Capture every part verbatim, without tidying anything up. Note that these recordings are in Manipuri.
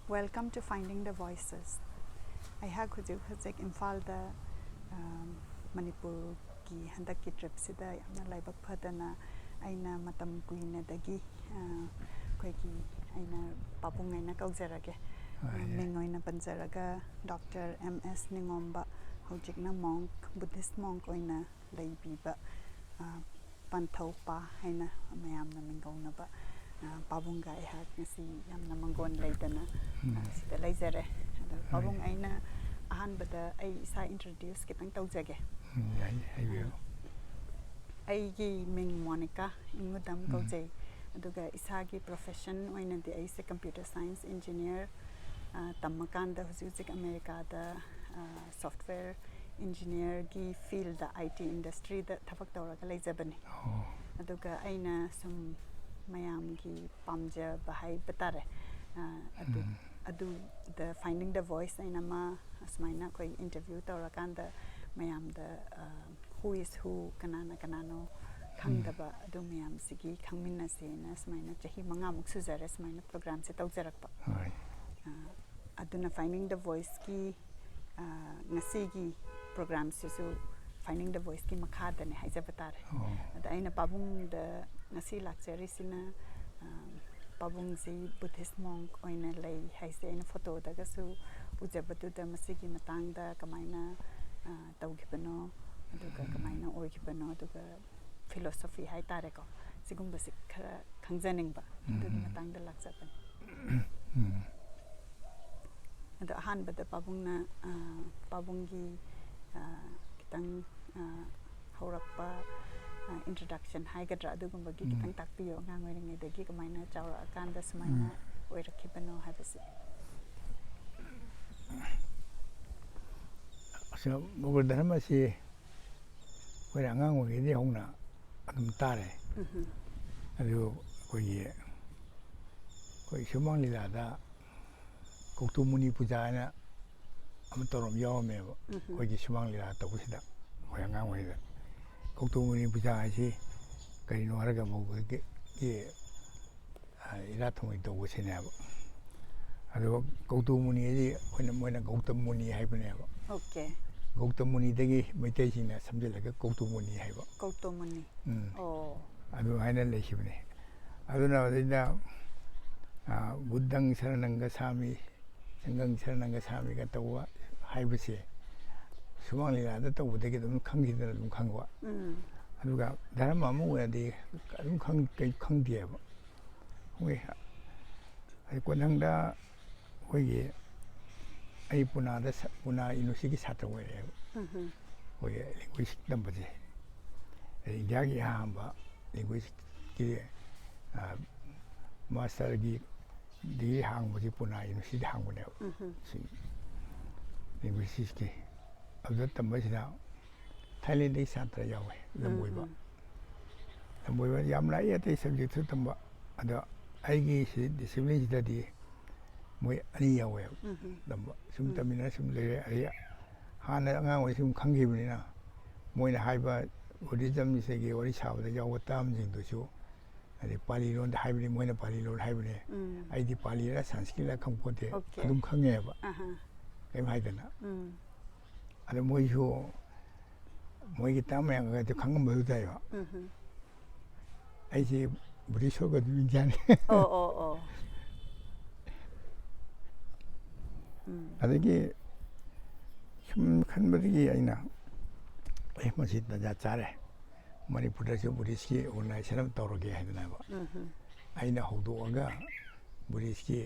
Welcome to Finding the Voices. ꯑꯩꯍꯥꯛ ꯍꯧꯖꯤꯛ ꯍꯧꯖꯤꯛ ꯏꯝꯐꯥꯜꯗ, ꯑ, ꯃꯅꯤꯄꯨꯔꯒꯤ ꯍꯟꯗꯛꯀꯤ ꯇ꯭ꯔꯤꯞꯁꯤꯗ ꯌꯥꯝꯅ ꯂꯥꯏꯕꯛ ꯐꯗꯅ ꯑꯩꯅ ꯃꯇꯝ ꯀꯨꯏꯅꯗꯒꯤ, ꯑ, ꯑꯩꯈꯣꯏꯒꯤ, ꯑꯩꯅ ꯄꯥꯕꯨꯡ ꯍꯥꯏꯅ ꯀꯧꯖꯔꯒꯦ꯫ ꯑ, ꯍꯣꯏ꯫ ꯃꯤꯡ ꯑꯣꯏꯅ ꯄꯟꯖꯔꯒ ꯗꯣꯛꯇꯔ ꯑꯦꯝ ꯑꯦꯁ ꯅꯤꯉꯣꯝꯕ, ꯍꯧꯖꯤꯛꯅ ꯃꯣꯡꯛ, ꯕꯨꯙꯤꯁ ꯃꯣꯡꯛ ꯑꯣꯏꯅ ꯂꯩꯕꯤꯕ, ꯑ, ꯄꯟꯊꯧꯄꯥ ꯍꯥꯏꯅ ꯃꯌꯥꯝꯅ ꯃꯤꯡꯒꯧꯅꯕ, ꯑ, ꯄꯥꯕꯨꯡꯒ ꯑꯩꯍꯥꯛ ꯉꯁꯤ ꯌꯥꯝꯅ ꯃꯪꯒꯣꯟ ꯂꯩꯗꯅ, ꯎꯝ꯫ ꯑ, ꯁꯤꯗ ꯂꯩꯖꯔꯦ꯫ ꯑꯗꯣ ꯍꯣꯏ꯫ ꯄꯥꯕꯨꯡ, ꯑꯩꯅ ꯑꯍꯥꯟꯕꯗ ꯑꯩ ꯏꯁꯥ introduce ꯈꯤꯇꯪ ꯇꯧꯖꯒꯦ꯫ ꯎꯝ, ꯌꯥꯏ, ꯍꯥꯏꯕꯤꯌꯨ꯫ ꯑ, ꯑꯩꯒꯤ ꯃꯤꯡ ꯃꯣꯅꯤꯀꯥ ꯏꯪꯉꯨꯗꯝ ꯎꯝ꯫ ꯀꯧꯖꯩ꯫ ꯑꯗꯨꯒ ꯏꯁꯥꯒꯤ profession ꯑꯣꯏꯅꯗꯤ ꯑꯩꯁꯦ computer science engineer, ꯑ, ꯇꯝꯃꯀꯥꯟꯗ ꯍꯧꯖꯤꯛ ꯍꯧꯖꯤꯛ ꯑꯃꯦꯔꯤꯀꯥꯗ, ꯑ, software engineerꯒꯤ fieldꯇ, I T industryꯗ ꯊꯕꯛ ꯇꯧꯔꯒ ꯂꯩꯖꯕꯅꯤ꯫ ꯑꯣ꯫ ꯑꯗꯨꯒ ꯑꯩꯅ ꯁꯨꯝ ꯃꯌꯥꯝꯒꯤ ꯄꯥꯝꯖꯕ ꯍꯥꯏꯕ ꯇꯥꯔꯦ꯫ ꯑ, ꯑꯗꯨ, ꯎꯝ꯫ ꯑꯗꯨꯗ Finding the Voice ꯍꯥꯏꯅ ꯑꯃ ꯑꯁꯨꯃꯥꯏꯅ ꯑꯩꯈꯣꯏ interview ꯇꯧꯔꯀꯥꯟꯗ ꯃꯌꯥꯝꯗ, ꯑ, who is who, ꯀꯅꯥꯅ ꯀꯅꯥꯅꯣ ꯎꯝ꯫ ꯈꯪꯗꯕ ꯑꯗꯨ ꯃꯌꯥꯝꯁꯤꯒꯤ ꯈꯪꯃꯤꯟꯅꯁꯦꯅ ꯁꯨꯃꯥꯏꯅ ꯆꯍꯤ ꯃꯉꯥꯃꯨꯛ ꯁꯨꯖꯔꯦ ꯁꯨꯃꯥꯏꯅ programꯁꯦ ꯇꯧꯖꯔꯛꯄ꯫ ꯍꯣꯏ꯫ ꯑ, ꯑꯗꯨꯅ Finding the Voiceꯀꯤ, ꯑ, ꯉꯁꯤꯒꯤ programꯁꯤꯁꯨ Finding the Voiceꯀꯤ ꯃꯈꯥꯗꯅꯦ ꯍꯥꯏꯖꯕ ꯇꯥꯔꯦ꯫ ꯑꯣ꯫ ꯑꯗ ꯑꯩꯅ ꯄꯥꯕꯨꯡꯗ ꯉꯁꯤ ꯂꯥꯛꯆꯔꯤꯁꯤꯅ, ꯑ, ꯄꯥꯕꯨꯡꯁꯤ Buddhist monk ꯑꯣꯏꯅ ꯂꯩ ꯍꯥꯏꯁꯦ ꯑꯩꯅ photoꯗꯒꯁꯨ ꯎꯖꯕꯗꯨꯗ ꯃꯁꯤꯒꯤ ꯃꯇꯥꯡꯗ ꯀꯃꯥꯏꯅ, ꯑ, ꯇꯧꯈꯤꯕꯅꯣ, ꯑꯗꯨꯒ ꯎꯝ꯫ ꯀꯃꯥꯏꯅ ꯑꯣꯏꯈꯤꯕꯅꯣ, ꯑꯗꯨꯒ philosophy ꯍꯥꯏꯇꯥꯔꯦꯀꯣ, ꯁꯤꯒꯨꯝꯕꯁꯤ ꯈꯔ ꯈꯪꯖꯅꯤꯡꯕ, ꯑꯗꯨꯒꯤ ꯎꯝ꯫ ꯃꯇꯥꯡꯗ ꯂꯥꯛꯆꯕꯅꯤ꯫ ꯎꯝ꯫ ꯑꯗꯣ ꯑꯍꯥꯟꯕꯗ ꯄꯥꯕꯨꯡꯅ, ꯑ, ꯄꯥꯕꯨꯡꯒꯤ, ꯑ, ꯈꯤꯇꯪ, ꯑ, ꯍꯧꯔꯛꯄ, ꯑ, introduction ꯍꯥꯏꯒꯗ꯭ꯔꯥ, ꯑꯗꯨꯒꯨꯝꯕꯒꯤ ꯎꯝ꯫ ꯈꯤꯇꯪ ꯇꯥꯛꯄꯤꯌꯣ꯫ ꯑꯉꯥꯡ ꯑꯣꯏꯔꯤꯉꯩꯗꯒꯤ ꯀꯃꯥꯏꯅ ꯆꯥꯎꯔꯛꯑꯀꯥꯟꯗ ꯁꯨꯃꯥꯏꯅ ꯎꯝ꯫ ꯑꯣꯏꯔꯛꯈꯤꯕꯅꯣ ꯍꯥꯏꯕꯁꯦ꯫ ꯑꯁ, ꯃꯧꯒ ꯙꯔꯃꯁꯤ ꯑꯩꯈꯣꯏꯅ ꯑꯉꯥꯡ ꯑꯣꯏꯔꯤꯉꯩꯗꯒꯤ ꯍꯧꯅ ꯑꯗꯨꯝ ꯇꯥꯔꯦ꯫ ꯎꯝꯍꯨꯝ꯫ ꯑꯗꯨ ꯑꯩꯈꯣꯏꯒꯤ, ꯑꯩꯈꯣꯏ ꯁꯨꯃꯥꯡ ꯂꯤꯂꯥꯗ ꯀꯧꯇꯨ ꯃꯨꯅꯤ ꯄꯨꯖꯥ ꯍꯥꯏꯅ ꯑꯃ ꯇꯧꯔꯝ ꯌꯥꯎꯔꯝꯃꯦꯕ꯫ ꯎꯝꯍꯨꯝ꯫ ꯑꯩꯈꯣꯏꯒꯤ ꯁꯨꯃꯥꯡ ꯂꯤꯂꯥ ꯇꯧꯕꯁꯤꯗ ꯑꯩꯈꯣꯏ ꯑꯉꯥꯡ ꯑꯣꯏꯔꯤꯉꯩꯗ꯫ ꯀꯧꯇꯨ ꯃꯨꯅꯤ ꯄꯨꯖꯥ ꯍꯥꯏꯁꯤ ꯀꯔꯤꯅꯣ ꯍꯥꯏꯔꯒ ꯃꯧꯒꯤ, ꯑ, ꯏꯔꯥꯠ ꯊꯧꯅꯤ ꯇꯧꯕꯁꯤꯅꯦꯕ꯫ ꯑꯗꯨꯒ ꯀꯧꯇꯨ ꯃꯨꯅꯤ ꯍꯥꯏꯗꯤ ꯑꯩꯈꯣꯏꯅ, ꯃꯣꯏꯅ ꯒꯧꯇꯝ ꯃꯨꯅꯤ ꯍꯥꯏꯕꯅꯦꯕ꯫ ꯑꯣꯀꯦ꯫ ꯒꯧꯇꯝ ꯃꯨꯅꯤꯗꯒꯤ ꯃꯩꯇꯩꯁꯤꯡꯅ ꯁꯝꯖꯤꯜꯂꯒ ꯀꯧꯇꯨ ꯃꯨꯅꯤ ꯍꯥꯏꯕ꯫ ꯀꯧꯇꯨ ꯃꯨꯅꯤ꯫ ꯎꯝ꯫ ꯑꯣ꯫ ꯑꯗꯨꯃꯥꯏꯅ ꯂꯩꯈꯤꯕꯅꯤ꯫ ꯑꯗꯨꯅ ꯑꯗꯩꯗ, ꯑ, ꯕꯨꯗꯙꯪ ꯁꯔꯅꯪ ꯒꯆꯥꯃꯤ, ꯁꯪꯘꯪ ꯁꯔꯅꯪ ꯒꯆꯥꯃꯤꯒ ꯇꯧꯕ ꯍꯥꯏꯕꯁꯦ ꯁꯨꯃꯥꯡ ꯂꯤꯂꯥꯗ ꯇꯧꯕꯗꯒꯤ ꯑꯗꯨꯝ ꯈꯪꯈꯤꯗꯅ ꯑꯗꯨꯝ ꯈꯪꯕ꯫ ꯎꯝ꯫ ꯑꯗꯨꯒ ꯙꯔꯃ ꯑꯃ ꯑꯣꯏꯔꯗꯤ ꯑꯗꯨꯝ ꯈꯪ-, ꯀꯩ-, ꯈꯪꯗꯦꯕ꯫ ꯃꯣꯏ ꯑꯩ ꯀꯣꯟꯊꯪꯗ ꯑꯩꯈꯣꯏꯒꯤ, ꯑꯩ ꯄꯨꯅꯥꯗ ꯁ-, ꯄꯨꯅꯥ ꯌꯨꯅꯤꯚꯔꯁꯤꯇꯤꯒꯤ ꯁꯥꯇ꯭ꯔ ꯑꯣꯏꯔꯛꯑꯦꯕ꯫ ꯎꯝ꯫ ꯑꯩꯈꯣꯏꯒꯤ ꯂꯤꯡꯒ꯭ꯋꯤꯁꯇꯤꯛ ꯇꯝꯕꯁꯦ꯫ ꯑꯗꯩ ꯏꯟꯗꯤꯌꯥꯒꯤ ꯑꯍꯥꯟꯕ ꯂꯤꯡꯒ꯭ꯋꯤꯁꯇꯤꯛꯀꯤ, ꯑ, ꯃꯥꯁꯇꯔꯒꯤ ꯗꯤꯒ꯭ꯔꯤ ꯍꯥꯡꯕꯁꯤ ꯄꯨꯅꯥ ꯌꯨꯅꯤꯚꯔꯁꯤꯇꯤꯗ ꯍꯥꯡꯕꯅꯦꯕ꯫ ꯎꯝ꯫ ꯁꯤ ꯂꯤꯡꯒ꯭ꯋꯤꯁꯇꯤꯛꯁꯀꯤ꯫ ꯑꯗꯨꯗ ꯇꯝꯕꯁꯤꯗ ꯊꯥꯏꯂꯦꯟꯗꯒꯤ ꯁꯥꯇ꯭ꯔ ꯌꯥꯎꯋꯦ, ꯂꯝꯕꯣꯏꯕ꯫ ꯎꯝ꯫ ꯂꯝꯕꯣꯏꯕ ꯌꯥꯝ ꯂꯥꯛꯏ, ꯑꯇꯩ ꯁꯕꯖꯦꯛꯁꯨ ꯇꯝꯕ꯫ ꯑꯗꯣ ꯑꯩꯒꯤ ꯁꯤ ꯗꯤꯁꯤꯄ꯭ꯂꯤꯟꯁꯤꯗꯗꯤ ꯃꯣꯏ ꯑꯅꯤ ꯌꯥꯎꯋꯦꯕ ꯎꯝ꯫ ꯇꯝꯕ꯫ ꯁꯨꯝ ꯎꯝ꯫ ꯇꯝꯃꯤꯟꯅ ꯁꯨꯝ ꯂꯩꯔꯦ꯫ ꯑꯩ ꯍꯥꯟꯅ ꯑꯉꯥꯡ ꯑꯣꯏꯔꯤ ꯁꯨꯝ ꯈꯪꯈꯤꯕꯅꯤꯅ ꯃꯣꯏꯅ ꯍꯥꯏꯕ ꯕꯨꯗꯤꯖꯝꯁꯤꯒꯤ ꯋꯥꯔꯤ ꯁꯥꯕꯗ ꯌꯥꯎꯕ ꯇꯥꯝꯁꯤꯡꯗꯨꯁꯨ, ꯑꯗꯩ ꯄꯥꯂꯤ ꯂꯣꯟꯗ ꯍꯥꯏꯕꯅꯤ, ꯃꯣꯏꯅ ꯄꯥꯂꯤ ꯂꯣꯟ ꯍꯥꯏꯕꯅꯤ꯫ ꯎꯝ꯫ ꯑꯩꯗꯤ ꯄꯥꯂꯤꯔ ꯁꯪꯁꯀ꯭ꯔꯤꯠꯂ ꯈꯪꯄꯣꯠꯇꯦ꯫ ꯑꯣꯀꯦ꯫ ꯑꯗꯨꯝ ꯈꯪꯉꯦꯕ꯫ ꯑꯍꯥ꯫ ꯀꯩꯝ ꯍꯥꯏꯗꯅ꯫ ꯎꯝ꯫ ꯑꯗꯣ ꯃꯣꯏꯁꯨ ꯃꯣꯏꯒꯤ ꯇꯥꯝ ꯃꯌꯥꯝꯒꯗꯤ ꯈꯪꯉꯝꯕꯗꯨ ꯇꯥꯏꯕ꯫ ꯎꯝ꯫ ꯑꯩꯁꯦ ꯕꯨꯙꯤꯁ ꯑꯣꯏꯒꯗꯣꯏꯅꯤ ꯖꯥꯠꯅꯤ꯫ ꯑꯣ, ꯑꯣ, ꯑꯣ꯫ ꯎꯝ꯫ ꯑꯗꯒꯤ ꯁꯨꯝ ꯈꯟꯕꯗꯒꯤ ꯑꯩꯅ, "ꯑꯦ, ꯃꯁꯤ ꯇꯟꯖꯥ ꯆꯥꯔꯦ, ꯃꯅꯤꯄꯨꯔꯗꯁꯨ ꯕꯨꯙꯤꯁꯀꯤ ꯑꯣꯔꯒꯅꯥꯏꯖꯦꯁꯟ ꯑꯃ ꯇꯧꯔꯒꯦ" ꯍꯥꯏꯗꯅꯕ꯫ ꯎꯝ꯫ ꯑꯩꯅ ꯍꯧꯗꯣꯛꯑꯒ ꯕꯨꯙꯤꯁꯀꯤ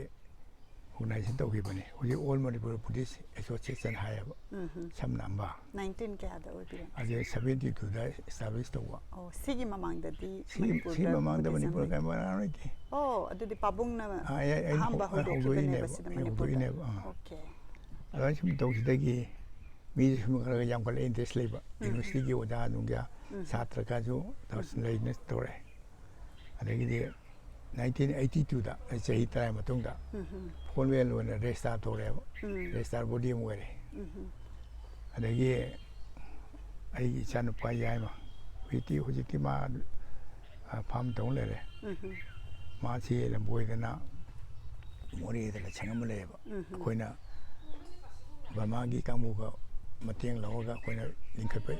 ꯑꯣꯔꯒꯅꯥꯏꯖꯦꯁꯟ ꯇꯧꯈꯤꯕꯅꯤ꯫ ꯍꯧꯖꯤꯛ ꯑꯣꯜ ꯃꯅꯤꯄꯨꯔ ꯕꯨꯙꯤꯁ ꯑꯦꯁꯣꯁꯤꯌꯦꯁꯟ ꯍꯥꯏꯌꯦꯕ, ꯎꯝ꯫ ꯁꯝꯅ ꯑꯝꯕ꯫ ꯅꯥꯏꯟꯇꯤꯟ ꯀꯌꯥꯗ ꯑꯣꯏꯕꯤꯔꯦ? ꯑꯗꯨ ꯁꯕꯦꯟꯇꯤ ꯇꯨꯗ ꯏꯁꯇꯥꯕ꯭ꯂꯤꯁ ꯇꯧꯕ꯫ ꯑꯣ, ꯁꯤꯒꯤ ꯃꯃꯥꯡꯗꯗꯤ ꯁꯤꯒꯤ, ꯁꯤꯒꯤ ꯃꯅꯤꯄꯨꯔꯗ ꯃꯃꯥꯡꯗ ꯕꯨꯙꯤꯖꯝ ꯃꯅꯤꯄꯨꯔ ꯂꯩꯇꯦ? ꯀꯔꯤꯝ ꯂꯩꯇꯦ꯫ ꯑꯣ, ꯑꯗꯨꯗꯤ ꯄꯥꯕꯨꯡꯅ ꯑꯥ, ꯑꯩ, ꯑꯩꯅ ꯑꯍꯥꯟꯕ ꯍꯧ-, ꯍꯧꯗꯣꯛꯈꯤꯕꯅꯦꯕ ꯍꯧꯗꯣꯛꯏꯅꯦꯕ, ꯁꯤꯗ ꯑꯩ ꯃꯅꯤꯄꯨꯔꯗ꯫ ꯍꯧꯗꯣꯛꯏꯅꯦꯕ, ꯑꯥ꯫ ꯑꯣꯀꯦ꯫ ꯑꯗꯨꯃꯥꯏꯅ ꯁꯨꯝ ꯇꯧꯈꯤꯕꯗꯒꯤ ꯃꯤꯁꯨ ꯁꯨꯝ ꯈꯔ ꯈꯔ ꯌꯥꯝꯈꯠꯂꯛꯑꯦ, ꯏꯟꯇꯔꯦꯁ ꯂꯩꯕ꯫ ꯎꯝ꯫ ꯌꯨꯅꯤꯚꯔꯁꯤꯇꯤꯒꯤ ꯑꯣꯖꯥ ꯅꯨꯡꯖꯥ, ꯎꯝ꯫ ꯁꯥꯇ꯭ꯔ ꯈꯔꯁꯨ ꯇꯧ-, ꯎꯝ꯫ ꯂꯩꯅ ꯇꯧꯔꯛꯑꯦ꯫ ꯑꯗꯒꯤꯗꯤ ꯅꯥꯏꯟꯇꯤꯟ ꯑꯩꯠꯇꯤ ꯇꯨꯗ, ꯑꯩ ꯆꯍꯤ ꯇꯔꯥꯒꯤ ꯃꯇꯨꯡꯗ, ꯎꯝ꯫ ꯐꯣꯔꯃꯦꯜ ꯑꯣꯏꯅ ꯔꯦꯖꯤꯁꯇꯥꯔ ꯇꯧꯔꯛꯑꯦꯕ꯫ ꯎꯝ꯫ ꯔꯦꯖꯤꯁꯇꯥꯔ ꯕꯣꯗꯤ ꯑꯃ ꯑꯣꯏꯔꯦ꯫ ꯎꯝ꯫ ꯑꯗꯒꯤ ꯑꯩꯒꯤ ꯏꯆꯥꯅꯨꯄꯥ ꯌꯥꯏꯃ, ꯍꯧꯖꯤꯛꯇꯤ, ꯍꯧꯖꯤꯛꯇꯤ ꯃꯥ, ꯑ, ꯐꯥꯝ ꯇꯧ ꯂꯩꯔꯦ꯫ ꯎꯝ꯫ ꯃꯥꯁꯤ ꯂꯝꯕꯣꯏꯗꯅ ꯃꯣꯔꯦꯗ ꯂꯥꯏꯁꯪ ꯑꯃ ꯂꯩꯌꯦꯕ꯫ ꯎꯝ꯫ ꯑꯩꯈꯣꯏꯅ ꯕꯔꯃꯥꯒꯤ ꯀꯥꯡꯕꯨꯒ ꯃꯇꯦꯡ ꯂꯧꯔꯒ ꯑꯩꯈꯣꯏꯅ ꯂꯤꯡꯈꯠꯄ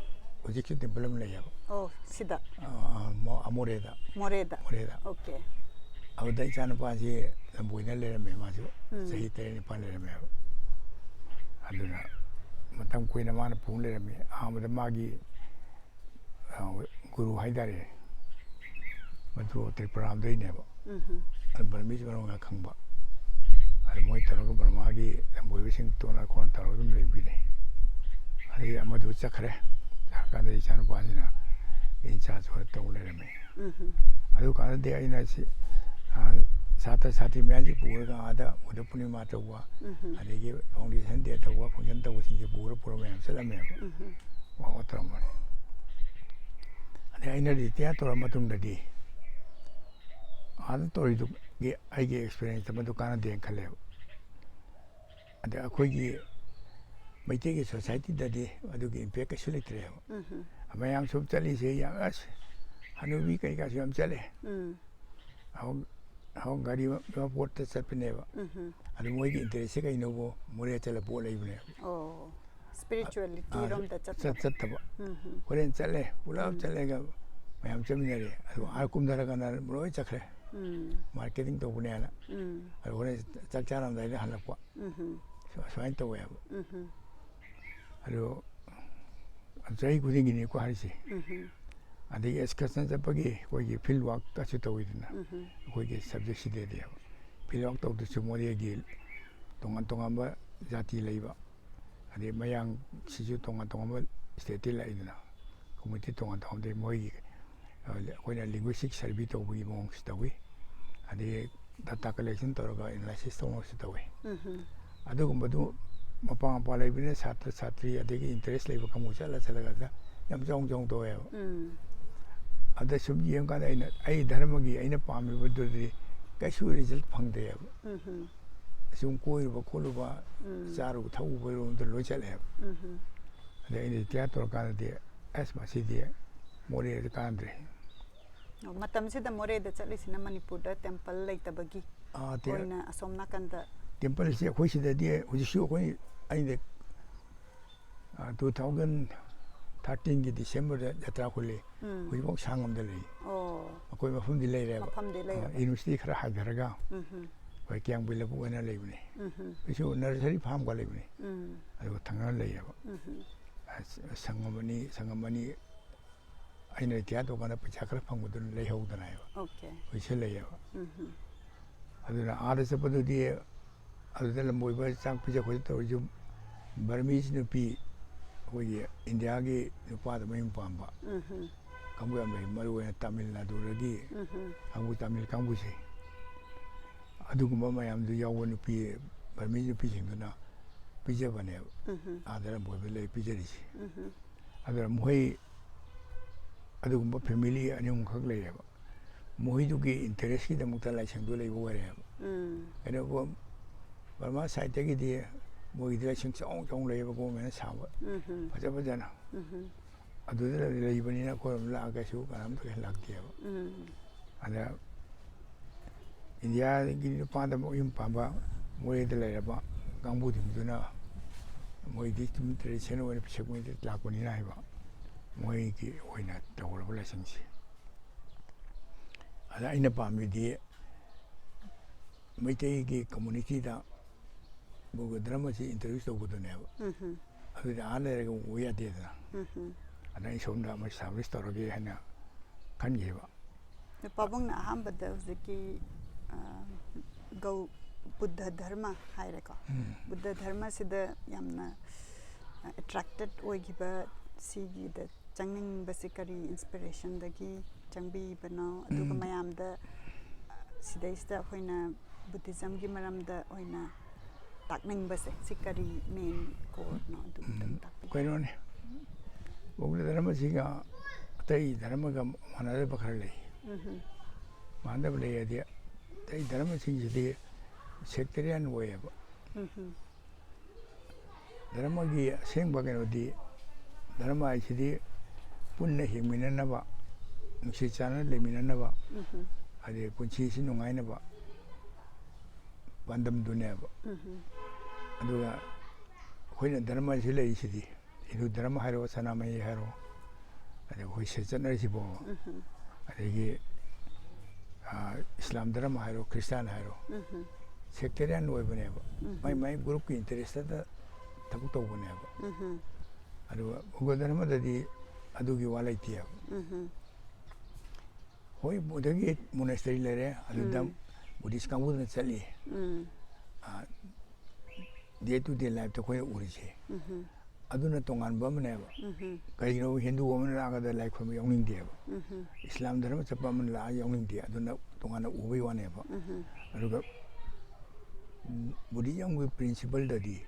ꯍꯧꯖꯤꯛꯁꯨ ꯇꯦꯝꯄꯜ ꯑꯃ ꯂꯩꯌꯦꯕ꯫ ꯑꯣ, ꯁꯤꯗ? ꯑ, ꯑ, ꯃꯣ-, ꯑ, ꯃꯣꯔꯦꯗ꯫ ꯃꯣꯔꯦꯗ? ꯃꯣꯔꯦꯗ꯫ ꯑꯣꯀꯦ꯫ ꯑꯗꯨꯗ ꯏꯆꯥꯅꯨꯄꯥꯁꯤ ꯂꯝꯕꯣꯏꯗ ꯂꯩꯔꯝꯃꯦ ꯃꯥꯁꯨ꯫ ꯎꯝ꯫ ꯆꯍꯤ ꯇꯔꯦꯠ ꯅꯤꯄꯥꯜ ꯂꯩꯔꯝꯃꯦꯕ꯫ ꯑꯗꯨꯅ ꯃꯇꯝ ꯀꯨꯏꯅ ꯃꯥꯅ ꯄꯨ ꯂꯩꯔꯝꯃꯤ꯫ ꯑꯍꯥꯟꯕꯗ ꯃꯥꯒꯤ ꯑ, ꯒꯨꯔꯨ ꯍꯥꯏꯇꯥꯔꯦ, ꯃꯗꯨ ꯇ꯭ꯔꯤꯄꯨꯔꯥꯔꯣꯝꯗꯩꯅꯦꯕ꯫ ꯎꯝ꯫ ꯑꯗꯨ ꯕꯔꯃꯤꯁ ꯃꯔꯣꯟ ꯉꯥꯛ ꯈꯪꯕ꯫ ꯑꯗꯨ ꯃꯣꯏ ꯇꯧꯔꯒ ꯕꯔꯃꯥꯒꯤ ꯂꯝꯕꯣꯏꯕꯁꯤꯡ ꯇꯣꯠꯅ ꯈꯣꯠꯅ ꯇꯧꯔꯒ ꯑꯗꯨꯝ ꯂꯩꯕꯤꯔꯦ꯫ ꯑꯗꯒꯤ ꯑꯃꯗꯨ ꯆꯠꯈ꯭ꯔꯦ꯫ ꯆꯠꯈ꯭ꯔꯀꯥꯟꯗ ꯏꯆꯥꯅꯨꯄꯥꯁꯤꯅ in charge ꯑꯣꯏꯔ ꯇꯧ ꯂꯩꯔꯝꯃꯦ꯫ ꯎꯝ꯫ ꯑꯗꯨ ꯀꯥꯟꯗꯗꯤ ꯑꯩꯅ ꯁꯤ, ꯑ, ꯁꯥꯇ꯭ꯔ ꯁꯥꯇ꯭ꯔꯤ ꯃꯌꯥꯝꯁꯤ ꯄꯨꯔꯒ ꯑꯥꯗ ꯕꯨꯙ ꯄꯨꯔꯅꯤꯃꯥ ꯇꯧꯕ, ꯎꯝ꯫ ꯑꯗꯒꯤ foundation day ꯇꯧꯕ, function ꯇꯧꯕꯁꯤꯡꯁꯦ ꯄꯨꯔ ꯄꯨꯔ ꯃꯌꯥꯝ ꯆꯠꯂꯝꯃꯦꯕ꯫ ꯎꯝ꯫ ꯋꯥꯛ ꯑꯥꯎꯠ ꯇꯧꯔꯝꯕꯅꯤ꯫ ꯑꯗꯩ ꯑꯩꯅ ꯔꯤꯇꯤꯌꯥꯔ ꯇꯧꯔ ꯃꯇꯨꯡꯗꯗꯤ ꯑꯥꯗ ꯇꯧꯔꯤꯗꯨꯒꯤ ꯑꯩꯒꯤ ꯑꯦꯛꯁꯄꯤꯔꯤꯌꯦꯟꯁ ꯑꯃꯗꯨ ꯀꯥꯟꯅꯗꯦꯅ ꯈꯜꯂꯦꯕ꯫ ꯑꯗ ꯑꯩꯈꯣꯏꯒꯤ ꯃꯩꯇꯩꯒꯤ ꯁꯣꯁꯥꯏꯇꯤꯗꯗꯤ ꯑꯗꯨꯒꯤ ꯏꯝꯄꯦꯛ ꯀꯩꯁꯨ ꯂꯩꯇ꯭ꯔꯦꯕ꯫ ꯎꯝ꯫ ꯃꯌꯥꯝ ꯁꯨꯝ ꯆꯠꯂꯤꯁꯦ ꯌꯥꯝ, ꯑꯁ, ꯍꯅꯨꯕꯤ ꯀꯩꯀꯥꯁꯨ ꯌꯥꯝ ꯆꯠꯂꯦ꯫ ꯎꯝ꯫ ꯑꯍꯨꯝ, ꯑꯍꯨꯝ ꯒꯥꯔꯤ ꯃ-, ꯃꯄꯣꯠꯇ ꯆꯠꯄꯅꯦꯕ꯫ ꯎꯝ꯫ ꯑꯗꯨ ꯃꯣꯏꯒꯤ ꯏꯟꯇꯔꯦꯁꯁꯦ ꯀꯩꯅꯣꯕꯨ ꯃꯣꯔꯦ ꯆꯠꯂ ꯄꯣꯠ ꯂꯩꯕꯅꯦꯕ꯫ ꯑꯣ, ꯁ꯭ꯄꯤꯔꯤꯆꯨꯋꯦꯂꯤꯇꯤ ꯑꯥ, ꯔꯣꯝꯗ ꯆꯠ-, ꯆꯠꯇꯕ꯫ ꯆꯠꯇꯕ꯫ ꯎꯝ꯫ ꯍꯣꯔꯦꯟ ꯆꯠꯂꯦ, ꯄꯨꯂꯞ ꯎꯝ꯫ ꯆꯠꯂꯒ ꯃꯌꯥꯝ ꯆꯠꯃꯤꯟꯅꯔꯦ꯫ ꯑꯗꯨ ꯑꯥ ꯀꯨꯝꯊꯔꯀꯥꯟꯗ ꯂꯣꯏ ꯆꯠꯈ꯭ꯔꯦ꯫ ꯎꯝ꯫ ꯃꯥꯔꯀꯦꯇꯤꯡ ꯇꯧꯕꯅꯦꯅ꯫ ꯎꯝ꯫ ꯑꯗꯨ ꯍꯣꯔꯦꯟ ꯆꯥꯛ ꯆꯥꯔꯝꯗꯥꯏꯗ ꯍꯜꯂꯛꯄ꯫ ꯎꯝ꯫ ꯁꯨ-, ꯁꯨꯃꯥꯏꯅ ꯇꯧꯋꯦꯕ꯫ ꯎꯝ꯫ ꯑꯗꯨ ꯆꯍꯤ ꯈꯨꯗꯤꯡꯒꯤꯅꯤꯀꯣ ꯍꯥꯏꯔꯤꯁꯦ꯫ ꯎꯝ꯫ ꯑꯗꯒꯤ ꯑꯦꯛꯁꯀꯔꯁꯟ ꯆꯠꯄꯒꯤ ꯑꯩꯈꯣꯏꯒꯤ ꯐꯤꯜꯗ ꯋꯥꯛꯀꯁꯨ ꯇꯧꯋꯤꯗꯅ, ꯎꯝ꯫ ꯑꯩꯈꯣꯏꯒꯤ ꯁꯕꯖꯦꯛꯁꯤꯗꯗꯤ꯫ ꯐꯤꯜꯗ ꯋꯥꯛ ꯇꯧꯗꯁꯨ ꯃꯣꯔꯦꯒꯤ ꯇꯣꯉꯥꯟ ꯇꯣꯉꯥꯟꯕ ꯖꯥꯇꯤ ꯂꯩꯕ, ꯑꯗꯩ ꯃꯌꯥꯡꯁꯤꯁꯨ ꯇꯣꯉꯥꯟ ꯇꯣꯉꯥꯟꯕ ꯁ꯭ꯇꯦꯠꯇꯤ ꯂꯥꯛꯏꯗꯅ, ꯀꯝꯃ꯭ꯌꯨꯅꯤꯇꯤ ꯇꯣꯉꯥꯟ ꯇꯣꯉꯥꯟꯕꯗꯒꯤ ꯃꯣꯏꯒꯤ, ꯑ, ꯑꯩꯈꯣꯏꯅ ꯂꯤꯡꯒ꯭ꯋꯤꯁꯇꯤꯛ ꯁꯔꯚꯦ ꯇꯧꯕꯒꯤ ꯃꯑꯣꯡꯁꯨ ꯇꯧꯏ꯫ ꯑꯗꯒꯤ ꯗꯥꯇꯥ ꯀꯂꯦꯛꯁꯟ ꯇꯧꯔꯒ ꯑꯦꯅꯥꯂꯥꯏꯁꯤꯁ ꯇꯧꯅꯕꯁꯨ ꯇꯧꯏ꯫ ꯎꯝ꯫ ꯑꯗꯨꯒꯨꯝꯕꯗꯨ ꯃꯄꯥ ꯃꯄꯥ ꯂꯩꯕꯅꯤꯅ ꯁꯥꯇ꯭ꯔ ꯁꯥꯇ꯭ꯔꯤ ꯑꯗꯒꯤ ꯏꯟꯇꯔꯦꯁ ꯂꯩꯕ ꯀꯥꯡꯕꯨ ꯆꯠꯂ ꯆꯠꯂꯒ ꯑꯗꯨꯗ ꯌꯥꯝ ꯆꯥꯎꯅ ꯆꯥꯎꯅ ꯇꯧꯋꯦꯕ꯫ ꯎꯝ꯫ ꯑꯗ ꯁꯨꯝ ꯌꯦꯡꯀꯥꯟꯗ ꯑꯩꯅ, ꯑꯩ ꯙꯔꯃꯒꯤ ꯑꯩꯅ ꯄꯥꯝꯃꯤꯕꯗꯨꯗꯤ ꯀꯩꯁꯨ ꯔꯤꯖꯜ ꯐꯪꯗꯦꯕ꯫ ꯎꯝ꯫ ꯁꯨꯝ ꯀꯣꯏꯔꯨꯕ ꯈꯣꯠꯂꯨꯕ, ꯎꯝ꯫ ꯆꯥꯔꯨꯕ ꯊꯛꯎꯕꯔꯣꯝꯗ ꯂꯣꯏ ꯆꯠꯂꯦꯕ꯫ ꯎꯝ꯫ ꯑꯗꯩ ꯑꯩꯅ ꯔꯤꯇꯤꯌꯥꯔ ꯇꯧꯔꯀꯥꯟꯗꯗꯤ, ꯑꯁ, ꯃꯁꯤꯗꯤ ꯃꯣꯔꯦꯗ ꯀꯥꯟꯅꯗ꯭ꯔꯦ꯫ ꯑꯣ, ꯃꯇꯝꯁꯤꯗ ꯃꯣꯔꯦꯗ ꯆꯠꯂꯤꯁꯤꯅ ꯃꯅꯤꯄꯨꯔꯗ ꯇꯦꯝꯄꯜ ꯂꯩꯇꯕꯒꯤ ꯑꯥ, ꯇꯦ- ꯑꯣꯏꯅ ꯑꯁꯣꯝ ꯅꯥꯀꯟꯗ ꯇꯦꯝꯄꯜꯁꯦ ꯑꯩꯈꯣꯏ ꯁꯤꯗꯗꯤ ꯍꯧꯖꯤꯛꯁꯨ ꯑꯩꯈꯣꯏ ꯑꯩꯅ ꯇꯨ ꯊꯥꯎꯖꯟ ꯊꯥꯔꯇꯤꯟꯒꯤ ꯗꯤꯁꯦꯝꯕꯔꯗ ꯖꯇ꯭ꯔꯥ ꯈꯨꯜꯂꯤ꯫ ꯎꯝ꯫ ꯍꯧꯖꯤꯛꯐꯥꯎ ꯁꯥꯡꯉꯝꯗ ꯂꯩ꯫ ꯑꯣ, ꯑꯩꯈꯣꯏ ꯃꯐꯝꯗꯤ ꯂꯩꯔꯦꯕ꯫ ꯃꯐꯝꯗꯤ ꯂꯩꯔꯦꯕ꯫ ꯑꯥ, ꯌꯨꯅꯤꯚꯔꯁꯤꯇꯤ ꯈꯔ ꯍꯥꯏꯊꯔꯒ ꯎꯝ ꯍꯝ, ꯑꯩꯈꯣꯏ ꯀꯤꯌꯥꯝꯕꯨ ꯂꯧꯕꯨꯛ ꯑꯣꯏꯅ ꯂꯩꯕꯅꯦ꯫ ꯎꯝ ꯍꯝ, ꯑꯩꯁꯨ ꯅꯔꯁꯔꯤ ꯐꯥꯔꯝꯒ ꯂꯩꯕꯅꯦ꯫ ꯎꯝ, ꯑꯗꯨꯒ ꯊꯪꯅꯅ ꯂꯩꯌꯦꯕ꯫ ꯎꯝ ꯍꯝ, ꯑꯁ, ꯁꯪꯉꯝ ꯑꯅꯤ ꯁꯪꯉꯝ ꯑꯅꯤ ꯑꯩꯅ ꯔꯤꯇꯤꯌꯥꯔ ꯇꯧꯀꯥꯟꯗ ꯄꯩꯁꯥ ꯈꯔ ꯐꯪꯕꯗꯨꯅ ꯂꯩꯍꯧꯗꯅ ꯍꯥꯏꯕ ꯑꯣꯀꯦ꯫ ꯍꯣꯏꯁꯦ ꯂꯩꯌꯦꯕ꯫ ꯎꯝ ꯍꯝ, ꯑꯗꯨꯅ ꯑꯥꯗ ꯆꯠꯄꯗꯨꯗꯤ ꯑꯗꯨꯗ ꯂꯝꯕꯣꯏꯕ ꯆꯥꯛ ꯄꯤꯖ ꯈꯣꯠꯆ ꯇꯧꯔꯤꯁꯨ ꯕꯔꯃꯤꯁ ꯅꯨꯄꯤ ꯑꯩꯈꯣꯏꯒꯤ ꯏꯟꯗꯤꯌꯥꯒꯤ ꯅꯨꯄꯥꯗ ꯃꯌꯨꯝ ꯄꯥꯝꯕ ꯎꯝ ꯍꯝ, ꯀꯥꯡꯕꯨ ꯌꯥꯝ ꯂꯩ꯫ ꯃꯔꯨ ꯑꯣꯏꯅ ꯇꯥꯃꯤꯜ ꯅꯥꯗꯨꯗꯒꯤ ꯎꯝ ꯍꯝ, ꯀꯥꯡꯕꯨ, ꯇꯥꯃꯤꯜ ꯀꯥꯡꯕꯨꯁꯦ꯫ ꯑꯗꯨꯒꯨꯝꯕ ꯃꯌꯥꯝꯗꯨ ꯌꯥꯎꯕ ꯅꯨꯄꯤ ꯕꯔꯃꯤꯁ ꯅꯨꯄꯤꯁꯤꯡꯗꯨꯅ ꯄꯤꯖꯕꯅꯦꯕ꯫ ꯎꯝ ꯍꯝ, ꯑꯥꯗ ꯂꯝꯕꯣꯏꯕ ꯂꯩ ꯄꯤꯖꯔꯤꯁꯦ꯫ ꯎꯝ ꯍꯝ, ꯑꯗꯨꯅ ꯃꯈꯣꯏ ꯑꯗꯨꯒꯨꯝꯕ ꯐꯦꯃꯤꯂꯤ ꯑꯅꯤ ꯑꯍꯨꯝꯈꯛ ꯂꯩꯔꯦꯕ꯫ ꯃꯈꯣꯏꯗꯨꯒꯤ ꯏꯟꯇꯔꯦꯁꯀꯤꯗꯃꯛꯇ ꯂꯥꯏꯁꯪꯗꯨ ꯂꯩꯕ ꯑꯣꯏꯔꯦꯕ꯫ ꯎꯝ, ꯀꯩꯅꯣ, ꯕꯔꯃꯥ ꯁꯥꯏꯠꯇꯒꯤꯗꯤ ꯃꯣꯏꯒꯤꯗꯤ ꯂꯥꯏꯁꯪ ꯆꯥꯎ ꯆꯥꯎꯅ ꯂꯩꯌꯦꯕ, ꯒꯣꯔꯃꯦꯟꯅ ꯁꯥꯕ ꯎꯝ ꯍꯝ, ꯐꯖ ꯐꯖꯅ꯫ ꯎꯝ ꯍꯝ, ꯑꯗꯨꯗ ꯂꯩꯕꯅꯤꯅ ꯑꯩꯈꯣꯏꯔꯣꯝ ꯂꯥꯛꯑꯒꯁꯨ ꯀꯅꯥꯝꯇ ꯀꯩꯁꯨ ꯂꯥꯛꯇꯦꯕ꯫ ꯎꯝ, ꯑꯗ ꯏꯟꯗꯤꯌꯥꯒꯤ ꯅꯨꯄꯥꯗ ꯑꯃꯨꯛ ꯌꯨꯝ ꯄꯥꯝꯕ ꯃꯣꯔꯦꯗ ꯂꯩꯔꯕ ꯀꯥꯡꯕꯨꯁꯤꯡꯗꯨꯅ ꯃꯣꯏꯗꯤ ꯑꯗꯨꯝ ꯇ꯭ꯔꯦꯗꯤꯁꯟ ꯑꯣꯏꯅ ꯁꯦꯛꯃꯩꯗ ꯂꯥꯛꯄꯅꯤꯅ ꯍꯥꯏꯕ, ꯃꯣꯏꯒꯤ ꯑꯣꯏꯅ ꯇꯧꯔꯕ ꯂꯥꯏꯁꯪꯁꯦ꯫ ꯑꯗ ꯑꯩꯅ ꯄꯥꯝꯃꯤꯗꯤ ꯃꯩꯇꯩꯒꯤ ꯀꯝꯃꯨꯅꯤꯇꯤꯗ ꯕꯨꯗꯙ ꯙꯔꯃꯁꯤ ꯏꯟꯇ꯭ꯔꯣꯗ꯭ꯌꯨꯁ ꯇꯧꯕꯗꯨꯅꯦꯕ꯫ ꯎꯝ ꯍꯝ, ꯑꯗꯨꯗꯤ ꯑꯥ ꯂꯩꯔꯒ ꯎꯕ ꯌꯥꯗꯦꯗꯅ꯫ ꯎꯝ ꯍꯝ꯫ ꯑꯗ ꯑꯩ ꯁꯣꯝꯗ ꯑꯃ ꯏꯁꯇꯥꯕ꯭ꯂꯤꯁ ꯇꯧꯔꯒꯦ ꯍꯥꯏꯅ ꯈꯟꯈꯤꯕ꯫ ꯑꯗꯣ ꯄꯥꯕꯨꯡꯅ ꯑꯍꯥꯟꯕꯗ ꯍꯧꯖꯤꯛꯀꯤ, ꯑ, ꯒꯧ-, ꯕꯨꯗꯙ ꯙꯔꯃ ꯍꯥꯏꯔꯦꯀꯣ꯫ ꯎꯝ꯫ ꯕꯨꯗꯙ ꯙꯔꯃꯁꯤꯗ ꯌꯥꯝꯅ, ꯑ, ꯑꯦꯇ꯭ꯔꯦꯛꯇꯦꯠ ꯑꯣꯏꯈꯤꯕ, ꯁꯤꯒꯤꯗ ꯆꯪꯅꯤꯡꯕꯁꯤ ꯀꯔꯤ ꯏꯟꯁꯄꯤꯔꯦꯁꯟꯗꯒꯤ ꯆꯪꯕꯤꯕꯅꯣ? ꯑꯗꯨꯒ ꯎꯝ꯫ ꯃꯌꯥꯝꯗ, ꯑ, ꯁꯤꯗꯩꯁꯤꯗ ꯑꯩꯈꯣꯏꯅ ꯕꯨꯗꯙꯤꯖꯝꯒꯤ ꯃꯔꯝꯗ ꯑꯣꯏꯅ ꯇꯥꯛꯅꯤꯡꯕꯁꯦ, ꯁꯤ ꯀꯔꯤ ꯃꯦꯟ ꯀꯣꯔꯅꯣ? ꯑꯗꯨ ꯑꯃꯨꯛꯇꯪ ꯎꯝ, ꯇꯥꯛꯄꯤꯌꯨ꯫ ꯀꯩꯅꯣꯅꯦ, ꯕꯧꯗ ꯙꯔꯃꯁꯤꯒ ꯑꯇꯩ ꯙꯔꯃꯒ ꯃꯥꯟꯅꯗꯕ ꯈꯔ ꯂꯩ꯫ ꯎꯝ ꯍꯝ꯫ ꯃꯥꯟꯅꯗꯕ ꯂꯩ ꯍꯥꯏꯗꯤ, ꯑꯇꯩ ꯙꯔꯃꯁꯤꯡꯁꯤꯗꯤ ꯁꯦꯛꯇꯔꯤꯌꯥꯟ ꯑꯣꯏꯌꯦꯕ꯫ ꯎꯝ ꯍꯝ꯫ ꯙꯔꯃꯒꯤ ꯑꯁꯦꯡꯕ ꯀꯩꯅꯣꯗꯤ, ꯙꯔꯃ ꯍꯥꯏꯁꯤꯗꯤ ꯄꯨꯟꯅ ꯍꯤꯡꯃꯤꯟꯅꯅꯕ, ꯅꯨꯡꯁꯤ ꯆꯥꯟꯅꯅ ꯂꯩꯃꯤꯟꯅꯅꯕ, ꯎꯝ꯫ ꯑꯗꯩ ꯄꯨꯟꯁꯤꯁꯤ ꯅꯨꯡꯉꯥꯏꯅꯕ ꯄꯥꯟꯗꯝꯗꯨꯅꯦꯕ꯫ ꯎꯝ꯫ ꯑꯗꯨꯒ ꯑꯩꯈꯣꯏꯅ ꯙꯔꯃꯁꯤ ꯂꯩꯔꯤꯁꯤꯗꯤ, ꯍꯤꯟꯗꯨ ꯙꯔꯃ ꯍꯥꯏꯔꯣ, ꯁꯅꯥꯃꯍꯤ ꯍꯥꯏꯔꯣ, ꯑꯗꯩ ꯑꯩꯈꯣꯏ ꯁꯤꯗ ꯆꯠꯅꯔꯤꯁꯤꯕꯣ, ꯎꯝ꯫ ꯑꯗꯒꯤ, ꯑ, ꯏꯁꯂꯥꯝ ꯙꯔꯃ ꯍꯥꯏꯔꯣ, ꯈ꯭ꯔꯤꯁꯇꯥꯟ ꯍꯥꯏꯔꯣ, ꯎꯝ꯫ Sectarian ꯑꯣꯏꯕꯅꯦꯕ꯫ ꯎꯝ꯫ ꯃꯥꯏ ꯃꯥꯏ groupꯀꯤ interestꯇ ꯊꯕꯛ ꯇꯧꯕꯅꯦꯕ꯫ ꯎꯝ꯫ ꯑꯗꯨꯒ ꯃꯨꯒꯜ ꯙꯔꯃꯗꯗꯤ ꯑꯗꯨꯒꯤ ꯋꯥ ꯂꯩꯇꯦꯕ꯫ ꯎꯝ꯫ ꯍꯣꯏ, ꯕꯨꯙꯒꯤ monastery ꯂꯩꯔꯦ, ꯑꯗꯨꯗ ꯎꯝ꯫ Buddhist ꯀꯥꯡꯕꯨꯗꯨꯅ ꯆꯠꯂꯤ꯫ ꯎꯝ꯫ ꯑ, day to day lifeꯇ ꯑꯩꯈꯣꯏꯅ ꯎꯔꯤꯁꯦ꯫ ꯎꯝ꯫ ꯑꯗꯨꯅ ꯇꯣꯉꯥꯟꯕ ꯑꯃꯅꯦꯕ꯫ ꯎꯝ꯫ ꯀꯩꯒꯤꯅꯣ, ꯍꯤꯟꯗꯨ ꯑꯃꯅ ꯂꯥꯛꯑꯒ ꯂꯥꯏ ꯈꯨꯔꯨꯝꯕ ꯌꯥꯎꯅꯤꯡꯗꯦꯕ꯫ ꯎꯝ꯫ ꯏꯁꯂꯥꯝ ꯙꯔꯃ ꯆꯠꯄ ꯑꯃꯅ ꯂꯥꯛꯑꯒ ꯌꯥꯎꯅꯤꯡꯗꯦ, ꯑꯗꯨꯅ ꯇꯣꯉꯥꯟꯅ ꯎꯕꯩ ꯋꯥꯅꯦꯕ꯫ ꯎꯝ꯫ ꯑꯗꯨꯒ, ꯎꯝ, Buddhismꯒꯤ principleꯗꯗꯤ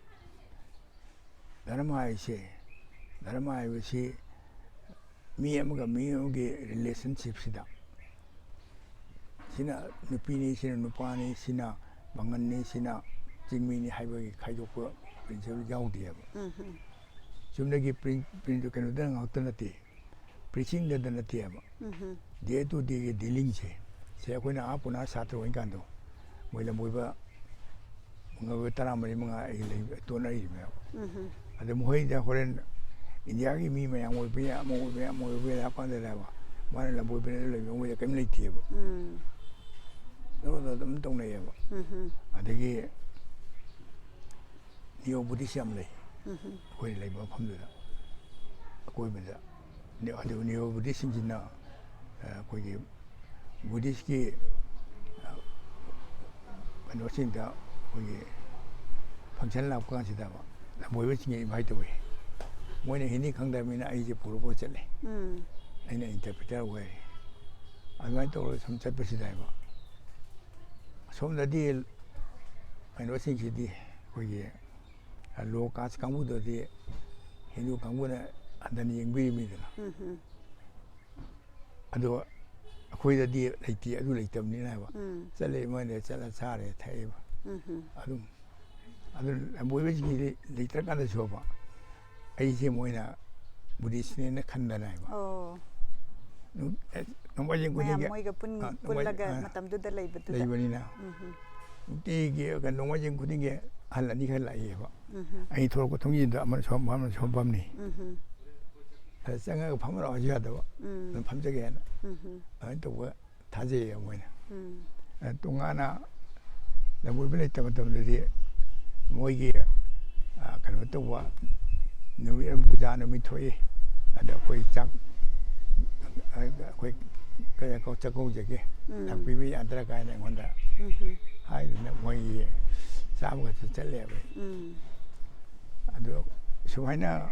ꯙꯔꯃ ꯍꯥꯏꯁꯦ, ꯙꯔꯃ ꯍꯥꯏꯕꯁꯤ ꯃꯤ ꯑꯃꯒ ꯃꯤ ꯑꯃꯒꯤ relationshipꯁꯤꯗ, ꯁꯤꯅ ꯅꯨꯄꯤꯅꯤ, ꯁꯤꯅ ꯅꯨꯄꯥꯅꯤ, ꯁꯤꯅ ꯄꯥꯡꯒꯜꯅꯤ, ꯁꯤꯅ ꯆꯤꯡꯃꯤꯅꯤ ꯍꯥꯏꯕꯒꯤ ꯈꯥꯏꯗꯣꯛꯄ principle ꯌꯥꯎꯗꯦꯕ꯫ ꯎꯝ꯫ ꯆꯨꯝꯅꯒꯤ ꯄ꯭ꯔꯤ-, ꯄ꯭ꯔꯤ-, ꯀꯩꯅꯣꯗ ꯉꯥꯛꯇ ꯅꯠꯇꯦ, preachingꯗꯗ ꯅꯠꯇꯦꯕ꯫ ꯎꯝ꯫ Day to dayꯒꯤ dealingꯁꯦ, ꯁꯦ ꯑꯩꯈꯣꯏꯅ ꯑꯥ ꯄꯨꯅꯥ ꯁꯥꯇ꯭ꯔ ꯑꯣꯏꯔꯤꯀꯥꯟꯗꯣ, ꯃꯣꯏ ꯂꯝꯕꯣꯏꯕ ꯃꯉꯥ ꯇꯔꯥꯃꯔꯤ ꯃꯉꯥ ꯑꯩ ꯂꯩ, ꯇꯣꯟꯅꯔꯤꯕꯅꯦꯕ꯫ ꯎꯝ꯫ ꯑꯗ ꯃꯈꯣꯏꯗ ꯍꯣꯔꯦꯟ ꯏꯟꯗꯤꯌꯥꯒꯤ ꯃꯤ ꯃꯌꯥꯝ ꯑꯣꯏꯕ ꯌꯥꯏ, ꯑꯃ ꯑꯣꯏꯕ ꯌꯥꯏ, ꯑꯃ ꯑꯣꯏꯕ ꯌꯥꯏ ꯍꯥꯏꯔ ꯀꯥꯟꯗꯅꯦꯕ, ꯃꯥꯅ ꯂꯝꯕꯣꯏꯕꯅꯦ ꯑꯗꯨ ꯂꯩꯕ, ꯃꯣꯏꯗ ꯀꯔꯤꯝ ꯂꯩꯇꯦꯕ꯫ ꯎꯝ꯫ ꯂꯧꯔꯒ ꯑꯗꯨꯝ ꯇꯧꯅꯩꯌꯦꯕ꯫ ꯎꯝ꯫ ꯑꯗꯒꯤ Neo Buddhist ꯌꯥꯝ ꯂꯩ꯫ ꯎꯝ꯫ ꯑꯩꯈꯣꯏꯅ ꯂꯩꯕ ꯃꯐꯝꯗꯨꯗ, ꯑꯀꯣꯏꯕꯗ꯫ ꯅꯦ-, ꯑꯗꯨ Neo Buddhistꯁꯤꯡꯁꯤꯅ, ꯑ, ꯑꯩꯈꯣꯏꯒꯤ Buddhistꯀꯤ, ꯑ, ꯀꯩꯅꯣꯁꯤꯡꯗ, ꯑꯩꯈꯣꯏꯒꯤ function ꯂꯥꯛꯄ ꯀꯥꯟꯁꯤꯗ ꯂꯝꯕꯣꯏꯕꯁꯤꯡꯁꯦ invite ꯇꯧꯋꯤ꯫ ꯃꯣꯏꯅ ꯍꯤꯟꯗꯤ ꯈꯪꯗꯕꯅꯤꯅ ꯑꯩꯁꯦ ꯄꯨꯔ ꯄꯨꯔ ꯆꯠꯂꯦ꯫ ꯎꯝ꯫ ꯑꯩꯅ interpreter ꯑꯣꯏꯔꯦ꯫ ꯑꯗꯨꯃꯥꯏꯅ ꯇꯧꯔꯒ ꯁꯨꯝ ꯆꯠꯄꯁꯤꯗ ꯍꯥꯏꯕ, ꯑꯁꯣꯝꯗꯗꯤ ꯀꯩꯅꯣꯁꯤꯡꯁꯤꯗꯤ, ꯑꯩꯈꯣꯏꯒꯤ low caste ꯀꯥꯡꯕꯨꯗꯨꯗꯤ ꯍꯤꯟꯗꯨ ꯀꯥꯡꯕꯨꯅ ꯍꯟꯊꯅ ꯌꯦꯡꯕꯤꯔꯤꯃꯤꯗꯅ꯫ ꯎꯝ꯫ ꯑꯗꯣ ꯑꯩꯈꯣꯏꯗꯗꯤ ꯂꯩꯇꯦ, ꯑꯗꯨ ꯂꯩꯇꯕꯅꯤꯅ ꯍꯥꯏꯕ꯫ ꯎꯝ꯫ ꯆꯠꯂꯦ, ꯃꯣꯏꯅ ꯆꯠꯂ ꯆꯥꯔꯦ, ꯊꯛꯑꯦꯕ꯫ ꯎꯝ꯫ ꯑꯗꯨꯝ, ꯑꯗꯨ ꯂꯝꯕꯣꯏꯕꯁꯤꯡꯒꯤꯗꯤ ꯂꯩꯇ꯭ꯔꯀꯥꯟꯗꯁꯨ ꯍꯥꯏꯕ, ꯑꯩꯁꯦ ꯃꯣꯏꯅ Buddhistꯅꯦꯅ ꯈꯟꯗꯅ ꯍꯥꯏꯕ꯫ ꯑꯣ꯫ ꯅꯨ-, ꯑꯦ, ꯅꯣꯡꯃꯥꯏꯖꯤꯡ ꯃꯌꯥꯝ ꯈꯨꯗꯤꯡꯒꯤ, ꯃꯣꯏꯒ ꯄꯨꯟ-, ꯑ, ꯅꯣꯡꯃꯥꯏ-, ꯄꯨꯜꯂꯒ ꯑ, ꯃꯇꯝꯗꯨꯗ ꯂꯩꯕꯗꯨꯗ꯫ ꯂꯩꯕꯅꯤꯅ ꯎꯝ ꯍꯝ꯫ ꯅꯨꯡꯇꯤꯒꯤ ꯀꯩꯅꯣ, ꯅꯣꯡꯃꯥꯏꯖꯤꯡ ꯈꯨꯗꯤꯡꯒꯤ ꯑꯍꯜ ꯑꯅꯤꯈꯛ ꯂꯥꯛꯏꯑꯕ꯫ ꯎꯝ ꯍꯝ꯫ ꯑꯩ ꯊꯣꯛꯂꯛꯄ ꯊꯣꯡꯖꯤꯟꯗ ꯑꯃꯅ ꯁꯣꯝ ꯐꯝ, ꯑꯃꯅ ꯁꯣꯝ ꯐꯝꯅꯤ꯫ ꯎꯝ ꯍꯝ꯫ ꯑꯗ ꯆꯪꯉꯒ ꯐꯝꯃꯔꯛꯑꯣꯁꯨ ꯌꯥꯗꯕ꯫ ꯎꯝ꯫ ꯑꯗꯨꯝ ꯐꯝꯖꯒꯦ ꯍꯥꯏꯅ꯫ ꯎꯝ ꯍꯝ꯫ ꯑꯗꯨꯃꯥꯏꯅ ꯇꯧꯕ ꯊꯥꯖꯩꯌꯦ ꯃꯣꯏꯅ꯫ ꯎꯝ꯫ ꯑ, ꯇꯣꯉꯥꯟꯅ ꯂꯝꯀꯣꯏꯕ ꯂꯩꯇꯕ ꯃꯇꯝꯗꯗꯤ ꯃꯣꯏꯒꯤ, ꯑ, ꯀꯩꯅꯣ ꯇꯧꯕ ꯅꯨꯃꯤꯠ ꯑꯃ ꯄꯨꯖꯥ ꯅꯨꯃꯤꯠ ꯊꯣꯛꯏ꯫ ꯑꯗ ꯑꯩꯈꯣꯏ ꯆꯥꯛ, ꯑ, ꯑꯩꯈꯣꯏ ꯀꯩ ꯀꯧ-, ꯆꯥꯛꯀꯧꯖꯒꯦ, ꯎꯝ꯫ ꯂꯥꯛꯄꯤꯕ ꯌꯥꯗ꯭ꯔꯥ ꯀꯥꯏꯅ ꯑꯩꯉꯣꯟꯗ ꯎꯝ ꯍꯝ꯫ ꯍꯥꯏꯗꯅ ꯃꯣꯏꯒꯤ ꯆꯥꯕꯒꯁꯨ ꯆꯠꯂꯦꯕ꯫ ꯎꯝ꯫ ꯑꯗꯣ ꯁꯨꯃꯥꯏꯅ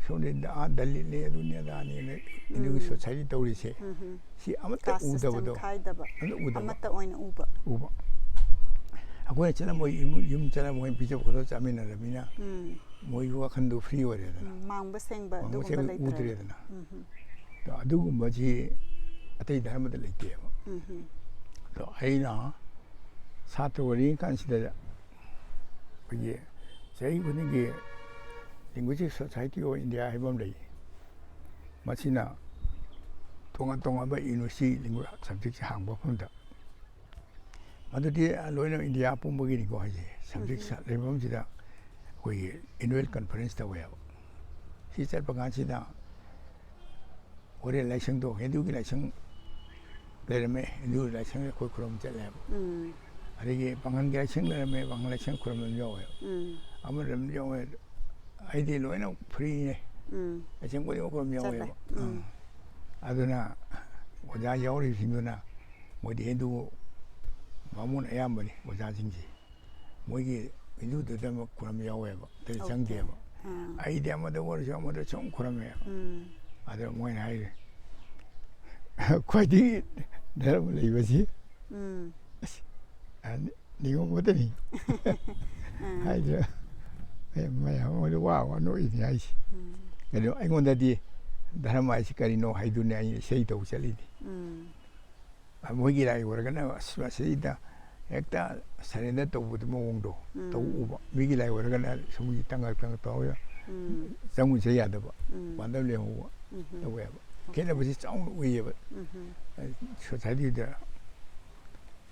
ꯁꯣꯝꯗ ꯑꯥ ꯗꯂꯤꯠꯅꯤ, ꯑꯗꯨꯅꯤ, ꯑꯗꯥꯅꯤꯅ ꯏꯟꯗꯤꯌꯟ ꯎꯝ꯫ ꯁꯣꯁꯥꯏꯇꯤ ꯇꯧꯔꯤꯁꯦ, ꯎꯝ ꯍꯝ꯫ ꯁꯤ ꯑꯃꯠꯇ ꯀꯥꯁ ꯁꯤꯁꯇꯦꯝ ꯎꯗꯕꯗꯣ, ꯈꯥꯏꯗꯕ, ꯑꯃꯠꯇ ꯎꯗꯕ꯫ ꯑꯃꯠꯇ ꯑꯣꯏꯅ ꯎꯕ꯫ ꯎꯕ꯫ ꯑꯩꯈꯣꯏꯅ ꯆꯠꯂꯝꯃꯣꯏ, ꯌꯨꯝ, ꯌꯨꯝ ꯆꯠꯂꯝꯃꯣꯏ, ꯄꯤꯖ ꯈꯣꯠꯇ ꯆꯥꯃꯤꯟꯅꯔꯕꯅꯤꯅ, ꯎꯝ꯫ ꯃꯣꯏꯒꯤ ꯋꯥꯈꯟꯗꯣ ꯐ꯭ꯔꯤ ꯑꯣꯏꯔꯦꯗꯅ꯫ ꯎꯝ, ꯃꯥꯡꯕ ꯁꯦꯡꯕ ꯃꯥꯡꯕ ꯑꯗꯨꯒꯨꯝꯕ ꯁꯦꯡꯕ ꯂꯩꯇ꯭ꯔꯦ꯫ ꯎꯗ꯭ꯔꯦꯗꯅ꯫ ꯎꯝ ꯍꯝ꯫ ꯑꯗꯣ ꯑꯗꯨꯒꯨꯝꯕꯁꯤ ꯑꯇꯩ ꯙꯔꯃꯗ ꯂꯩꯇꯦꯕ꯫ ꯎꯝ ꯍꯝ꯫ ꯑꯗꯣ ꯑꯩꯅ ꯁꯥꯇ꯭ꯔ ꯑꯣꯏꯔꯤꯉꯩ ꯀꯥꯟꯁꯤꯗ ꯑꯩꯈꯣꯏꯒꯤ ꯆꯍꯤ ꯈꯨꯗꯤꯡꯒꯤ Linguistic Society of India ꯍꯥꯏꯕ ꯑꯃ ꯂꯩ꯫ ꯃꯁꯤꯅ ꯇꯣꯉꯥꯟ ꯇꯣꯉꯥꯟꯕ ꯌꯨꯅꯤꯚꯔꯁꯤꯇꯤ ꯂꯤꯡꯒ꯭ꯋ-, ꯁꯕꯖꯦꯛꯁꯦ ꯍꯥꯡꯕ ꯃꯐꯝꯗ, ꯃꯗꯨꯗꯤ ꯂꯣꯏꯅ ꯏꯟꯗꯤꯌꯥ ꯄꯨꯝꯕꯒꯤꯅꯤꯀꯣ ꯍꯥꯏꯁꯦ, ꯁꯕꯖꯦꯛ ꯎꯝ꯫ ꯁ-, ꯂꯩꯐꯝꯁꯤꯗ ꯑꯩꯈꯣꯏꯒꯤ annual conference ꯇꯧꯋꯦꯕ꯫ ꯁꯤ ꯆꯠꯄ ꯀꯥꯟꯁꯤꯗ ꯑꯣꯔꯦꯟ ꯂꯥꯏꯁꯪꯗꯣ, ꯍꯤꯟꯗꯨꯒꯤ ꯂꯥꯏꯁꯪ ꯂꯩꯔꯝꯃꯦ, ꯍꯤꯟꯗꯨꯒꯤ ꯂꯥꯏꯁꯪꯗ ꯑꯩꯈꯣꯏ ꯈꯨꯔꯨꯝ ꯆꯠꯂꯦꯕ꯫ ꯎꯝ꯫ ꯑꯗꯒꯤ ꯄꯥꯉꯜꯒꯤ ꯂꯥꯏꯁꯪ ꯂꯩꯔꯝꯃꯦ, ꯄꯥꯉꯜ ꯂꯥꯏꯁꯪ ꯈꯨꯔꯨꯝꯕ ꯑꯗꯨꯝ ꯌꯥꯎꯋꯦꯕ꯫ ꯎꯝ꯫ ꯑꯃ ꯂꯩꯔꯝꯕ ꯌꯥꯎꯋꯦ, ꯑꯩꯗꯤ ꯂꯣꯏꯅ ꯐ꯭ꯔꯤꯅꯦ꯫ ꯎꯝ꯫ ꯂꯥꯏꯁꯪ ꯈꯨꯗꯤꯡꯃꯛ ꯈꯨꯔꯨꯝ ꯆꯠꯂꯦ꯫ ꯌꯥꯎꯋꯦꯕ꯫ ꯎꯝ꯫ ꯑꯥ꯫ ꯑꯗꯨꯅ ꯑꯣꯖꯥ ꯌꯥꯎꯔꯤꯕꯁꯤꯡꯗꯨꯅ ꯃꯣꯏꯗꯤ ꯍꯤꯟꯗꯨ ꯕꯥꯃꯣꯟ ꯑꯌꯥꯝꯕꯅꯤ ꯑꯣꯖꯥꯁꯤꯡꯁꯦ꯫ ꯃꯣꯏꯒꯤ ꯍꯤꯟꯗꯨꯗꯨꯗ ꯑꯃ ꯈꯨꯔꯨꯝ ꯌꯥꯎꯋꯦꯕ, ꯑꯗꯨꯗꯤ ꯑꯣꯀꯦ꯫ ꯆꯪꯗꯦꯕ꯫ ꯑꯥ꯫ ꯑꯩꯗꯤ ꯑꯃꯗ ꯑꯣꯏꯔꯁꯨ ꯑꯃꯗ ꯁꯨꯝ ꯈꯨꯔꯨꯝꯃꯦ꯫ ꯎꯝ꯫ ꯑꯗ ꯃꯣꯏꯅ ꯍꯥꯏꯔꯦ, "ꯈ꯭ꯋꯥꯏꯗꯒꯤ ꯙꯔꯃ ꯂꯩꯕꯁꯤ ꯎꯝ꯫ ꯑꯁ, ꯑ, ꯅꯤꯉꯣꯝꯕꯗꯅꯤ" ꯎꯝ꯫ ꯍꯥꯏꯗ꯭ꯔꯥ? ꯑꯦ, ꯃꯌꯥꯝ ꯑꯃ ꯋꯥ ꯋꯥ ꯅꯣꯛꯏꯅꯤ ꯍꯥꯏꯁꯦ꯫ ꯎꯝ꯫ ꯑꯗꯣ ꯑꯩꯉꯣꯟꯗꯗꯤ ꯙꯔꯃ ꯍꯥꯏꯁꯤ ꯀꯔꯤꯅꯣ ꯍꯥꯏꯗꯨꯅꯤ ꯑꯩꯅ ꯏꯁꯩ ꯇꯧ ꯆꯠꯂꯤꯅꯤ꯫ ꯎꯝ꯫ ꯃꯣꯏꯒꯤ ꯂꯥꯏ ꯑꯣꯏꯔꯒꯅ, "ꯑꯁ, ꯃꯁꯤꯗ ꯍꯦꯛꯇ surrender ꯇꯧꯕꯗꯨ ꯃꯑꯣꯡꯗꯣ ꯎꯝ꯫ ꯇꯧ ꯎꯕ꯫ ꯃꯤꯒꯤ ꯂꯥꯏ ꯑꯣꯏꯔꯒꯅ ꯁꯨꯝ ꯇꯪꯒ ꯇꯪꯒ ꯇꯧꯔꯒ ꯎꯝ꯫ ꯆꯪꯉꯨꯁꯦ ꯌꯥꯗꯕ, ꯎꯝ꯫ ꯄꯥꯟꯗꯝ ꯂꯩꯍꯧꯕ ꯎꯝ꯫ ꯇꯧꯋꯦꯕ꯫ ꯈꯦꯠꯅꯕꯁꯤ ꯆꯥꯎꯅ ꯎꯏꯌꯦꯕ꯫ ꯎꯝ꯫ ꯁꯣꯁꯥꯏꯇꯤꯗ꯫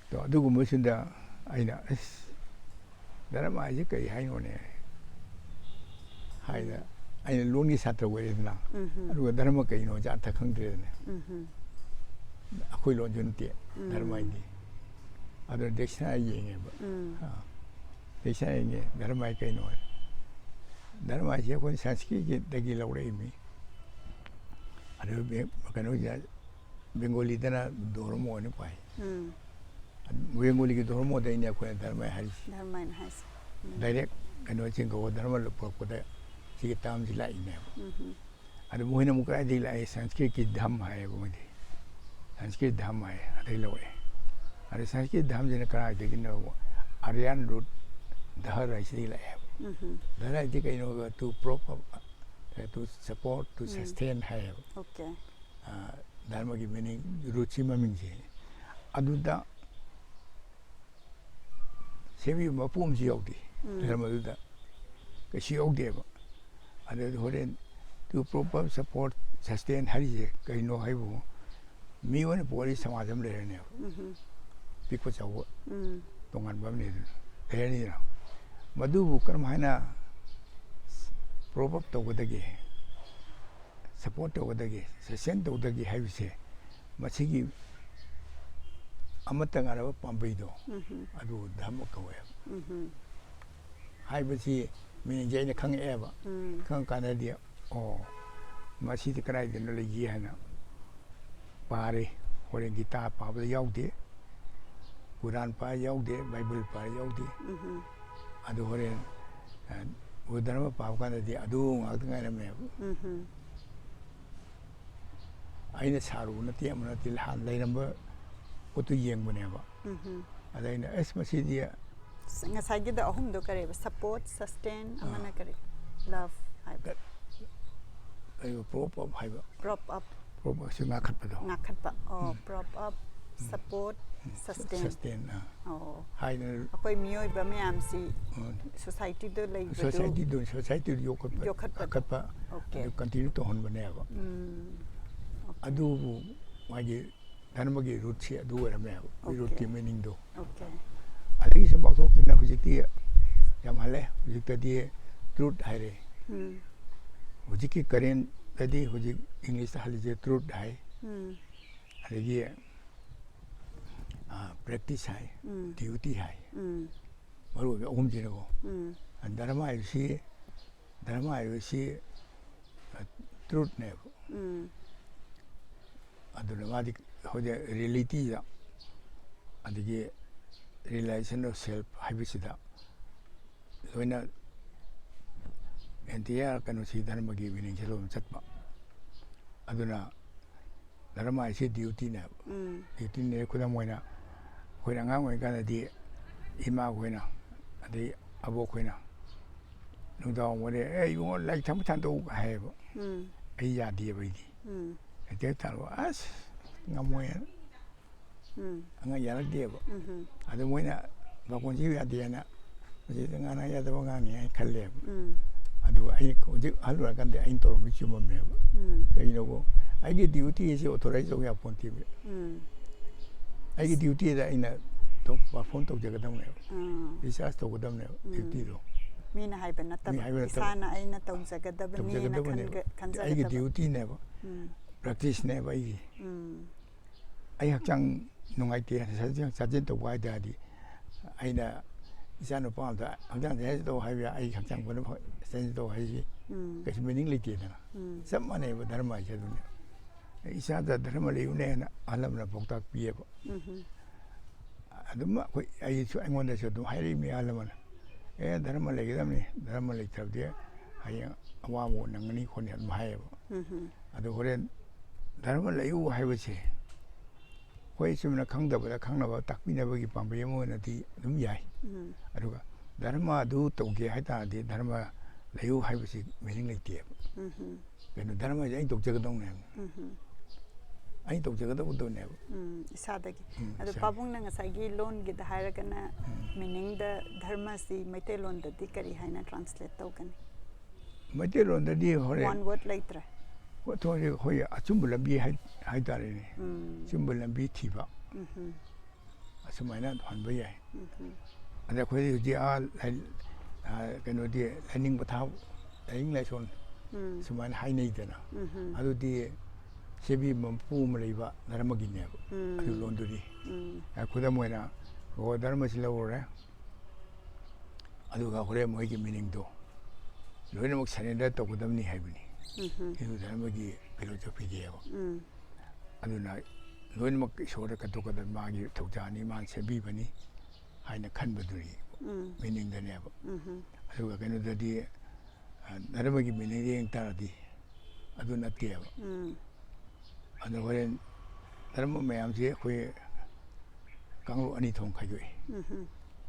ꯑꯗꯣ ꯑꯗꯨꯒꯨꯝꯕꯁꯤꯗ ꯑꯩꯅ, "ꯑꯁ, ꯙꯔꯃ ꯍꯥꯏꯁꯦ ꯀꯔꯤ ꯍꯥꯏꯅꯣꯅꯦ?" ꯍꯥꯏꯅ ꯎꯝ꯫ ꯑꯩꯅ ꯂꯣꯟꯒꯤ ꯁꯥꯇ꯭ꯔ ꯑꯣꯏꯔꯦꯗꯅ꯫ ꯎꯝ꯫ ꯑꯗꯨꯒ ꯙꯔꯃ ꯀꯩꯅꯣꯁꯦ ꯑꯔꯊ ꯈꯪꯗ꯭ꯔꯦꯗꯅ꯫ ꯎꯝ꯫ ꯑꯩꯈꯣꯏ ꯂꯣꯟꯁꯨ ꯅꯠꯇꯦ ꯎꯝ꯫ ꯙꯔꯃ ꯍꯥꯏꯗꯤ꯫ ꯑꯗꯨꯅ ꯗꯤꯛꯁꯅꯥꯔꯤ ꯌꯦꯡꯉꯦꯕ꯫ ꯎꯝ꯫ ꯑꯥ꯫ ꯗꯤꯛꯁꯅꯥꯔꯤ ꯌꯦꯡꯉꯦ, ꯙꯔꯃ ꯍꯥꯏ ꯀꯩꯅꯣ ꯍꯥꯏ꯫ ꯙꯔꯃ ꯍꯥꯏꯁꯦ ꯑꯩꯈꯣꯏꯅ ꯁꯪꯁꯀ꯭ꯔꯤꯠꯀꯤꯗꯒꯤ ꯂꯧꯔꯛꯏꯃꯤ꯫ ꯑꯗꯨ ꯕꯦ-, ꯀꯩꯅꯣꯁꯦ, ꯕꯦꯡꯒꯣꯂꯤꯗꯅ ꯙꯣꯔꯃ ꯑꯣꯏꯅ ꯄꯥꯏ꯫ ꯎꯝ꯫ ꯕꯦꯡꯒꯣꯂꯤꯒꯤ ꯙꯣꯔꯃꯗꯩꯅꯦ ꯑꯩꯈꯣꯏꯅ ꯙꯔꯃ ꯍꯥꯏꯔꯤꯁꯦ꯫ ꯙꯔꯃ ꯍꯥꯏꯅ ꯍꯥꯏꯁꯦ꯫ ꯎꯝ꯫ ꯗꯥꯏꯔꯦꯛ ꯀꯩꯅꯣ ꯆꯤꯡꯒꯧꯕ ꯙꯔꯃ ꯄꯨꯔꯛꯄꯗ ꯁꯤꯒꯤ ꯇꯥꯝꯁꯤ ꯂꯥꯛꯏꯅꯦꯕ꯫ ꯎꯝ꯫ ꯑꯗꯨ ꯃꯣꯏꯅ ꯑꯃꯨꯛ ꯀꯗꯥꯏꯗꯒꯤ ꯂꯥꯛꯏ? ꯁꯪꯁꯀ꯭ꯔꯤꯠꯀꯤ ꯙꯝ ꯍꯥꯏꯌꯦꯕ ꯃꯣꯏꯗꯤ꯫ ꯁꯪꯁꯀ꯭ꯔꯤꯠ ꯙꯝ ꯍꯥꯏ, ꯑꯗꯩ ꯂꯧꯔꯛꯑꯦ꯫ ꯑꯗ ꯁꯪꯁꯀ꯭ꯔꯤꯠ ꯙꯝꯁꯤꯅ ꯀꯗꯥꯏꯗꯒꯤꯅꯣ? ꯑꯥꯔꯤꯌꯥꯟ ꯔꯨꯠ ꯙꯔ ꯍꯥꯏꯁꯤꯗꯒꯤ ꯂꯥꯛꯑꯦꯕ꯫ ꯎꯝ꯫ ꯙꯔ ꯍꯥꯏꯗꯤ ꯀꯩꯅꯣ? To prop up, to support, to um. Sustain ꯍꯥꯏꯌꯦꯕ꯫ ꯑꯣꯀꯦ꯫ ꯑ, ꯙꯔꯃꯒꯤ ꯃꯤꯅꯤꯡ, ꯔꯨꯠꯁꯤ ꯃꯃꯤꯡꯁꯦ꯫ ꯑꯗꯨꯗ ꯁꯦꯝꯕꯤꯕ ꯃꯄꯨ ꯑꯃꯁꯨ ꯌꯥꯎꯗꯦ꯫ ꯎꯝ꯫ ꯙꯔꯃꯗꯨꯗ ꯀꯩꯁꯨ ꯌꯥꯎꯗꯦꯕ꯫ ꯑꯗꯨꯗ ꯍꯣꯔꯦꯟ to prop up, support, sustain ꯍꯥꯏꯔꯤꯁꯦ ꯀꯩꯅꯣ ꯍꯥꯏꯕꯨ, ꯃꯤ ꯑꯣꯏꯅ ꯄꯣꯛꯂꯤ ꯁꯃꯥꯖ ꯑꯃ ꯂꯩꯔꯅꯦꯕ꯫ ꯎꯝ꯫ ꯄꯤꯛꯄ ꯆꯥꯎꯕ ꯎꯝ꯫ ꯇꯣꯉꯥꯟꯕ ꯑꯃꯅꯤ ꯑꯗꯨꯅ ꯂꯩꯔꯅꯤꯗꯅ꯫ ꯃꯗꯨꯕꯨ ꯀꯔꯝ ꯍꯥꯏꯅ prop up ꯇꯧꯒꯗꯒꯦ, support ꯇꯧꯒꯗꯒꯦ, sustain ꯇꯧꯒꯗꯒꯦ ꯍꯥꯏꯕꯁꯦ, ꯃꯁꯤꯒꯤ ꯑꯃꯠꯇ ꯉꯥꯏꯔꯕ ꯄꯥꯝꯕꯩꯗꯣ, ꯎꯝ꯫ ꯑꯗꯨ ꯙꯔꯃ ꯀꯧꯋꯦꯕ꯫ ꯎꯝ꯫ ꯍꯥꯏꯕꯁꯤ ꯃꯤꯅꯤꯡꯁꯦ ꯑꯩꯅ ꯈꯪꯉꯛꯑꯦꯕ꯫ ꯎꯝ꯫ ꯈꯪꯉꯀꯥꯟꯗꯗꯤ, "ꯑꯣ, ꯃꯁꯤꯗꯤ ꯀꯗꯥꯏꯗꯅꯣ ꯂꯩꯒꯦ?" ꯍꯥꯏꯅ ꯄꯥꯔꯦ꯫ ꯍꯣꯔꯦꯟ ꯒꯤꯇꯥ ꯄꯥꯕꯗ ꯌꯥꯎꯗꯦ, ꯀꯨꯔꯥꯟ ꯄꯥ ꯌꯥꯎꯗꯦ, ꯕꯥꯏꯕꯜ ꯄꯥ ꯌꯥꯎꯗꯦ꯫ ꯎꯝ꯫ ꯑꯗꯨ ꯍꯣꯔꯦꯟ, ꯑ, ꯙꯔꯃ ꯄꯥꯕ ꯀꯥꯟꯗꯗꯤ ꯑꯗꯨ ꯉꯥꯛꯇ ꯉꯥꯏꯔꯝꯃꯦꯕ꯫ ꯎꯝ꯫ ꯑꯩꯅ ꯁꯥꯔꯨꯕ ꯅꯠꯇꯦ, ꯑꯃ ꯅꯠꯇꯦ, ꯍꯥꯟꯅ ꯂꯩꯔꯝꯕ ꯄꯣꯠꯇꯨ ꯌꯦꯡꯕꯅꯦꯕ꯫ ꯎꯝ꯫ ꯑꯗ ꯑꯩꯅ, "ꯑꯁ, ꯃꯁꯤꯗꯤ" ꯉꯁꯥꯏꯒꯤꯗꯣ ꯑꯍꯨꯝꯗꯣ ꯀꯔꯤꯕ? Support, sustain, ꯑꯃꯅ ꯑꯥ꯫ ꯀꯔꯤ? Love ꯍꯥꯏꯕ꯫ ꯀ-, ꯀꯩꯅꯣ, prop up ꯍꯥꯏꯕ꯫ Prop up꯫ Prop up ꯁꯤ ꯉꯥꯛꯈꯠꯄꯗꯣ꯫ ꯉꯥꯛꯈꯠꯄ꯫ ꯑꯣ, ꯎꯝ꯫ Prop up, ꯎꯝ꯫ Support, ꯎꯝ꯫ Sustain꯫ Sustain, ꯑꯥ꯫ ꯑꯣ꯫ ꯍꯥꯏꯗꯅ ꯑꯩꯈꯣꯏ ꯃꯤꯑꯣꯏꯕ ꯃꯌꯥꯝꯁꯤ ꯎꯝ꯫ Societyꯗ ꯂꯩꯕꯗꯨ ꯁꯣꯁꯥꯏꯇꯤꯗꯨ, ꯁꯣꯁꯥꯏꯇꯤꯗꯨ ꯌꯣꯛꯈꯠꯄ, ꯌꯣꯛꯈꯠꯄꯗꯣ꯫ ꯀꯥꯈꯠꯄ, ꯑꯣꯀꯦ꯫ ꯑꯗꯨ continue ꯇꯧꯍꯟꯕꯅꯦꯕ꯫ ꯎꯝ꯫ ꯑꯗꯨꯕꯨ ꯃꯥꯒꯤ ꯙꯔꯃꯒꯤ ꯔꯨꯠꯁꯤ ꯑꯗꯨ ꯑꯣꯏꯔꯝꯃꯦꯕ, Okay. ꯔꯨꯠꯀꯤ ꯃꯤꯅꯤꯡꯗꯣ꯫ Okay. ꯑꯗꯒꯤ ꯁꯨꯝ ꯄꯥꯛꯊꯣꯛꯈꯤꯗꯅ ꯍꯧꯖꯤꯛꯇꯤ ꯌꯥꯝ ꯍꯜꯂꯦ꯫ ꯍꯧꯖꯤꯛꯇꯗꯤ ꯇ꯭ꯔꯨꯠ ꯍꯥꯏꯔꯦ꯫ ꯎꯝ. ꯍꯧꯖꯤꯛꯀꯤ ꯀꯔꯦꯟꯗꯗꯤ ꯍꯧꯖꯤꯛ ꯏꯪꯂꯤꯁꯇ ꯍꯜꯂꯤꯁꯦ ꯇ꯭ꯔꯨꯠ ꯍꯥꯏ, ꯎꯝ. ꯑꯗꯒꯤ ꯄ꯭ꯔꯦꯛꯇꯤꯁ ꯍꯥꯏ, ꯎꯝ. ꯗ꯭ꯌꯨꯇꯤ ꯍꯥꯏ, ꯎꯝ. ꯃꯔꯨ ꯑꯣꯏꯕ ꯑꯍꯨꯝꯁꯤꯅꯀꯣ꯫ ꯎꯝ. ꯙꯔꯃ ꯍꯥꯏꯕꯁꯤ, ꯙꯔꯃ ꯍꯥꯏꯕꯁꯤ ꯇ꯭ꯔꯨꯠꯅꯦꯕ꯫ ꯎꯝ. ꯑꯗꯨꯅ ꯃꯥꯗꯤ ꯍꯧꯖꯤꯛ ꯔꯤꯌꯦꯂꯤꯇꯤꯗ, ꯑꯗꯒꯤ ꯔꯤꯌꯦꯂꯥꯏꯖꯦꯁꯟ ꯑꯣꯐ ꯁꯦꯜꯐ ꯍꯥꯏꯕꯁꯤꯗ ꯂꯣꯏꯅ ꯑꯦꯟꯇꯤꯌꯥꯔ ꯀꯩꯅꯣꯁꯤ ꯙꯔꯃꯒꯤ ꯃꯤꯅꯤꯡꯁꯤ ꯂꯣꯏꯅ ꯆꯠꯄ꯫ ꯑꯗꯨꯅ ꯙꯔꯃ ꯍꯥꯏꯁꯤ ꯗ꯭ꯌꯨꯇꯤꯅꯦꯕ꯫ ꯎꯝ. ꯗ꯭ꯌꯨꯇꯤꯅꯦ꯫ ꯈꯨꯗꯝ ꯑꯣꯏꯅ ꯑꯩꯈꯣꯏꯅ ꯑꯉꯥꯡ ꯑꯣꯏꯔꯤꯀꯥꯟꯗꯗꯤ ꯏꯃꯥꯈꯣꯏꯅ ꯑꯗꯩ ꯑꯕꯣꯛꯈꯣꯏꯅ ꯅꯨꯡꯗꯥꯡ ꯑꯣꯏꯔꯦ, "ꯑꯦ ꯏꯕꯨꯡꯉꯣ, ꯂꯥꯏꯔꯤꯛ ꯊꯝꯕ ꯊꯥꯟꯗꯣꯛꯎ" ꯍꯥꯏꯌꯦꯕ꯫ ꯎꯝ. ꯑꯩ ꯌꯥꯗꯦꯕ, ꯑꯩꯗꯤ꯫ ꯎꯝ. ꯂꯥꯏꯔꯤꯛ ꯊꯥꯟꯕ ꯑꯁ ꯉꯝꯃꯣꯏ ꯍꯥꯏꯅ ꯎꯝ. ꯑꯉꯥꯡ ꯌꯥꯔꯛꯇꯦꯕ꯫ ꯎꯝ. ꯑꯗꯨ ꯃꯣꯏꯅ ꯕꯥꯀꯣꯟꯁꯤ ꯌꯥꯗꯦ ꯍꯥꯏꯅ, "ꯃꯁꯤꯗ ꯉꯥꯡꯅ ꯌꯥꯗꯕ ꯑꯉꯥꯡꯅꯤ" ꯍꯥꯏꯅ ꯈꯜꯂꯦꯕ꯫ ꯎꯝ. ꯑꯗꯨ ꯑꯩ ꯍꯧꯖꯤꯛ ꯑꯍꯜ ꯑꯣꯏꯔꯀꯥꯟꯗ ꯑꯩꯅ ꯇꯧꯔꯝꯃꯤ ꯆꯨꯝꯃꯝꯃꯦꯕ꯫ ꯎꯝ. ꯀꯩꯒꯤꯅꯣꯕꯨ ꯑꯩꯒꯤ ꯗ꯭ꯌꯨꯇꯤ ꯑꯁꯤ ꯑꯣꯊꯣꯔꯥꯏꯁ ꯇꯧ ꯌꯥꯄꯣꯟꯇꯦꯕ꯫ ꯎꯝ. ꯑꯩꯒꯤ ꯗ꯭ꯌꯨꯇꯤꯗ ꯑꯩꯅ ꯄꯔꯐꯣꯔꯝ ꯇꯧꯖꯒꯗꯕꯅꯦꯕ, ꯎꯝ. ꯗꯤꯁꯆꯥꯔꯖ ꯇꯧꯒꯗꯕꯅꯦꯕ ꯎꯝ. ꯗ꯭ꯌꯨꯇꯤꯗꯣ꯫ ꯃꯤꯅ ꯍꯥꯏꯕ ꯅꯠꯇꯕ, ꯃꯤ ꯍꯥꯏꯕ ꯅꯠꯇꯕ꯫ ꯏꯁꯥꯅ ꯑꯩꯅ ꯇꯧꯖꯒꯗꯕꯅꯦꯅ ꯇꯧꯖꯒꯗꯕꯅꯦꯕ꯫ ꯈꯟꯒ- ꯑꯩꯒꯤ ꯈꯟꯖꯒꯗꯕ. ꯗ꯭ꯌꯨꯇꯤꯅꯦꯕ, ꯎꯝ. ꯄ꯭ꯔꯦꯛꯇꯤꯁꯅꯦꯕ ꯑꯩꯒꯤ꯫ ꯎꯝ. ꯑꯩ ꯍꯛꯆꯥꯡ ꯅꯨꯡꯉꯥꯏꯇꯦ, ꯁꯥꯖꯦꯜ ꯁꯥꯖꯦꯜ ꯇꯧꯕ ꯍꯥꯏ ꯇꯥꯔꯗꯤ, ꯑꯩꯅ ꯏꯆꯥ ꯅꯨꯄꯥ ꯑꯝꯗ "ꯍꯛꯆꯥꯡ ꯁꯥꯖꯦꯜ ꯇꯧ" ꯍꯥꯏꯕ, ꯑꯩ ꯍꯛꯆꯥꯡ ꯐꯅ ꯐ- ꯁꯥꯖꯦꯜ ꯇꯧ ꯍꯥꯏꯁꯤ ꯎꯝ. ꯀꯩꯁꯨ ꯃꯤꯅꯤꯡ ꯂꯩꯇꯦꯗꯅ꯫ ꯎꯝ. ꯆꯞ ꯃꯥꯟꯅꯩꯕ ꯙꯔꯃ ꯍꯥꯏꯁꯦ ꯑꯗꯨꯅꯦ꯫ ꯏꯁꯥꯗ ꯙꯔꯃ ꯂꯩꯌꯨꯅꯦꯅ ꯑꯍꯜ ꯑꯃꯅ ꯄꯥꯎꯇꯥꯛ ꯄꯤꯌꯦꯕ꯫ ꯎꯝ. ꯑꯗꯨꯝ ꯑꯩꯈꯣꯏ, ꯑꯩꯁꯨ, ꯑꯩꯉꯣꯟꯗꯁꯨ ꯑꯗꯨꯝ ꯍꯥꯏꯔꯛꯏ ꯃꯤ ꯑꯍꯜ ꯑꯃꯅ, "ꯑꯦ, ꯙꯔꯃ ꯂꯩꯒꯗꯕꯅꯤ, ꯙꯔꯃ ꯂꯩꯇ꯭ꯔꯕꯗꯤ ꯍꯌꯦꯡ ꯑꯋꯥꯕ ꯅꯪꯒꯅꯤ" ꯈꯣꯠꯅꯤ ꯑꯗꯨꯝ ꯍꯥꯏꯌꯦꯕ꯫ ꯎꯝ. ꯑꯗꯣ ꯍꯣꯔꯦꯟ ꯙꯔꯃ ꯂꯩꯌꯨ ꯍꯥꯏꯕꯁꯦ ꯑꯩꯈꯣꯏ ꯆꯨꯝꯅ ꯈꯪꯗꯕꯗ ꯈꯪꯅꯕ ꯇꯥꯛꯄꯤꯅꯕꯒꯤ ꯄꯥꯝꯕꯩ ꯑꯃ ꯑꯣꯏꯅꯗꯤ ꯑꯗꯨꯝ ꯌꯥꯏ꯫ ꯎꯝ. ꯑꯗꯨꯒ ꯙꯔꯃ ꯑꯗꯨ ꯇꯧꯒꯦ ꯍꯥꯏ ꯇꯥꯔꯗꯤ ꯙꯔꯃ ꯂꯩꯌꯨ ꯍꯥꯏꯕꯁꯤ ꯃꯤꯅꯤꯡ ꯂꯩꯇꯦꯕ꯫ ꯎꯝ. ꯀꯩꯅꯣ, ꯙꯔꯃꯁꯦ ꯑꯩꯅ ꯇꯧꯖꯒꯗꯧꯅꯦꯕ꯫ ꯎꯝ. ꯑꯩꯅ ꯇꯧꯖꯒꯗꯧꯕꯗꯧꯅꯦꯕ꯫ ꯎꯝ. ꯏꯁꯥꯗꯒꯤ. ꯎꯝ, ꯑꯗꯣ ꯏꯁꯥꯒꯤ. ꯄꯥꯕꯨꯡꯅ ꯉꯁꯥꯏꯒꯤ ꯂꯣꯟꯒꯤꯗ ꯍꯥꯏꯔꯒꯅ ꯎꯝ. ꯃꯤꯅꯤꯡꯗ ꯙꯔꯃꯁꯤ ꯃꯩꯇꯩꯂꯣꯟꯗꯗꯤ ꯀꯔꯤ ꯍꯥꯏꯅ ꯇ꯭ꯔꯥꯟꯁꯂꯦꯠ ꯇꯧꯒꯅꯤ? ꯃꯩꯇꯩꯂꯣꯟꯗꯗꯤ ꯍꯣꯔꯦꯟ ꯋꯥꯟ ꯋꯥꯔꯗ ꯂꯩꯇ꯭ꯔꯦ? ꯄꯣꯠꯊꯣꯛꯁꯦ ꯑꯩꯈꯣꯏ ꯑꯆꯨꯝꯕ ꯂꯝꯕꯤ ꯍꯥꯏ-, ꯍꯥꯏꯇꯥꯔꯦꯅꯦ꯫ ꯎꯝ꯫ ꯑꯆꯨꯝꯕ ꯂꯝꯕꯤ ꯊꯤꯕ꯫ ꯎꯝ꯫ ꯑꯁꯨꯃꯥꯏꯅ ꯍꯟꯕ ꯌꯥꯏ꯫ ꯎꯝ꯫ ꯑꯗ ꯑꯩꯈꯣꯏꯗꯤ ꯍꯧꯖꯤꯛ ꯑꯥ ꯂꯥꯏ-, ꯑꯥ, ꯀꯩꯅꯣꯗꯤ ꯂꯥꯏꯅꯤꯡ ꯄꯊꯥꯞ, ꯂꯥꯏꯅꯤꯡ ꯂꯥꯏꯁꯣꯟ ꯎꯝ꯫ ꯁꯨꯃꯥꯏꯅ ꯍꯥꯏꯅꯩꯗꯅ꯫ ꯎꯝ꯫ ꯑꯗꯨꯗꯤ ꯁꯦꯝꯕꯤꯕ ꯃꯄꯨ ꯑꯃ ꯂꯩꯕ ꯙꯔꯃꯒꯤꯅꯦꯕ꯫ ꯎꯝ꯫ ꯑꯗꯨ ꯂꯣꯟꯗꯨꯗꯤ꯫ ꯎꯝ꯫ ꯑ, ꯈꯨꯗꯝ ꯑꯣꯏꯅ ꯒꯣ ꯙꯔꯃꯁꯤ ꯂꯧꯔꯨꯔꯦ꯫ ꯑꯗꯨꯒ ꯍꯣꯔꯦꯟ ꯃꯣꯏꯒꯤ meaningꯗꯣ ꯂꯣꯏꯅꯃꯛ surrender ꯇꯧꯒꯗꯕꯅꯤ ꯍꯥꯏꯕꯅꯤ꯫ ꯎꯝ꯫ ꯍꯤꯟꯗꯨ ꯙꯔꯃꯒꯤ philosophyꯗꯤꯕ꯫ ꯎꯝ꯫ ꯑꯗꯨꯅ ꯂꯣꯏꯅꯃꯛ ꯏꯁꯣꯔꯗ ꯀꯠꯊꯣꯛꯀꯗꯕ ꯃꯥꯒꯤ ꯊꯧꯖꯥꯜꯅꯤ, ꯃꯥꯅ ꯁꯦꯝꯕꯤꯕꯅꯤ ꯍꯥꯏꯅ ꯈꯟꯕꯗꯨꯅꯤ ꯎꯝ꯫ meaningꯗꯅꯦꯕ꯫ ꯎꯝ꯫ ꯑꯗꯨꯒ ꯀꯩꯅꯣꯗꯗꯤ, ꯑ, ꯙꯔꯃꯒꯤ meaningꯗ ꯌꯦꯡ ꯇꯥꯔꯗꯤ ꯑꯗꯨ ꯅꯠꯇꯦꯕ꯫ ꯎꯝ꯫ ꯑꯗꯣ ꯍꯣꯔꯦꯟ ꯙꯔꯃ ꯃꯌꯥꯝꯁꯦ ꯑꯩꯈꯣꯏ ꯀꯥꯡꯂꯨꯞ ꯑꯅꯤ ꯊꯣꯛꯅ ꯈꯥꯏꯗꯣꯛꯏ꯫ ꯎꯝ꯫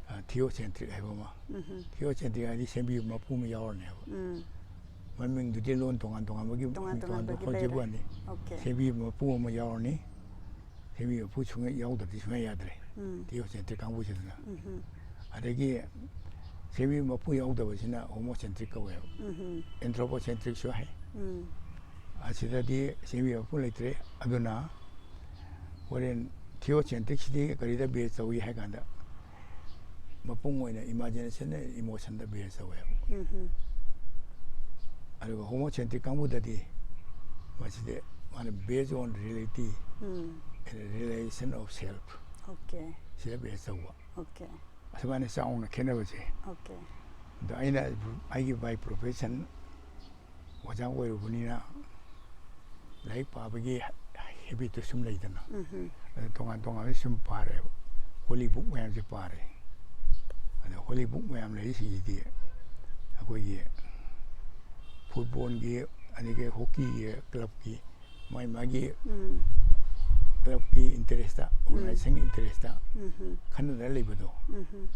ꯑ, theocentric ꯍꯥꯏꯕ ꯑꯃ꯫ ꯎꯝ꯫ Theocentric ꯍꯥꯏꯗꯤ ꯁꯦꯝꯕꯤꯕ ꯃꯄꯨ ꯑꯃ ꯌꯥꯎꯔꯅꯦꯕ꯫ ꯎꯝ꯫ ꯃꯃꯤꯡꯗꯨꯗꯤ ꯂꯣꯟ ꯇꯣꯉꯥꯟ ꯇꯣꯉꯥꯟꯕꯒꯤ ꯇꯣꯉꯥꯟ ꯃꯃꯤꯡ ꯇꯣꯉꯥꯟ ꯇꯣꯉꯥꯟꯕꯒꯤ ꯊꯣꯟꯖꯕ ꯂꯩꯔꯦ꯫ ꯋꯥꯅꯤ꯫ Okay꯫ ꯁꯦꯝꯕꯤꯕ ꯃꯄꯨ ꯑꯃ ꯌꯥꯎꯔꯅꯤ꯫ ꯁꯦꯝꯕꯤꯕ ꯃꯄꯨ ꯁꯨꯡꯌꯥ ꯌꯥꯎꯗ꯭ꯔꯗꯤ ꯁꯨꯡꯌꯥ ꯌꯥꯗ꯭ꯔꯦ꯫ ꯎꯝ꯫ Theocentric ꯀꯥꯡꯕꯨꯁꯤꯗꯅ꯫ ꯎꯝ꯫ ꯑꯗꯒꯤ ꯁꯦꯝꯕꯤꯕ ꯃꯄꯨ ꯌꯥꯎꯗꯕꯁꯤꯅ homocentric ꯀꯧꯋꯦꯕ꯫ ꯎꯝ꯫ Anthropocentricꯁꯨ ꯍꯥꯏ꯫ ꯎꯝ꯫ ꯑꯁꯤꯗꯗꯤ ꯁꯦꯝꯕꯤꯕ ꯃꯄꯨ ꯂꯩꯇ꯭ꯔꯦ꯫ ꯑꯗꯨꯅ ꯍꯣꯔꯦꯟ theocentricꯁꯤꯗꯤ ꯀꯔꯤꯗ base ꯇꯧꯏ ꯍꯥꯏ ꯀꯥꯟꯗ, ꯃꯄꯨꯡ ꯑꯣꯏꯅ imagination, emotionꯗ base ꯇꯧꯋꯦꯕ꯫ ꯎꯝ꯫ ꯑꯗꯨꯒ homocentric ꯀꯥꯡꯕꯨꯗꯗꯤ ꯃꯁꯤꯗꯤ ꯃꯥꯅ based on reality um. and realization of self Okay꯫ ꯁꯤꯗ base ꯇꯧꯕ꯫ Okay꯫ ꯑꯁꯨꯃꯥꯏꯅ ꯆꯥꯎꯅ ꯈꯦꯠꯅꯕꯁꯦ꯫ Okay꯫ ꯑꯗꯣ ꯑꯩꯅ, ꯑꯩꯒꯤ by profession ꯑꯣꯖꯥ ꯑꯣꯏꯔꯨꯕꯅꯤꯅ ꯂꯥꯏꯔꯤꯛ ꯄꯥꯕꯒꯤ habitꯇꯨ ꯁꯨꯝ ꯂꯩꯗꯅ꯫ ꯎꯝ꯫ ꯑꯗꯨ ꯇꯣꯉꯥꯟ ꯇꯣꯉꯥꯟꯕ ꯁꯨꯝ ꯄꯥꯔꯦꯕ꯫ Holy book ꯃꯌꯥꯝꯁꯦ ꯄꯥꯔꯦ꯫ ꯑꯗ holy book ꯃꯌꯥꯝ ꯂꯩꯔꯤꯁꯤꯡꯁꯤꯗꯤ ꯑꯩꯈꯣꯏꯒꯤ footballꯒꯤ, ꯑꯗꯒꯤ hockeyꯒꯤ clubꯀꯤ ꯃꯥꯏ ꯃꯥꯒꯤ ꯎꯝ꯫ clubꯀꯤ interestꯇ, ꯎꯝ꯫ organizationꯒꯤ interestꯇ ꯎꯝ꯫ ꯈꯟꯅꯗꯅ ꯂꯩꯕꯗꯣ꯫ ꯎꯝ꯫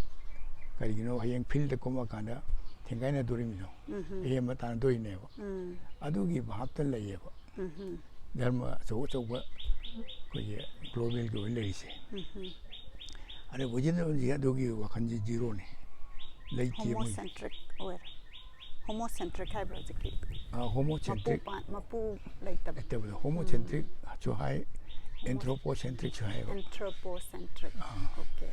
ꯀꯔꯤꯒꯤꯅꯣ ꯍꯌꯦꯡ fieldꯇ ꯀꯨꯝꯃꯀꯥꯟꯗ ꯊꯦꯡꯒꯥꯏꯅꯗꯣꯔꯤꯕꯗꯣ꯫ ꯎꯝ꯫ ꯑꯍꯦꯟꯕ ꯇꯥꯟꯅꯗꯣꯏꯅꯦꯕ꯫ ꯎꯝ꯫ ꯑꯗꯨꯒꯤ ꯚꯥꯞꯇ ꯂꯩꯌꯦꯕ꯫ ꯎꯝ꯫ ꯙꯔꯃ ꯑꯆꯧ ꯑꯆꯧꯕ ꯑꯩꯈꯣꯏꯒꯤ globalꯒꯤ ꯑꯣꯏꯅ ꯂꯩꯔꯤꯁꯦ꯫ ꯎꯝ꯫ ꯑꯗ ꯍꯧꯖꯤꯛ ꯍꯧꯖꯤꯛ ꯑꯗꯨꯒꯤ ꯋꯥꯈꯜꯁꯦ zeroꯅꯤ꯫ ꯂꯩꯇꯦ ꯃꯣꯏ꯫ Homocentric ꯑꯣꯏꯔꯦ꯫ Homocentric ꯍꯥꯏꯕ꯭ꯔꯥ ꯍꯧꯖꯤꯛꯀꯤ? ꯍꯣꯃꯣꯁꯦꯟꯇ꯭ꯔꯤꯛ ꯃꯄꯨ ꯃꯄꯨ ꯂꯩꯇꯕ. ꯂꯩꯇꯕꯗꯣ ꯍꯣꯃꯣꯁꯦꯟꯇ꯭ꯔꯤꯛꯁꯨ ꯍꯥꯏ, ꯑꯦꯟꯊ꯭ꯔꯣꯄꯣꯁꯦꯟꯇ꯭ꯔꯤꯛꯁꯨ ꯍꯥꯏꯌꯦꯕ. Anthropocentric. ꯑꯥ. Okay.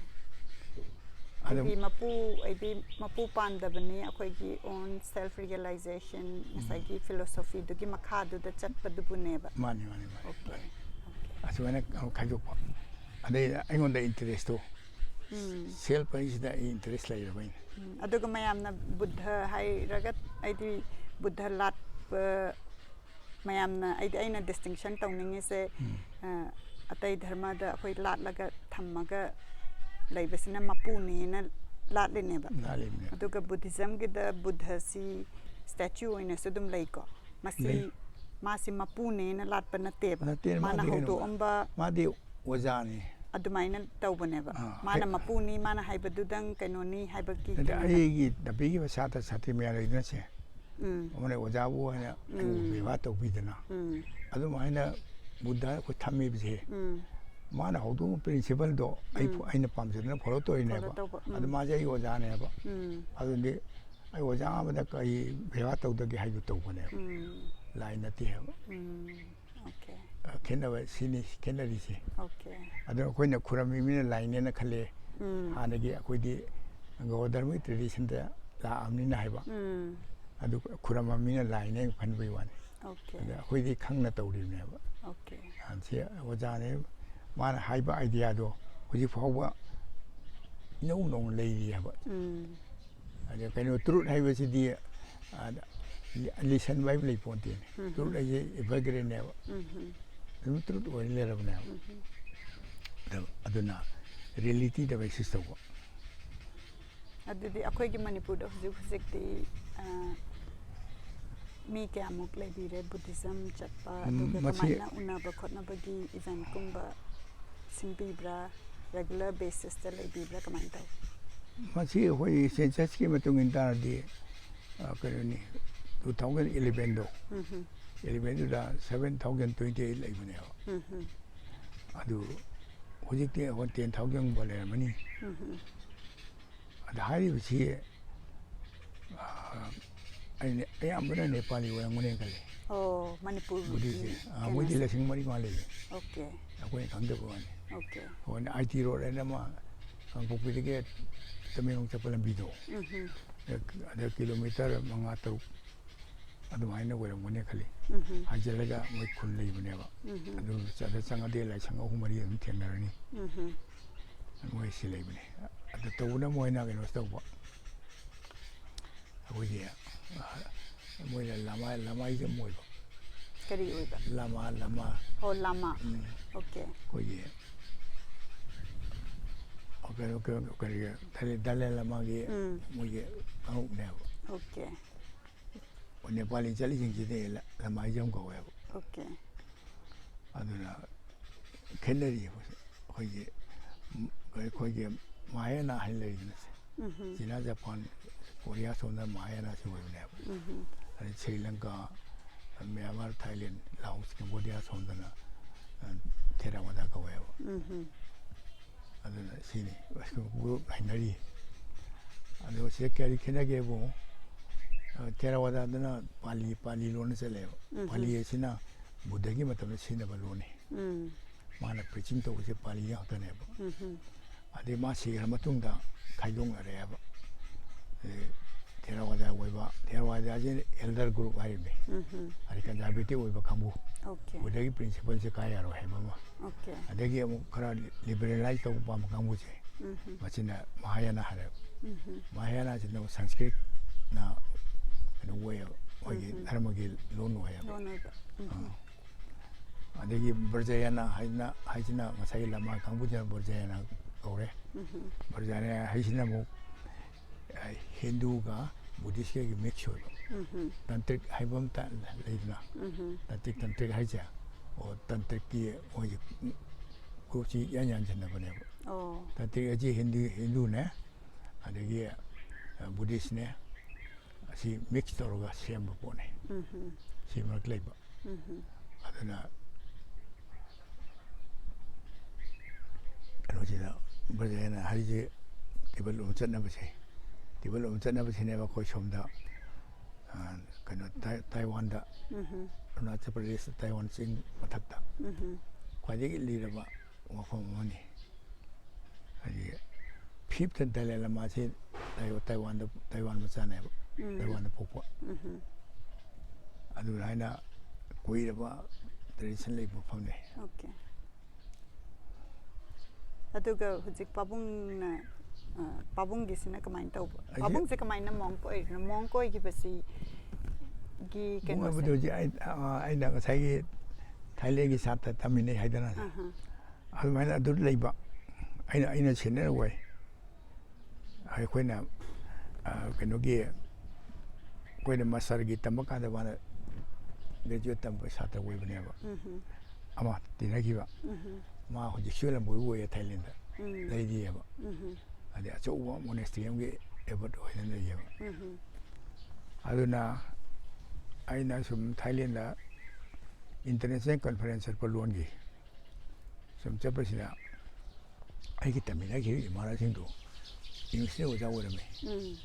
ꯑꯗꯨꯝ ꯍꯥꯏꯗꯤ ꯃꯄꯨ ꯍꯥꯏꯗꯤ ꯃꯄꯨ ꯄꯥꯟꯗꯕꯅꯤ, ꯑꯩꯈꯣꯏꯒꯤ own self realization, ꯉꯁꯥꯏꯒꯤ philosophyꯗꯨꯒꯤ ꯃꯈꯥꯗꯨꯗ ꯆꯠꯄꯗꯨꯕꯨꯅꯦꯕ. ꯃꯥꯅꯤ ꯃꯥꯅꯤ ꯃꯥꯅꯤ. Okay. ꯑꯁꯨꯃꯥꯏꯅ ꯈꯥꯏꯗꯣꯛꯄ. ꯑꯗꯩ ꯑꯩꯉꯣꯟꯗ interestꯇꯣ, ꯎꯝ. self ꯍꯥꯏꯁꯤꯗ ꯑꯩ interest ꯂꯩꯔꯕ ꯑꯩꯅ. ꯎꯝ, ꯑꯗꯨꯒ ꯃꯌꯥꯝꯅ ꯕꯨꯙ ꯍꯥꯏꯔꯒ, ꯍꯥꯏꯗꯤ ꯕꯨꯙ ꯂꯥꯠꯄ ꯃꯌꯥꯝꯅ, ꯑꯩꯗꯤ ꯑꯩꯅ distinction ꯇꯧꯅꯤꯡꯉꯤꯁꯦ, ꯎꯝ. ꯑ, ꯑꯇꯩ ꯙꯔꯃꯗ ꯑꯩꯈꯣꯏ ꯂꯥꯠꯂꯒ ꯊꯝꯃꯒ ꯂꯩꯕꯁꯤꯅ ꯃꯄꯨꯅꯦꯅ ꯂꯥꯠꯂꯤꯅꯦꯕ. ꯂꯥꯠꯂꯤꯕꯅꯦ. ꯑꯗꯨꯒ Buddhismꯒꯤꯗ ꯕꯨꯙꯁꯤ statue ꯑꯣꯏꯅꯁꯨ ꯑꯗꯨꯝ ꯂꯩꯀꯣ. ꯃꯁꯤ ꯂꯩ. ꯃꯥꯁꯤ ꯃꯄꯨꯅꯦꯅ ꯂꯥꯠꯄ ꯅꯠꯇꯦꯕ. ꯅꯠꯇꯦ, ꯃꯥꯅ ꯃꯥꯗꯤ ꯀꯩꯅꯣ, ꯍꯧꯗꯣꯛꯑꯝꯕ ꯃꯥꯗꯤ ꯑꯣꯖꯥꯅꯤ. ꯑꯗꯨꯃꯥꯏꯅ ꯇꯧꯕꯅꯦꯕ. ꯑꯥ, ꯃꯥꯅ ꯍꯦꯛ- ꯃꯄꯨꯅꯤ, ꯃꯥꯅ ꯍꯥꯏꯕꯗꯨꯗꯪ ꯀꯩꯅꯣꯅꯤ ꯍꯥꯏꯕꯒꯤ ꯑꯗ ꯀꯩꯅꯣ ꯅꯠꯇꯦ. ꯑꯩꯒꯤ ꯇꯥꯛꯄꯤꯈꯤꯕ ꯁꯥꯇ꯭ꯔ ꯁꯥꯇ꯭ꯔꯤ ꯃꯌꯥꯝ ꯂꯩꯗꯅꯁꯦ, ꯎꯝ. ꯑꯃꯅ ꯑꯣꯖꯥꯕꯨ ꯍꯥꯏꯅ ꯑꯩꯕꯨ ꯎꯝ. ꯕꯦꯕꯥꯔ ꯇꯧꯕꯤꯗꯅ, ꯎꯝ. ꯑꯗꯨꯃꯥꯏꯅ ꯕꯨꯙ ꯑꯩꯈꯣꯏ ꯊꯝꯃꯤꯕꯁꯦ, ꯎꯝ. ꯃꯥꯅ ꯍꯧꯗꯣꯛꯄ principleꯗꯣ ꯑꯩ ꯎꯝ. ꯑꯩꯅ ꯄꯥꯝꯖꯗꯅ follow ꯇꯧꯔꯤꯅꯦꯕ. Follow ꯇꯧꯕ. ꯎꯝ. ꯑꯗꯨ ꯃꯥꯁꯦ ꯑꯩ ꯑꯣꯖꯥꯅꯦꯕ. ꯎꯝ. ꯑꯗꯨꯗꯤ ꯑꯩ ꯑꯣꯖꯥ ꯑꯃꯗ ꯀꯔꯤ ꯕꯦꯕꯥꯔ ꯇꯧꯗꯒꯦ ꯍꯥꯏꯗꯨ ꯇꯧꯕꯅꯦꯕ. ꯎꯝ. ꯂꯥꯏ ꯅꯠꯇꯦ ꯍꯥꯏꯕ. ꯎꯝ. Okay. ꯑ, ꯈꯦꯠꯅꯕ ꯁꯤꯅꯤ, ꯈꯦꯠꯅꯔꯤꯁꯦ. Okay. ꯑꯗꯨꯅ ꯑꯩꯈꯣꯏꯅ ꯈꯨꯔꯝꯃꯤ ꯃꯤꯅ ꯂꯥꯏꯅꯦꯅ ꯈꯜꯂꯦ. ꯎꯝ. ꯍꯥꯟꯅꯒꯤ ꯑꯩꯈꯣꯏꯗꯤ ꯒꯧꯔ ꯙꯔꯃꯒꯤ traditionꯗ ꯂꯥꯛꯑꯕꯅꯤꯅ ꯍꯥꯏꯕ. ꯎꯝ. ꯑꯗꯨ ꯈꯨꯔꯝꯕ ꯃꯤꯅ ꯂꯥꯏꯅꯦ ꯈꯟꯕꯒꯤ ꯋꯥꯅꯤ. Okay. ꯑꯗ ꯑꯩꯈꯣꯏꯗꯤ ꯈꯪꯅ ꯇꯧꯔꯤꯕꯅꯦꯕ. Okay. ꯑ, ꯁꯤ ꯑꯣꯖꯥꯅꯦ, ꯃꯥꯅ ꯍꯥꯏꯕ ideaꯗꯣ ꯍꯧꯖꯤꯛ ꯐꯥꯎꯕ ꯏꯅꯧ ꯅꯧꯅ ꯂꯩꯔꯤ ꯍꯥꯏꯕ. ꯎꯝ. ꯑꯗ ꯀꯩꯅꯣ, truth ꯍꯥꯏꯕꯁꯤꯗꯤ, ꯑ, ꯂꯤꯁꯟꯕ ꯍꯥꯏꯕ ꯂꯩ ꯄꯣꯟꯇꯦꯅꯦ. ꯎꯝ. Truth ꯍꯥꯏꯁꯦ evergreenꯅꯦꯕ. ꯎꯝ. ꯑꯗꯨꯝ truth ꯑꯣꯏꯅ ꯂꯩꯔꯕꯅꯦꯕ. ꯎꯝ. ꯑꯗ-, ꯑꯗꯨꯅ realityꯗ basis ꯇꯧꯕ. ꯑꯗꯨꯗꯤ ꯑꯩꯈꯣꯏꯒꯤ ꯃꯅꯤꯄꯨꯔꯗ ꯍꯧꯖꯤꯛ ꯍꯧꯖꯤꯛꯇꯤ, ꯑ, ꯃꯤ ꯀꯌꯥꯃꯨꯛ ꯂꯩꯕꯤꯔꯦ Buddhism ꯆꯠꯄ? ꯎꯝ, ꯑꯗꯨꯒ ꯃꯁꯤ ꯀꯃꯥꯏꯅ ꯎꯅꯕ ꯈꯣꯠꯅꯕꯒꯤ eventꯀꯨꯝꯕ ꯁꯤꯟꯕꯤꯕ꯭ꯔꯥ? Regular basisꯇ ꯂꯩꯕꯤꯕ꯭ꯔꯥ? ꯀꯃꯥꯏꯅ ꯇꯧꯏ? ꯃꯁꯤ ꯑꯩꯈꯣꯏ censusꯀꯤ ꯃꯇꯨꯡ ꯏꯟ ꯇꯥꯔꯗꯤ, ꯑ, ꯀꯩꯅꯣꯅꯤ, two thousand elevenꯗꯣ, ꯎꯝ. elevenꯗꯨꯗ seven thousand twenty-eight ꯂꯩꯕꯅꯦꯕ. ꯎꯝ. ꯑꯗꯨ ꯍꯧꯖꯤꯛꯇꯤ ꯑꯩꯈꯣꯏ ten thousandꯒꯨꯝꯕ ꯂꯩꯔꯝꯃꯅꯤ. ꯎꯝ. ꯑꯗ ꯍꯥꯏꯔꯤꯕꯁꯤ, ꯑ, ꯑꯩꯅ ꯑꯌꯥꯝꯕꯅ ꯅꯦꯄꯥꯂꯤ ꯑꯣꯏꯔꯝꯒꯅꯦꯅ ꯈꯜꯂꯤ꯫ ꯑꯣ, ꯃꯅꯤꯄꯨꯔꯒꯤ ꯕꯨꯙꯤꯁꯁꯦ ꯑꯥ, ꯃꯣꯏꯗꯤ ꯀꯩꯅꯣꯁꯦ꯫ ꯂꯤꯁꯤꯡ ꯃꯔꯤ ꯃꯉꯥ ꯂꯩꯌꯦ꯫ ꯑꯣꯀꯦ꯫ ꯑꯩꯈꯣꯏꯅ ꯈꯪꯗꯕ ꯋꯥꯅꯤ꯫ ꯑꯣꯀꯦ꯫ ꯍꯣꯏ, ꯑꯥꯏ ꯇꯤ ꯔꯣꯗ ꯍꯥꯏꯅ ꯑꯃ ꯀꯥꯡꯄꯣꯛꯄꯤꯗꯒꯤ ꯇꯃꯦꯡꯂꯣꯡ ꯆꯠꯄ ꯂꯝꯕꯤꯗꯣ꯫ ꯎꯝ ꯍꯝ꯫ ꯑꯗ ꯀꯤꯂꯣꯃꯤꯇꯔ ꯃꯉꯥ ꯇꯔꯨꯛ ꯑꯗꯨꯃꯥꯏꯅ ꯑꯣꯏꯔꯝꯒꯅꯤ ꯈꯜꯂꯤ꯫ ꯎꯝ ꯍꯝ꯫ ꯍꯥꯏꯖꯤꯜꯂꯒ ꯃꯣꯏ ꯈꯨꯟ ꯂꯩꯕꯅꯦꯕ꯫ ꯎꯝ ꯍꯝ꯫ ꯑꯗꯨ ꯑꯗ ꯆꯪꯉꯗꯤ ꯂꯥꯏꯁꯪ ꯑꯍꯨꯝ ꯃꯔꯤ ꯑꯗꯨꯝ ꯊꯦꯡꯅꯔꯅꯤ꯫ ꯎꯝ ꯍꯝ꯫ ꯃꯣꯏ ꯁꯤ ꯂꯩꯕꯅꯦ꯫ ꯑꯗ ꯇꯧꯕꯅ ꯃꯣꯏꯅ ꯀꯩꯅꯣ ꯇꯧꯕ꯫ ꯑꯩꯈꯣꯏꯒꯤ, ꯑ, ꯃꯣꯏꯅ ꯂꯃꯥꯏ, ꯂꯃꯥꯏꯁꯦ ꯑꯃ ꯑꯣꯏꯕ꯫ ꯀꯔꯤ ꯑꯣꯏꯕ? ꯂꯃꯥ, ꯂꯃꯥ꯫ ꯑꯣ, ꯂꯥꯃꯥ꯫ ꯎꯝ꯫ ꯑꯣꯀꯦ꯫ ꯑꯩꯈꯣꯏꯒꯤ, ꯑ, ꯀꯩꯅꯣ, ꯀꯩꯅꯣ, ꯀꯔꯤꯒ, ꯗꯂꯥꯏ, ꯗꯂꯥꯏ ꯂꯃꯥꯒꯤ ꯎꯝ꯫ ꯃꯣꯏꯒꯤ ꯀꯥꯡꯂꯨꯞꯅꯦꯕ꯫ ꯑꯣꯀꯦ꯫ ꯅꯦꯄꯥꯂꯤ ꯆꯠꯂꯤꯁꯤꯡꯁꯤꯗꯤ ꯂ-, ꯂꯃꯥꯏꯁꯦ ꯑꯃ ꯀꯧꯋꯦꯕ꯫ ꯑꯣꯀꯦ꯫ ꯑꯗꯨꯅ ꯈꯦꯠꯅꯔꯤꯕ ꯑꯩꯈꯣꯏꯒꯤ, ꯑꯩꯈꯣꯏꯒꯤ ꯃꯍꯥꯌꯥꯅ ꯍꯥꯏꯅ ꯂꯩꯔꯤꯁꯤꯅ ꯁꯦ꯫ ꯎꯝ ꯍꯝ꯫ ꯆꯤꯅꯥ, ꯖꯄꯥꯟ, ꯀꯣꯔꯤꯌꯥ ꯁꯣꯝꯗ ꯃꯍꯥꯌꯥꯅꯁꯤ ꯑꯣꯏꯕꯅꯦꯕ꯫ ꯎꯝ ꯍꯝ꯫ ꯑꯗꯩ ꯁ꯭ꯔꯤ ꯂꯪꯀꯥ, ꯃ꯭ꯌꯥꯟꯃꯥꯔ, ꯊꯥꯏꯂꯦꯟ, ꯂꯥꯑꯣꯁ, ꯀꯦꯝꯕꯣꯗꯤꯌꯥ ꯁꯣꯝꯗꯅ, ꯑ, ꯊꯦꯔꯥꯋꯥꯗꯥ ꯀꯧꯋꯦꯕ꯫ ꯎꯝ ꯍꯝ꯫ ꯑꯗꯨꯅ ꯁꯤꯅꯤ꯫ ꯒ꯭ꯔꯨꯞ ꯍꯥꯏꯅꯔꯤ꯫ ꯑꯗꯣ ꯁꯤꯗ ꯀꯔꯤ ꯈꯦꯠꯅꯒꯦꯕꯨ, ꯑ, ꯊꯦꯔꯥꯋꯥꯗꯥꯗꯅ ꯄꯥꯂꯤ, ꯄꯥꯂꯤ ꯂꯣꯟꯅ ꯆꯠꯂꯦꯕ꯫ ꯎꯝ꯫ ꯄꯥꯂꯤ ꯑꯁꯤꯅ ꯕꯨꯙꯒꯤ ꯃꯇꯝꯗ ꯁꯤꯖꯤꯟꯅꯕ ꯂꯣꯟꯅꯤ꯫ ꯎꯝ꯫ ꯃꯥꯅ ꯄ꯭ꯔꯤꯆꯤꯡ ꯇꯧꯕꯁꯦ ꯄꯥꯂꯤ ꯉꯥꯛꯇꯅꯦꯕ꯫ ꯎꯝ ꯍꯝ꯫ ꯑꯗꯩ ꯃꯥ ꯁꯤꯈ꯭ꯔ ꯃꯇꯨꯡꯗ ꯈꯥꯏꯗꯣꯛꯅꯔꯛꯑꯦꯕ꯫ ꯑꯗꯩ ꯊꯦꯔꯥꯋꯥꯗꯥ ꯑꯣꯏꯕ, ꯊꯦꯔꯥꯋꯥꯗꯥꯁꯦ ꯑꯦꯜꯗꯔ ꯒ꯭ꯔꯨꯞ ꯍꯥꯏꯔꯤꯕꯅꯤ꯫ ꯎꯝ ꯍꯝ꯫ ꯑꯗꯩ ꯀꯟꯖꯥꯔꯕꯦꯇꯤꯚ ꯑꯣꯏꯕ ꯀꯥꯡꯕꯨ꯫ ꯑꯣꯀꯦ꯫ ꯕꯨꯙꯒꯤ ꯄ꯭ꯔꯤꯟꯁꯤꯄꯜꯁꯦ ꯀꯥꯏ ꯌꯥꯔꯣꯏ ꯍꯥꯏꯕ ꯑꯃ꯫ ꯑꯣꯀꯦ꯫ ꯑꯗꯒꯤ ꯑꯃꯨꯛ ꯈꯔ ꯂꯤꯕꯔꯦꯂꯥꯏꯖ ꯇꯧꯕ ꯄꯥꯝꯕ ꯀꯥꯡꯕꯨꯁꯦ, ꯎꯝ ꯍꯝ꯫ ꯃꯁꯤꯅ ꯃꯍꯥꯌꯥꯅ ꯍꯥꯏꯔꯦꯕ꯫ ꯎꯝ ꯍꯝ꯫ ꯃꯍꯥꯌꯥꯅꯁꯤꯅ ꯁꯪꯁꯀ꯭ꯔꯤꯠꯅ ꯀꯩꯅꯣ ꯑꯣꯏꯌꯦꯕ, ꯑꯩꯈꯣꯏꯒꯤ ꯎꯝ ꯍꯝ꯫ ꯙꯔꯃꯒꯤ ꯂꯣꯟ ꯑꯣꯏꯌꯦꯕ꯫ ꯂꯣꯟ ꯑꯣꯏꯕ꯫ ꯎꯝ ꯍꯝ꯫ ꯑꯥ꯫ ꯑꯗꯒꯤ ꯕ꯭ꯔꯖꯌꯥꯅ ꯍꯥꯏꯁꯤꯅ, ꯍꯥꯏꯁꯤꯅ ꯉꯁꯥꯏꯒꯤ ꯂꯃꯥ ꯀꯥꯡꯕꯨꯁꯤꯅ ꯕ꯭ꯔꯖꯌꯥꯅ ꯀꯧꯔꯦ꯫ ꯎꯝ ꯍꯝ꯫ ꯕ꯭ꯔꯖꯌꯥꯅ ꯍꯥꯏꯁꯤꯅ ꯑꯃꯨꯛ, ꯑ, ꯍꯤꯟꯗꯨꯒ ꯕꯨꯙꯤꯁꯀꯒꯤ ꯃꯤꯛꯁ ꯑꯣꯏꯕ꯫ ꯎꯝ ꯍꯝ꯫ ꯇꯟꯇ꯭ꯔꯤꯛ ꯍꯥꯏꯕ ꯑꯃ ꯇ-, ꯂꯩꯗꯅ, ꯎꯝ ꯍꯝ꯫ ꯇꯟꯇ꯭ꯔꯤꯛ, ꯇꯟꯇ꯭ꯔꯤꯛ ꯍꯥꯏꯁꯦ, ꯑꯣ, ꯇꯟꯇ꯭ꯔꯤꯛꯀꯤ ꯃꯣꯏꯁꯦ ꯒ꯭ꯔꯨꯞꯁꯤ ꯏꯌꯥꯟ ꯌꯥꯟꯁꯤꯟꯅꯕꯅꯦꯕ꯫ ꯑꯣ꯫ ꯇꯟꯇ꯭ꯔꯤꯛ ꯑꯁꯤ ꯍꯤꯟꯗꯨ, ꯍꯤꯟꯗꯨꯅꯦ, ꯑꯗꯒꯤ, ꯑ, ꯕꯨꯙꯤꯁꯅꯦ, ꯑꯁꯤ ꯃꯤꯛꯁ ꯇꯧꯔꯒ ꯁꯦꯝꯕ ꯄꯣꯠꯅꯤ꯫ ꯎꯝ ꯍꯝ꯫ ꯁꯤ ꯃꯔꯛꯇ ꯂꯩꯕ꯫ ꯎꯝ ꯍꯝ꯫ ꯑꯗꯨꯅ ꯀꯩꯅꯣꯁꯤꯗ ꯕ꯭ꯔꯖꯦꯅ ꯍꯥꯏꯔꯤꯁꯦ ꯇꯦꯕꯜ ꯑꯃ ꯆꯠꯅꯕꯁꯦ, ꯇꯦꯕꯜ ꯑꯃ ꯆꯠꯅꯕꯁꯤꯅꯦꯕ ꯑꯩꯈꯣꯏ ꯁꯣꯝꯗ, ꯑ, ꯑ, ꯀꯩꯅꯣ, ꯇꯥꯏ-, ꯇꯥꯏꯋꯥꯟꯗ, ꯎꯝ꯫ ꯑꯔꯨꯅꯥꯆꯜ ꯄ꯭ꯔꯗꯦꯁꯇ ꯇꯥꯏꯋꯥꯟ ꯆꯤꯡ ꯃꯊꯛꯇ ꯎꯝ꯫ ꯈ꯭ꯋꯥꯏꯗꯒꯤ ꯂꯤꯔꯕ ꯋꯥꯐꯝ ꯑꯃꯅꯤ꯫ ꯍꯥꯏꯗꯤ ꯐꯤꯐꯇ ꯗꯂꯥꯏ ꯂꯃꯥꯁꯤ ꯇꯥꯏ-, ꯇꯥꯏꯋꯥꯟꯗ, ꯇꯥꯏꯋꯥꯟ ꯃꯆꯥꯅꯦꯕ꯫ ꯎꯝ꯫ ꯇꯥꯏꯋꯥꯟꯗ ꯄꯣꯛꯄ꯫ ꯎꯝ꯫ ꯑꯗꯨꯃꯥꯏꯅ ꯀꯨꯏꯔꯕ tradition ꯂꯩꯕ ꯃꯐꯝꯅꯤ꯫ Okay꯫ ꯑꯗꯨꯒ ꯍꯧꯖꯤꯛ ꯄꯥꯕꯨꯡꯅ, ꯑ, ꯄꯥꯕꯨꯡꯒꯤꯁꯤꯅ ꯀꯃꯥꯏꯅ ꯇꯧꯕ? ꯑꯩꯁꯦ ꯄꯥꯕꯨꯡꯁꯦ ꯀꯃꯥꯏꯅ monk ꯑꯣꯏꯔꯤꯅꯣ? Monk ꯑꯣꯏꯈꯤꯕꯁꯤ ꯒꯤ ꯃꯣꯏ ꯀꯩꯅꯣꯁꯦ? ꯍꯥꯏꯕꯗꯤ ꯍꯧꯖꯤꯛ ꯑꯩ, ꯑ, ꯑꯩꯅ ꯉꯁꯥꯏꯒꯤ ꯊꯥꯏꯂꯦꯟꯒꯤ ꯁꯥꯇ꯭ꯔ ꯇꯝꯃꯤꯟꯅꯩ ꯍꯥꯏꯗꯅ, ꯑꯍ꯫ ꯑꯗꯨꯃꯥꯏꯅ ꯑꯗꯨ ꯂꯩꯕ꯫ ꯑꯩꯅ, ꯑꯩꯅ senior ꯑꯣꯏ꯫ ꯑꯩꯈꯣꯏꯅ, ꯑ, ꯀꯩꯅꯣꯒꯤ, ꯑꯩꯈꯣꯏꯅ masterꯒꯤ ꯇꯝꯕ ꯀꯥꯟꯗ ꯃꯥꯅ graduate ꯇꯝꯕ ꯁꯥꯇ꯭ꯔ ꯑꯣꯏꯕꯅꯦꯕ꯫ ꯎꯝ꯫ ꯑꯃ ꯇꯤꯟꯅꯈꯤꯕ꯫ ꯎꯝ꯫ ꯃꯥ ꯍꯧꯖꯤꯛꯁꯨ ꯂꯝꯕꯣꯏꯕ ꯑꯣꯏꯌꯦ ꯊꯥꯏꯂꯦꯟꯗ꯫ ꯎꯝ꯫ ꯂꯩꯔꯤꯑꯕ꯫ ꯎꯝ꯫ ꯑꯗꯩ ꯑꯆꯧꯕ monastery ꯑꯃꯒꯤ abbot ꯑꯣꯏꯅ ꯂꯩꯌꯦꯕ꯫ ꯎꯝ꯫ ꯑꯗꯨꯅ ꯑꯩꯅ ꯁꯨꯝ ꯊꯥꯏꯂꯦꯟꯗ international conference ꯆꯠꯄ ꯂꯣꯟꯒꯤ ꯁꯨꯝ ꯆꯠꯄꯁꯤꯗ ꯑꯩꯒꯤ ꯇꯝꯃꯤꯟꯅꯈꯤꯕ ꯏꯃꯥꯟꯅꯕꯁꯤꯡꯗꯣ Englishꯇ ꯑꯣꯖꯥ ꯑꯣꯏꯔꯝꯃꯦ꯫ ꯎꯝ꯫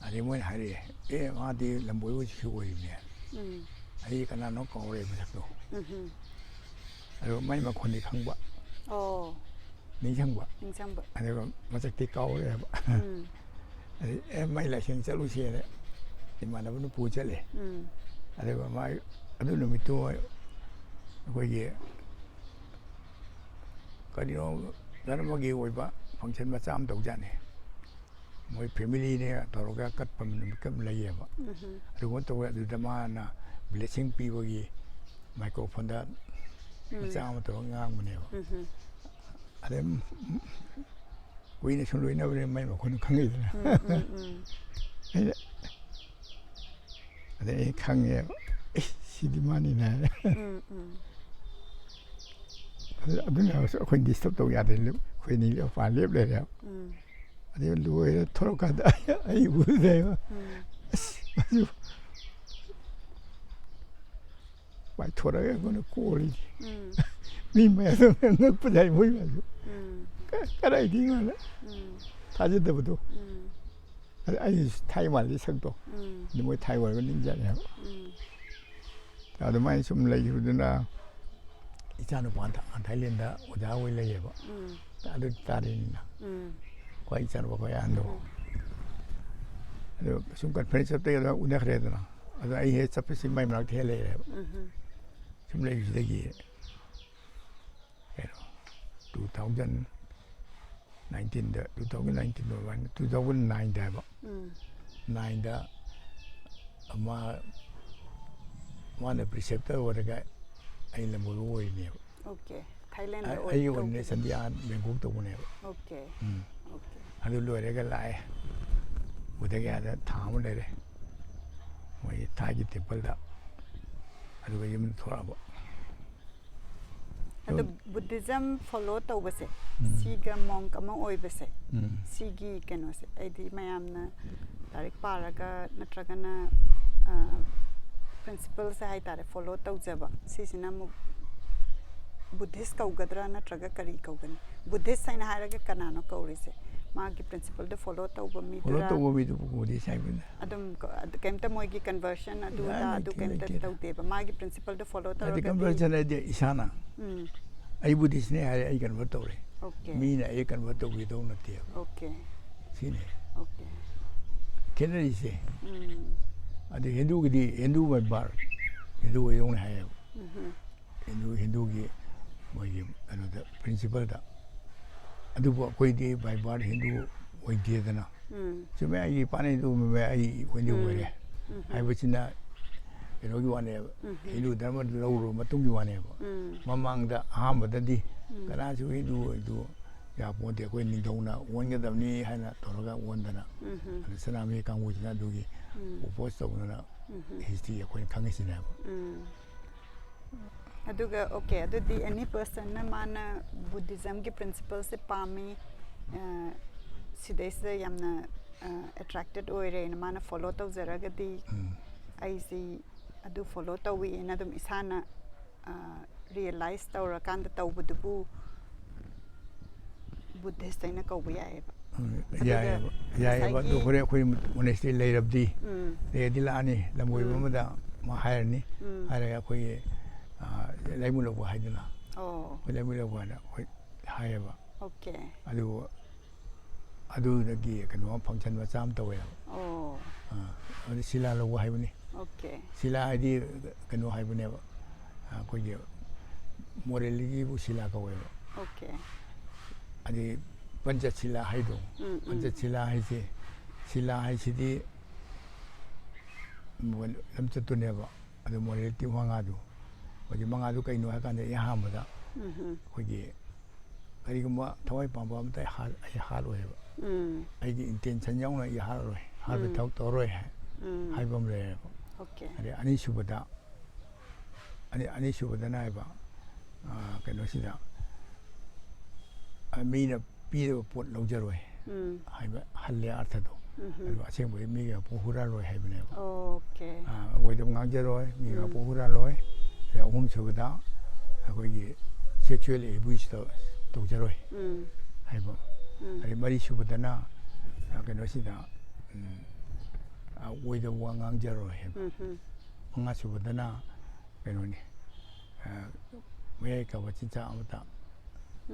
ꯑꯗꯩ ꯃꯣꯏꯅ ꯍꯥꯏꯔꯛꯑꯦ, "ꯑꯦ, ꯃꯥꯗꯤ ꯂꯝꯕꯣꯏꯕ ꯍꯧꯖꯤꯛꯁꯨ ꯑꯣꯏꯔꯤꯕꯅꯦ꯫" ꯎꯝ꯫ ꯑꯩ ꯀꯅꯥꯅꯣ ꯀꯥꯎꯔꯦ ꯃꯁꯛꯇꯣ꯫ ꯎꯝ꯫ ꯑꯗꯨꯒ ꯃꯥꯏ ꯃꯈꯣꯟꯗꯤ ꯈꯪꯕ꯫ ꯑꯣ꯫ ꯅꯤꯡꯁꯤꯡꯕ꯫ ꯅꯤꯡꯁꯤꯡꯕ꯫ ꯑꯗꯨꯒ ꯃꯁꯛꯇꯤ ꯀꯥꯎꯔꯦꯕ꯫ ꯎꯝ꯫ ꯑꯗꯩ, "ꯑꯦ, ꯃꯥꯏ ꯂꯥꯏꯁꯪ ꯆꯠꯂꯨꯁꯦꯅ" ꯏꯃꯥꯟꯅꯕꯅ ꯄꯨ ꯆꯠꯂꯦ꯫ ꯎꯝ꯫ ꯑꯗꯨꯒ ꯃꯥꯏ ꯑꯗꯨ ꯅꯨꯃꯤꯠꯇꯨ ꯑꯩꯈꯣꯏꯒꯤ ꯀꯔꯤꯅꯣ ꯙꯔꯃꯒꯤ ꯑꯣꯏꯕ function ꯃꯆꯥ ꯑꯃ ꯇꯧꯖꯥꯠꯅꯤ꯫ ꯃꯣꯏ familyꯅꯦ ꯇꯧꯔꯒ ꯀꯠꯄ ꯅꯨꯃꯤꯠ ꯑꯃ ꯂꯩꯌꯦꯕ꯫ ꯎꯝ꯫ ꯑꯗꯨꯒꯨꯝꯕ ꯇꯧꯋꯦ꯫ ꯑꯗꯨꯗ ꯃꯥꯅ blessing ꯄꯤꯕꯒꯤ microphoneꯗ ꯎꯝ꯫ ꯃꯆꯥ ꯑꯃ ꯇꯧꯔꯒ ꯉꯥꯡꯕꯅꯦꯕ꯫ ꯎꯝ꯫ ꯑꯗꯩ ꯀꯨꯏꯅ ꯁꯨꯝ ꯂꯣꯏꯅꯕꯅꯤꯅ ꯃꯥꯏ ꯃꯈꯣꯟꯗꯣ ꯈꯪꯉꯤꯗꯅ꯫ ꯎꯝ, ꯎꯝ, ꯎꯝ꯫ ꯑꯩꯅ, ꯑꯗꯩ ꯑꯩ ꯈꯪꯉꯦꯕ, "ꯑꯦ, ꯁꯤꯗꯤ ꯃꯥꯅꯤꯅꯦ" ꯍꯥꯏꯔꯦ꯫ ꯎꯝ, ꯎꯝ꯫ ꯑꯗꯨ, ꯑꯗꯨꯅ ꯑꯩꯈꯣꯏ disturb ꯇꯧ ꯌꯥꯗꯦ꯫ ꯑꯩꯈꯣꯏ ꯑꯅꯤ ꯃꯄꯥꯟ ꯂꯦꯞ ꯂꯩꯔꯦꯕ꯫ ꯎꯝ꯫ ꯑꯗꯩ ꯂꯣꯏꯔꯦ, ꯊꯣꯔꯛꯀꯥꯟꯗ ꯑꯩ ꯎꯗ꯭ꯔꯦꯕ꯫ ꯎꯝ꯫ ꯑꯁ, ꯃꯗꯨ ꯄꯥꯏꯊꯣꯔꯛꯑꯒ ꯑꯩꯉꯣꯟꯗ ꯀꯣꯜꯂꯤꯅꯤ꯫ ꯎꯝ꯫ ꯃꯤ ꯃꯌꯥꯝꯗꯣ ꯉꯛꯄꯖꯥꯠꯅꯤ ꯃꯣꯏ ꯃꯌꯥꯝꯁꯨ꯫ ꯎꯝ꯫ ꯀ-, ꯀꯗꯥꯏꯗꯒꯤ ꯉꯥꯅ ꯎꯝ꯫ ꯊꯥꯖꯗꯕꯗꯣ꯫ ꯎꯝ꯫ ꯑꯗ ꯑꯩ ꯊꯥꯏ ꯃꯥꯜꯂꯤ ꯁꯛꯇꯣ꯫ ꯑꯗꯨ ꯃꯣꯏ ꯊꯥꯏ ꯑꯣꯏꯔꯒ ꯅꯤꯡꯖꯪꯉꯦ ꯍꯥꯏꯕ꯫ ꯑꯗꯨꯃꯥꯏꯅ ꯁꯨꯝ ꯂꯩꯈꯤꯕꯗꯨꯅ ꯏꯆꯥꯅꯨꯄꯥ ꯊꯥ-, ꯊꯥꯏꯂꯦꯟꯗ ꯑꯣꯖꯥ ꯑꯣꯏ ꯂꯩꯌꯦꯕ꯫ ꯑꯗꯨ ꯇꯥꯔꯤꯅꯤꯅ꯫ ꯈ꯭ꯋꯥꯏ ꯏꯆꯥꯅꯨꯄꯥ ꯈ꯭ꯋꯥꯏ ꯑꯍꯟꯗꯣ꯫ ꯑꯗꯨ ꯁꯨꯝ conference ꯆꯠꯄꯗꯒꯤ ꯑꯗꯨꯝ ꯎꯅꯈ꯭ꯔꯦꯗꯅ꯫ ꯑꯗꯣ ꯑꯩ ꯍꯦꯛ ꯆꯠꯄꯁꯤ ꯃꯥꯏ ꯃꯅꯥꯛꯇ ꯍꯦꯛ ꯂꯩꯔꯦꯕ꯫ ꯁꯨꯝ ꯂꯩꯕꯁꯤꯗꯒꯤ ꯀꯩꯅꯣ, two thousand nineteenꯗ, two thousand nineteenꯗ ꯑꯣꯏꯔꯝꯒꯅꯤ, two thousand nineꯗ ꯍꯥꯏꯕ꯫ Nineꯗ ꯑꯃ, ꯃꯥꯅ preceptor ꯑꯣꯏꯔꯒ ꯑꯩ ꯂꯝꯕꯣꯏꯕ ꯑꯣꯏꯔꯤꯅꯦꯕ꯫ Okay꯫ ꯊꯥꯏꯂꯦꯟꯗ ꯑꯩ ꯑꯣꯏ- ꯑꯩꯒꯤ ꯇꯧꯈꯤꯕ꯫ Ordinationꯗꯤ ꯑꯥ ꯕꯦꯡꯀꯣꯛ ꯇꯧꯕꯅꯦꯕ꯫ Okay꯫ ꯎꯝ꯫ Okay꯫ ꯑꯗꯨ ꯂꯣꯏꯔꯒ ꯂꯥꯛꯑꯦ꯫ ꯕꯨꯙꯒꯌꯥꯗ ꯊꯥ ꯑꯃ ꯂꯩꯔꯦ꯫ ꯃꯣꯏꯒꯤ ꯊꯥꯏꯒꯤ templeꯗ꯫ ꯑꯗꯨꯒ ꯌꯨꯝꯗ ꯊꯣꯛꯂꯛꯑꯕ꯫ ꯑꯗꯣ Buddhism follow ꯇꯧꯕꯁꯦ, ꯁꯤꯒ monk ꯑꯃ ꯑꯣꯏꯕꯁꯦ, ꯎꯝ꯫ ꯁꯤꯒꯤ ꯀꯩꯅꯣꯁꯦ, ꯍꯥꯏꯗꯤ ꯃꯌꯥꯝꯅ ꯂꯥꯏꯔꯤꯛ ꯄꯥꯔꯒ ꯅꯠꯇ꯭ꯔꯒꯅ, ꯑ, principleꯁꯦ ꯍꯥꯏꯇꯥꯔꯦ, follow ꯇꯧꯖꯕ, ꯁꯤꯁꯤꯅ ꯑꯃꯨꯛ Buddhist ꯀꯧꯒꯗ꯭ꯔꯥ ꯅꯠꯇ꯭ꯔꯒ ꯀꯔꯤ ꯀꯧꯒꯅꯤ? Buddhist ꯍꯥꯏꯅ ꯍꯥꯏꯔꯒ ꯀꯅꯥꯅꯣ ꯀꯧꯔꯤꯁꯦ? ꯃꯥꯒꯤ principleꯗꯣ follow ꯇꯧꯕ Follow ꯃꯤꯗꯨꯔ? ꯇꯧꯕ ꯃꯤꯗꯨꯕꯨ Buddhist ꯍꯥꯏꯕꯅꯤ꯫ ꯑꯗꯨꯝ ꯀ-, ꯑꯗꯨ ꯀꯩꯝꯇ ꯃꯣꯏꯒꯤ conversion ꯑꯗꯨ ꯌꯥ, ꯑꯗꯥ ꯂꯩꯇꯦ, ꯑꯗꯨ ꯀꯩꯝꯇ ꯂꯩꯇꯦꯗ꯫ ꯇꯧꯗꯦꯕ꯫ ꯃꯥꯒꯤ principleꯗꯣ follow ꯍꯥꯏꯗꯤ ꯇꯧꯔꯒꯗꯤ conversion ꯍꯥꯏꯗꯤ ꯏꯁꯥꯅ ꯎꯝ꯫ ꯑꯩ Buddhistꯅꯦ ꯍꯥꯏꯔꯦ, ꯑꯩ convert ꯇꯧꯔꯦ꯫ Okay꯫ ꯃꯤꯅ ꯑꯩ convert ꯇꯧꯕꯤꯗꯧ ꯅꯠꯇꯦꯕ꯫ Okay꯫ ꯁꯤꯅꯤ꯫ Okay꯫ ꯈꯦꯠꯅꯔꯤꯁꯦ꯫ ꯎꯝ꯫ ꯑꯗꯩ ꯍꯤꯟꯗꯨꯒꯤꯗꯤ ꯍꯤꯟꯗꯨ by birth, ꯍꯤꯟꯗꯨ ꯑꯣꯏꯗꯧꯅꯦ ꯍꯥꯏꯌꯦꯕ꯫ ꯎꯝꯍꯨꯝ꯫ ꯍꯤꯟꯗꯨ, ꯍꯤꯟꯗꯨꯒꯤ ꯃꯣꯏꯒꯤ ꯀꯩꯅꯣꯗ, principleꯗ꯫ ꯑꯗꯨꯕꯨ ꯑꯩꯈꯣꯏꯗꯤ by birth ꯍꯤꯟꯗꯨ ꯑꯣꯏꯗꯦꯗꯅ꯫ ꯎꯝ꯫ ꯆꯨꯝꯃꯦ, ꯑꯩꯒꯤ ꯏꯄꯥꯅ ꯍꯤꯟꯗꯨ ꯑꯣꯏꯔꯝꯃꯦ, ꯑꯩ ꯍꯤꯟꯗꯨ ꯎꯝ꯫ ꯑꯣꯏꯔꯦ ꯎꯝꯍꯨꯝ꯫ ꯍꯥꯏꯕꯁꯤꯅ ꯀꯩꯅꯣꯒꯤ ꯋꯥꯅꯦꯕ꯫ ꯎꯝꯍꯨꯝ꯫ ꯍꯤꯟꯗꯨ ꯙꯔꯃ ꯂꯧꯔꯨꯔꯕ ꯃꯇꯨꯡꯒꯤ ꯋꯥꯅꯦꯕ꯫ ꯎꯝ꯫ ꯃꯃꯥꯡꯗ ꯑꯍꯥꯟꯕꯗꯗꯤ ꯎꯝ꯫ ꯀꯅꯥꯁꯨ ꯍꯤꯟꯗꯨ ꯑꯣꯏꯗꯨ ꯌꯥꯄꯣꯟꯇꯦ, ꯑꯩꯈꯣꯏ ꯅꯤꯡꯊꯧꯅ ꯑꯣꯟꯒꯗꯕꯅꯤ ꯍꯥꯏꯅ ꯇꯧꯔꯒ ꯑꯣꯟꯗꯅ꯫ ꯎꯝꯍꯨꯝ꯫ ꯑꯗ ꯁꯅꯥꯃꯍꯤ ꯀꯥꯡꯕꯨꯁꯤꯅ ꯑꯗꯨꯒꯤ ꯎꯝ꯫ oppose ꯇꯧꯗꯅ ꯎꯝꯍꯨꯝ꯫ history ꯑꯩꯈꯣꯏꯅ ꯈꯪꯉꯤꯁꯤꯅꯦꯕ꯫ ꯎꯝ꯫ ꯑꯗꯨꯒ, okay, ꯑꯗꯨꯗꯤ any personꯅ ꯃꯥꯅ Buddhismꯒꯤ principleꯁꯦ ꯄꯥꯝꯃꯤ, ꯑ, ꯁꯤꯗꯩꯁꯤꯗ ꯌꯥꯝꯅ, ꯑ, attracted ꯑꯣꯏꯔꯦꯅ ꯃꯥꯅ follow ꯇꯧꯖꯔꯒꯗꯤ, ꯎꯝ꯫ ꯑꯩꯁꯤ ꯑꯗꯨ follow ꯇꯧꯏꯅ ꯑꯗꯨꯝ ꯏꯁꯥꯅ, ꯑ, realize ꯇꯧꯔꯀꯥꯟꯗ ꯇꯧꯕꯗꯨꯕꯨ Buddhist ꯍꯥꯏꯅ ꯀꯧꯕ ꯌꯥꯏꯑꯕ꯫ ꯎꯝ, ꯌꯥꯏꯑꯕ, ꯌꯥꯏꯑꯕ꯫ ꯑꯗꯨ ꯍꯣꯔꯦꯟ ꯑꯩꯈꯣꯏ ꯃꯣꯅꯦꯁꯇ꯭ꯔꯤ ꯂꯩꯔꯕꯗꯤ, ꯎꯝ, ꯂꯩꯔꯗꯤ ꯂꯥꯛꯑꯅꯤ, ꯂꯝꯕꯣꯏꯕ ꯎꯝ, ꯑꯃꯗ ꯑꯃ ꯍꯥꯏꯔꯅꯤ꯫ ꯎꯝ꯫ ꯍꯥꯏꯔꯒ ꯑꯩꯈꯣꯏꯒꯤ, ꯑ, ꯂꯩꯃꯨ ꯂꯧꯕ ꯍꯥꯏꯗꯅ, ꯑꯣ, ꯑꯩꯈꯣꯏ ꯂꯩꯃꯨ ꯂꯧꯕ ꯍꯥꯏꯅ ꯑꯩꯈꯣꯏ ꯍꯥꯏꯌꯦꯕ꯫ ꯑꯣꯀꯦ꯫ ꯑꯗꯨ, ꯑꯗꯨꯗꯒꯤ ꯀꯩꯅꯣ ꯐꯪꯁꯟ ꯃꯆꯥ ꯑꯃ ꯇꯧꯋꯦꯕ꯫ ꯑꯣ꯫ ꯑ, ꯑꯗꯨ ꯁꯤꯂꯥ ꯂꯧꯕ ꯍꯥꯏꯕꯅꯤ꯫ ꯑꯣꯀꯦ꯫ ꯁꯤꯂꯥ ꯍꯥꯏꯗꯤ ꯀꯩꯅꯣ ꯍꯥꯏꯕꯅꯦꯕ, ꯑꯩꯈꯣꯏꯒꯤ ꯃꯣꯔꯦꯜꯒꯤꯕꯨ ꯁꯤꯂꯥ ꯀꯧꯋꯦꯕ꯫ ꯑꯣꯀꯦ꯫ ꯑꯗꯩ ꯄꯟꯆ ꯁꯤꯂꯥ ꯍꯥꯏꯗꯣ, ꯎꯝ, ꯎꯝ꯫ ꯄꯟꯆ ꯁꯤꯂꯥ ꯍꯥꯏꯁꯦ, ꯁꯤꯂꯥ ꯍꯥꯏꯁꯤꯗꯤ ꯂꯝꯆꯠꯇꯨꯅꯦꯕ꯫ ꯑꯗꯨ ꯃꯣꯔꯦꯜꯒꯤ ꯃꯉꯥꯗꯨ, ꯍꯧꯖꯤꯛ ꯃꯉꯥꯗꯨ ꯀꯩꯅꯣ ꯍꯥꯏ ꯀꯥꯟꯗ, ꯑꯩ ꯑꯍꯥꯟꯕꯗ ꯎꯝꯍꯨꯝ꯫ ꯑꯩꯈꯣꯏꯒꯤ ꯀꯔꯤꯒꯨꯝꯕ ꯊꯋꯥꯏ ꯄꯥꯟꯕ ꯑꯃꯇ ꯑꯩ ꯍꯥꯠ-, ꯑꯩ ꯍꯥꯠꯂꯣꯏꯕ꯫ ꯎꯝ꯫ ꯑꯩꯒꯤ intention ꯌꯥꯎꯅ ꯑꯩ ꯍꯥꯠꯂꯔꯣꯏ, ꯍꯥꯠꯄ ꯎꯝ꯫ ꯊꯕꯛ ꯇꯧꯔꯔꯣꯏ ꯍꯥꯏ-, ꯎꯝ꯫ ꯍꯥꯏꯕ ꯑꯃ ꯂꯩꯔꯦꯕ꯫ ꯑꯣꯀꯦ꯫ ꯑꯗꯩ ꯑꯅꯤꯁꯨꯕꯗ, ꯑꯅꯤ-, ꯑꯅꯤꯁꯨꯕꯗꯅ ꯍꯥꯏꯕ, ꯑ, ꯀꯩꯅꯣꯁꯤꯗ, ꯑ, ꯃꯤꯅ ꯄꯤꯔꯕ ꯄꯣꯠ ꯂꯧꯖꯔꯣꯏ ꯎꯝ꯫ ꯍꯥꯏꯕ ꯍꯜꯂꯦ ꯑꯔꯊꯗꯣ꯫ ꯎꯝꯍꯨꯝ꯫ ꯑꯗꯨ ꯑꯁꯦꯡꯕꯗꯤ ꯃꯤꯒꯤ ꯃꯄꯨ ꯍꯨꯔꯥꯜꯂꯣꯏ ꯍꯥꯏꯕꯅꯦꯕ꯫ ꯑꯣꯀꯦ꯫ ꯑ, ꯑꯣꯏꯗꯕ ꯉꯥꯡꯖꯔꯣꯏ, ꯃꯤꯒꯤ ꯎꯝ꯫ ꯃꯄꯨ ꯍꯨꯔꯥꯜꯂꯣꯏ꯫ ꯑꯗꯩ ꯑꯍꯨꯝꯁꯨꯕꯗ ꯑꯩꯈꯣꯏꯒꯤ sexual abuse ꯇꯧ-, ꯇꯧꯖꯔꯣꯏ ꯎꯝ꯫ ꯍꯥꯏꯕ꯫ ꯎꯝ꯫ ꯑꯗꯩ ꯃꯔꯤꯁꯨꯕꯗꯅ, ꯑ, ꯀꯩꯅꯣꯁꯤꯗ, ꯎꯝ, ꯑ, ꯑꯣꯏꯗꯕ ꯋꯥ ꯉꯥꯡꯖꯔꯣꯏ ꯍꯥꯏꯕ꯫ ꯎꯝꯍꯨꯝ꯫ ꯃꯉꯥꯁꯨꯕꯗꯅ ꯀꯩꯅꯣꯅꯤ, ꯑ, ꯃꯌꯥꯏ ꯀꯥꯕ ꯆꯤꯟꯖꯥꯛ ꯑꯃꯇ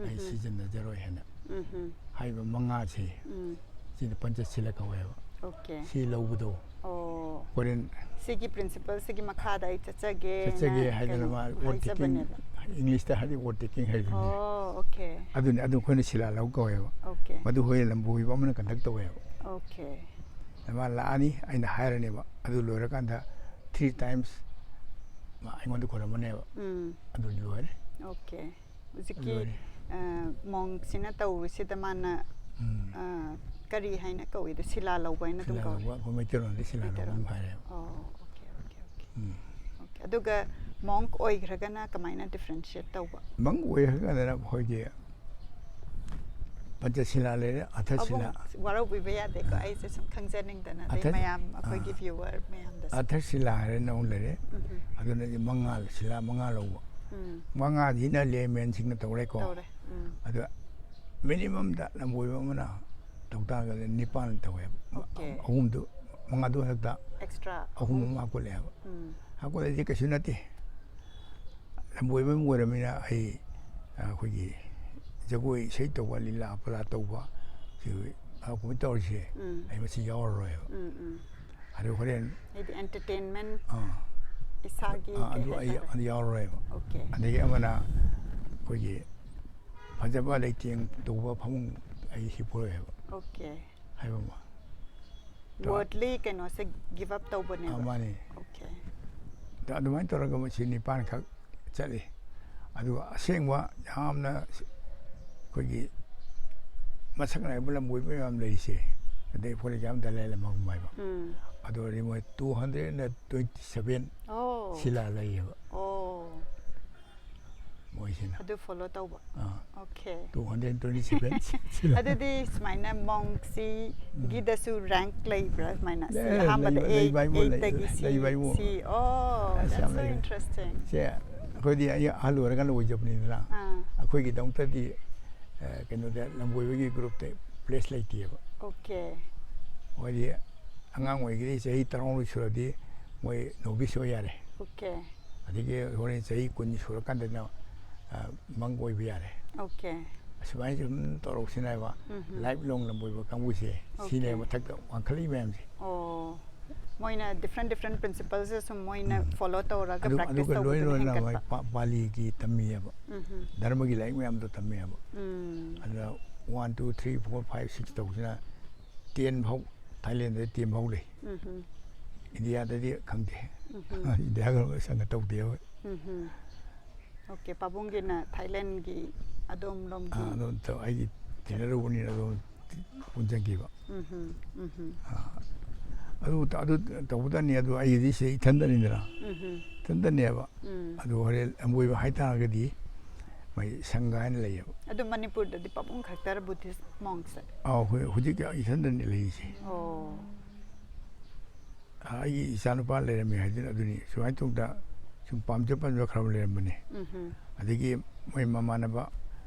ꯑꯩ ꯎꯝꯍꯨꯝ꯫ ꯁꯤꯖꯤꯟꯅꯖꯔꯣꯏ ꯍꯥꯏꯅ ꯎꯝꯍꯨꯝ꯫ ꯍꯥꯏꯕ ꯃꯉꯥꯁꯤ, ꯎꯝ꯫ ꯁꯤꯗ ꯄꯟꯆꯁꯤꯂ ꯀꯧꯋꯦꯕ꯫ ꯑꯣꯀꯦ꯫ ꯁꯤ ꯂꯧꯕꯗꯣ ꯑꯣ꯫ ꯍꯣꯔꯦꯟ ꯁꯤꯒꯤ principle ꯁꯤꯒꯤ ꯃꯈꯥꯗ ꯑꯩ ꯆꯠꯆꯒꯦꯅ ꯆꯠꯆꯒꯦ ꯍꯥꯏꯗꯅ ꯀꯩꯅꯣ ꯃꯥ word taking, ꯍꯥꯏꯖꯕꯅꯦꯕ꯫ English ꯇ ꯍꯥꯏꯗꯤ word taking ꯍꯥꯏꯕꯅꯤ꯫ ꯑꯣ, ꯑꯣꯀꯦ꯫ ꯑꯗꯨꯅꯤ, ꯑꯗꯨ ꯑꯩꯈꯣꯏꯅ ꯁꯤꯂꯥ ꯂꯧ ꯀꯧꯋꯦꯕ꯫ ꯑꯣꯀꯦ꯫ ꯃꯗꯨ ꯍꯣꯔꯦꯟ ꯂꯝꯕꯣꯏꯕ ꯑꯃꯅ conduct ꯇꯧꯋꯦꯕ꯫ ꯑꯣꯀꯦ꯫ ꯃꯥ ꯂꯥꯛꯑꯅꯤ, ꯑꯩꯅ ꯍꯥꯏꯔꯅꯦꯕ꯫ ꯑꯗꯨ ꯂꯣꯏꯔꯀꯥꯟꯗ three times ꯃꯥ ꯑꯩꯉꯣꯟꯗ ꯈꯣꯏꯔꯝꯃꯅꯦꯕ꯫ ꯎꯝ꯫ ꯑꯗꯨ ꯂꯣꯏꯔꯦ꯫ ꯑꯣꯀꯦ꯫ ꯍꯧꯖꯤꯛꯀꯤ, ꯂꯣꯏꯔꯦ꯫ ꯑ, monk ꯁꯤꯅ ꯇꯧꯔꯤꯁꯤꯗ ꯃꯥꯅ, ꯎꯝ꯫ ꯑ, ꯀꯔꯤ ꯍꯥꯏꯅ ꯀꯧꯏꯗ? ꯁꯤꯂꯥ ꯂꯧꯕ ꯍꯥꯏꯅ ꯑꯗꯨꯝ ꯁꯤꯂꯥ ꯀꯧꯏ? ꯂꯧꯕ, ꯑꯩꯈꯣꯏ ꯃꯩꯇꯩꯂꯣꯟꯗ ꯁꯤꯂꯥ ꯂꯧꯕ ꯑꯗꯨꯝ ꯃꯩꯇꯩꯂꯣꯟꯗ꯫ ꯍꯥꯏꯔꯦꯕ꯫ ꯑꯣ, ꯑꯣꯀꯦ, ꯑꯣꯀꯦ, ꯑꯣꯀꯦ꯫ ꯎꯝ꯫ ꯑꯣꯀꯦ꯫ ꯑꯗꯨꯒ monk ꯑꯣꯏꯈ꯭ꯔꯒꯅ ꯀꯃꯥꯏꯅ differentiate ꯇꯧꯕ? Monk ꯑꯣꯏꯈ꯭ꯔꯒꯅ ꯑꯩꯈꯣꯏꯒꯤ ꯄꯟꯆꯁꯤꯂꯥ ꯂꯩꯔꯦ, ꯑꯊꯁꯤꯂꯥ꯫ ꯑꯕꯨꯡ, ꯋꯥꯔꯧꯕꯤꯕ ꯌꯥꯗꯦꯀꯣ, ꯑꯥ꯫ ꯑꯩꯁꯦ ꯁꯨꯝ ꯈꯪꯖꯅꯤꯡꯗꯅ, ꯑꯗꯩ ꯑꯊ-, ꯃꯌꯥꯝ ꯑꯩꯈꯣꯏꯒꯤ ꯑꯥ꯫ Viewer ꯃꯌꯥꯝꯗꯁꯨ꯫ ꯑꯊꯁꯤꯂꯥ ꯍꯥꯏꯔꯦ, ꯅꯧ ꯂꯩꯔꯦ꯫ ꯎꯝ꯫ ꯑꯗꯨꯅꯗꯤ ꯃꯉꯥ, ꯁꯤꯂꯥ ꯃꯉꯥ ꯂꯧꯕ꯫ ꯎꯝ꯫ ꯃꯉꯥꯁꯤꯅ layman ꯁꯤꯡꯅ ꯇꯧꯔꯦꯀꯣ꯫ ꯇꯧꯔꯦ꯫ ꯎꯝ꯫ ꯑꯗꯨ minimum ꯗ ꯂꯝꯕꯣꯏꯕ ꯑꯃꯅ ꯇꯧ ꯇꯥꯔꯒꯗꯤ ꯅꯤꯄꯥꯟ ꯇꯧꯋꯦꯕ꯫ Okay. ꯑꯍꯨꯝꯗꯨ, ꯃꯉꯥꯗꯨ ꯍꯦꯛꯇ ꯑꯦꯛꯁꯇ꯭ꯔꯥ ꯑꯍꯨꯝ ꯑꯃ ꯍꯥꯞꯀꯠꯂꯛꯑꯦꯕ꯫ ꯎꯝ. ꯍꯥꯞꯀꯠꯂꯛꯏꯁꯦ ꯀꯩꯁꯨ ꯅꯠꯇꯦ꯫ ꯂꯝꯕꯣꯏꯕ ꯑꯃ ꯑꯣꯏꯔꯕꯅꯤꯅ ꯑꯩ, ꯑꯩꯈꯣꯏꯒꯤ ꯖꯒꯣꯏ ꯏꯁꯩ ꯇꯧꯕ, ꯂꯤꯂꯥ ꯄꯂꯥ ꯇꯧꯕ, ꯁꯤ, ꯑ, ꯀꯨꯝꯍꯩ ꯇꯧꯔꯤꯁꯦ ꯎꯝ. ꯑꯩ ꯃꯁꯤ ꯌꯥꯎꯔꯔꯣꯏꯕ꯫ ꯎꯝ ꯎꯝ. ꯑꯗꯨ ꯍꯣꯔꯦꯟ ꯍꯥꯏꯗꯤ ꯑꯦꯟꯇꯔꯇꯦꯟꯃꯦꯟ ꯑꯥ, ꯏꯁꯥꯒꯤ ꯑꯥ, ꯀꯩ ꯑꯗꯨ ꯑꯩ ꯍꯥꯏꯇꯥꯔꯦ? ꯑꯗꯨ ꯌꯥꯎꯔꯔꯣꯏꯕ꯫ ꯑꯣꯀꯦ. ꯑꯗꯒꯤ ꯑꯃꯅ ꯑꯩꯈꯣꯏꯒꯤ ꯐꯖꯕ ꯂꯩꯇꯦꯡ ꯇꯧꯕ ꯐꯃꯨꯡ ꯑꯩ ꯍꯤꯞꯄꯔꯣꯏꯕ ꯑꯣꯀꯦ. ꯍꯥꯏꯕ ꯑꯃ꯫ ꯋꯔꯜꯗꯂꯤ ꯀꯩꯅꯣꯁꯦ ꯒꯤꯞ ꯑꯞ ꯇꯧꯕꯅꯦꯕ. ꯑꯥ, ꯃꯥꯅꯤ꯫ ꯑꯣꯀꯦ. ꯑꯗ ꯑꯗꯨꯃꯥꯏꯅ ꯇꯧꯔꯒ ꯃꯁꯤ ꯅꯤꯄꯥꯟꯈꯛ ꯆꯠꯂꯤ꯫ ꯑꯗꯨꯒ ꯑꯁꯦꯡꯕ ꯌꯥꯝꯅ ꯑꯩꯈꯣꯏꯒꯤ ꯃꯁꯛ ꯅꯥꯏꯕ ꯂꯝꯕꯣꯏꯕ ꯃꯌꯥꯝ ꯂꯩꯔꯤꯁꯦ, ꯑꯗꯩ for example ꯗꯂꯥꯏ ꯂꯥꯃꯥꯒꯨꯝꯕ ꯍꯥꯏꯕ, ꯎꯝ. ꯑꯗꯨ ꯑꯣꯏꯔꯗꯤ ꯃꯣꯏ two hundred and twenty seven ꯑꯣ. ꯁꯤꯂꯥ ꯂꯩꯌꯦꯕ ꯑꯣ. ꯃꯣꯏꯁꯤꯅ꯫ ꯑꯗꯨ ꯐꯣꯂꯣ ꯇꯧꯕ. ꯑꯥ, okay. two hundred twenty seven ꯁꯤꯂꯥ꯫ ꯑꯗꯨꯗꯤ ꯁꯨꯃꯥꯏꯅ ꯃꯣꯡꯁꯤꯒꯤꯗꯁꯨ ꯔꯦꯡꯛ ꯂꯩꯕ꯭ꯔꯥ ꯁꯨꯃꯥꯏꯅ? ꯁꯤ ꯂꯩ-, ꯑꯍꯥꯟꯕꯗ ꯂꯩꯕ-, A, ꯂꯩꯕ ꯍꯥꯏꯕꯨ ꯂꯩ-, ꯂꯩꯕ ꯍꯥꯏꯕꯨ꯫ C. ꯑꯣ, ꯑꯁ, that's ꯌꯥꯝ so ꯂꯩ꯫ interesting. ꯁꯦ ꯑꯩꯈꯣꯏꯗꯤ ꯑꯩ ꯑꯍꯜ ꯑꯣꯏꯔꯀꯥꯟꯗ ꯑꯣꯏꯖꯕꯅꯤꯗꯅ ꯑꯥ. ꯑꯩꯈꯣꯏꯒꯤꯗꯃꯛꯇꯗꯤ, ꯑ, ꯀꯩꯅꯣꯗ ꯂꯝꯕꯣꯏꯕꯒꯤ ꯒ꯭ꯔꯨꯞꯇ ꯄ꯭ꯂꯦꯁ ꯂꯩꯇꯦꯕ꯫ ꯑꯣꯀꯦ. ꯃꯣꯏꯗꯤ ꯑꯉꯥꯡ ꯑꯣꯏꯔꯤꯉꯩꯗꯒꯤ ꯆꯍꯤ ꯇꯔꯥꯍꯨꯝꯗꯣꯏ ꯁꯨꯔꯗꯤ ꯃꯣꯏ ꯅꯣꯕꯤꯁ ꯑꯣꯏ ꯌꯥꯔꯦ꯫ ꯑꯣꯀꯦ. ꯑꯗꯒꯤ ꯍꯣꯔꯦꯟ ꯆꯍꯤ ꯀꯨꯟ ꯁꯨꯔꯀꯥꯟꯗꯅ, ꯑ, ꯃꯪ ꯑꯣꯏꯕ ꯌꯥꯔꯦ꯫ ꯑꯣꯀꯦ. ꯑꯁꯨꯃꯥꯏꯅ ꯁꯨꯝ ꯇꯧꯔꯛꯁꯤꯅ ꯍꯥꯏꯕ ꯎꯝꯍꯨꯝ. ꯂꯥꯏꯐ ꯂꯣꯡ ꯂꯝꯕꯣꯏꯕ ꯀꯥꯡꯕꯨꯁꯦ ꯑꯣꯀꯦ. ꯁꯤꯅꯦꯕ ꯃꯊꯛꯇ ꯋꯥꯡꯈꯠꯂꯛꯏ ꯃꯌꯥꯝꯁꯦ꯫ ꯑꯣ, ꯃꯣꯏꯅ ꯗꯤꯐ꯭ꯔꯦꯟ ꯗꯤꯐ꯭ꯔꯦꯟ ꯄ꯭ꯔꯤꯟꯁꯤꯄꯜꯁꯦ ꯁꯨꯝ ꯃꯣꯏꯅ ꯎꯝ. ꯐꯣꯂꯣ ꯇꯧꯔꯒ ꯑꯗꯨ, ꯄ꯭ꯔꯦꯛꯇꯤꯁ ꯑꯗꯨꯒ ꯂꯣꯏ ꯇꯧꯕꯗꯨꯅ ꯂꯣꯏꯅꯅ ꯍꯦꯟꯒꯠꯄ. ꯄꯥ-, ꯄꯥꯂꯤꯒꯤ ꯇꯝꯃꯤꯑꯕ, ꯎꯝꯍꯨꯝ. ꯙꯔꯃꯒꯤ ꯂꯥꯏꯔꯤꯛ ꯃꯌꯥꯝꯗꯣ ꯇꯝꯃꯤꯑꯕ꯫ ꯎꯝ. ꯑꯗꯨꯅ one, two, three, four, five, six ꯇꯧꯕꯁꯤꯅ ten ꯐꯥꯎ, ꯊꯥꯏꯂꯦꯟꯗꯗꯤ ten ꯐꯥꯎ ꯂꯩ꯫ ꯎꯝꯍꯨꯝ. ꯏꯟꯗꯤꯌꯥꯗꯗꯤ ꯈꯪꯗꯦ꯫ ꯎꯝꯍꯨꯝ. ꯏꯟꯗꯤꯌꯥꯒ ꯁꯪꯒ ꯇꯧꯗꯦ ꯑꯩꯈꯣꯏ꯫ ꯎꯝꯍꯨꯝ. ꯑꯣꯀꯦ, ꯄꯥꯕꯨꯡꯒꯤꯅ ꯊꯥꯏꯂꯦꯟꯒꯤ ꯑꯗꯣꯝ ꯂꯣꯝꯒꯤ. ꯑꯥ, ꯑꯗꯨꯝ ꯇꯧ-, ꯑꯩꯗꯤ ꯊꯦꯡꯅꯔꯨꯕꯅꯤꯅ ꯑꯗꯨꯝ ꯄꯨꯟꯁꯤꯟꯈꯤꯕ꯫ ꯎꯝꯍꯨꯝ, ꯎꯝꯍꯨꯝ. ꯑꯥ, ꯑꯗꯨ, ꯑꯗꯨ ꯇꯧꯕꯗꯅꯤ, ꯑꯗꯨ ꯑꯩꯒꯤꯗꯤ ꯁꯤ ꯏꯊꯟꯗꯅꯤꯗꯅ꯫ ꯎꯝꯍꯨꯝ. ꯏꯊꯟꯗꯅꯦꯕ꯫ ꯎꯝ. ꯑꯗꯨ ꯍꯣꯔꯦꯟ ꯑꯃꯣꯏꯕ ꯍꯥꯏꯇꯥꯔꯒꯗꯤ ꯃꯣꯏ ꯁꯪꯒ ꯍꯥꯏꯅ ꯂꯩꯌꯦꯕ꯫ ꯑꯗꯨ ꯃꯅꯤꯄꯨꯔꯗꯗꯤ ꯄꯥꯕꯨꯡ ꯈꯛꯇꯔ ꯕꯨꯙꯤꯁ ꯃꯣꯡꯁꯦ? ꯑꯥꯎ, ꯍꯧꯖꯤꯛ, ꯍꯧꯖꯤꯛ ꯏꯊꯟꯗꯅꯤ ꯂꯩꯔꯤꯁꯦ꯫ ꯑꯣ. ꯑꯩꯒꯤ ꯏꯆꯥꯅꯨꯄꯥ ꯂꯩꯔꯝꯃꯤ ꯍꯥꯏꯗꯨꯅ ꯑꯗꯨꯅꯤ꯫ ꯁꯨꯃꯥꯏꯅ ꯇꯧꯗ ꯁꯨꯝ ꯄꯥꯝꯖ ꯄꯥꯝꯖ ꯈꯔ ꯂꯩꯔꯝꯕꯅꯤ꯫ ꯎꯝꯍꯨꯝ. ꯑꯗꯒꯤ ꯃꯣꯏ ꯃꯃꯥꯟꯅꯕ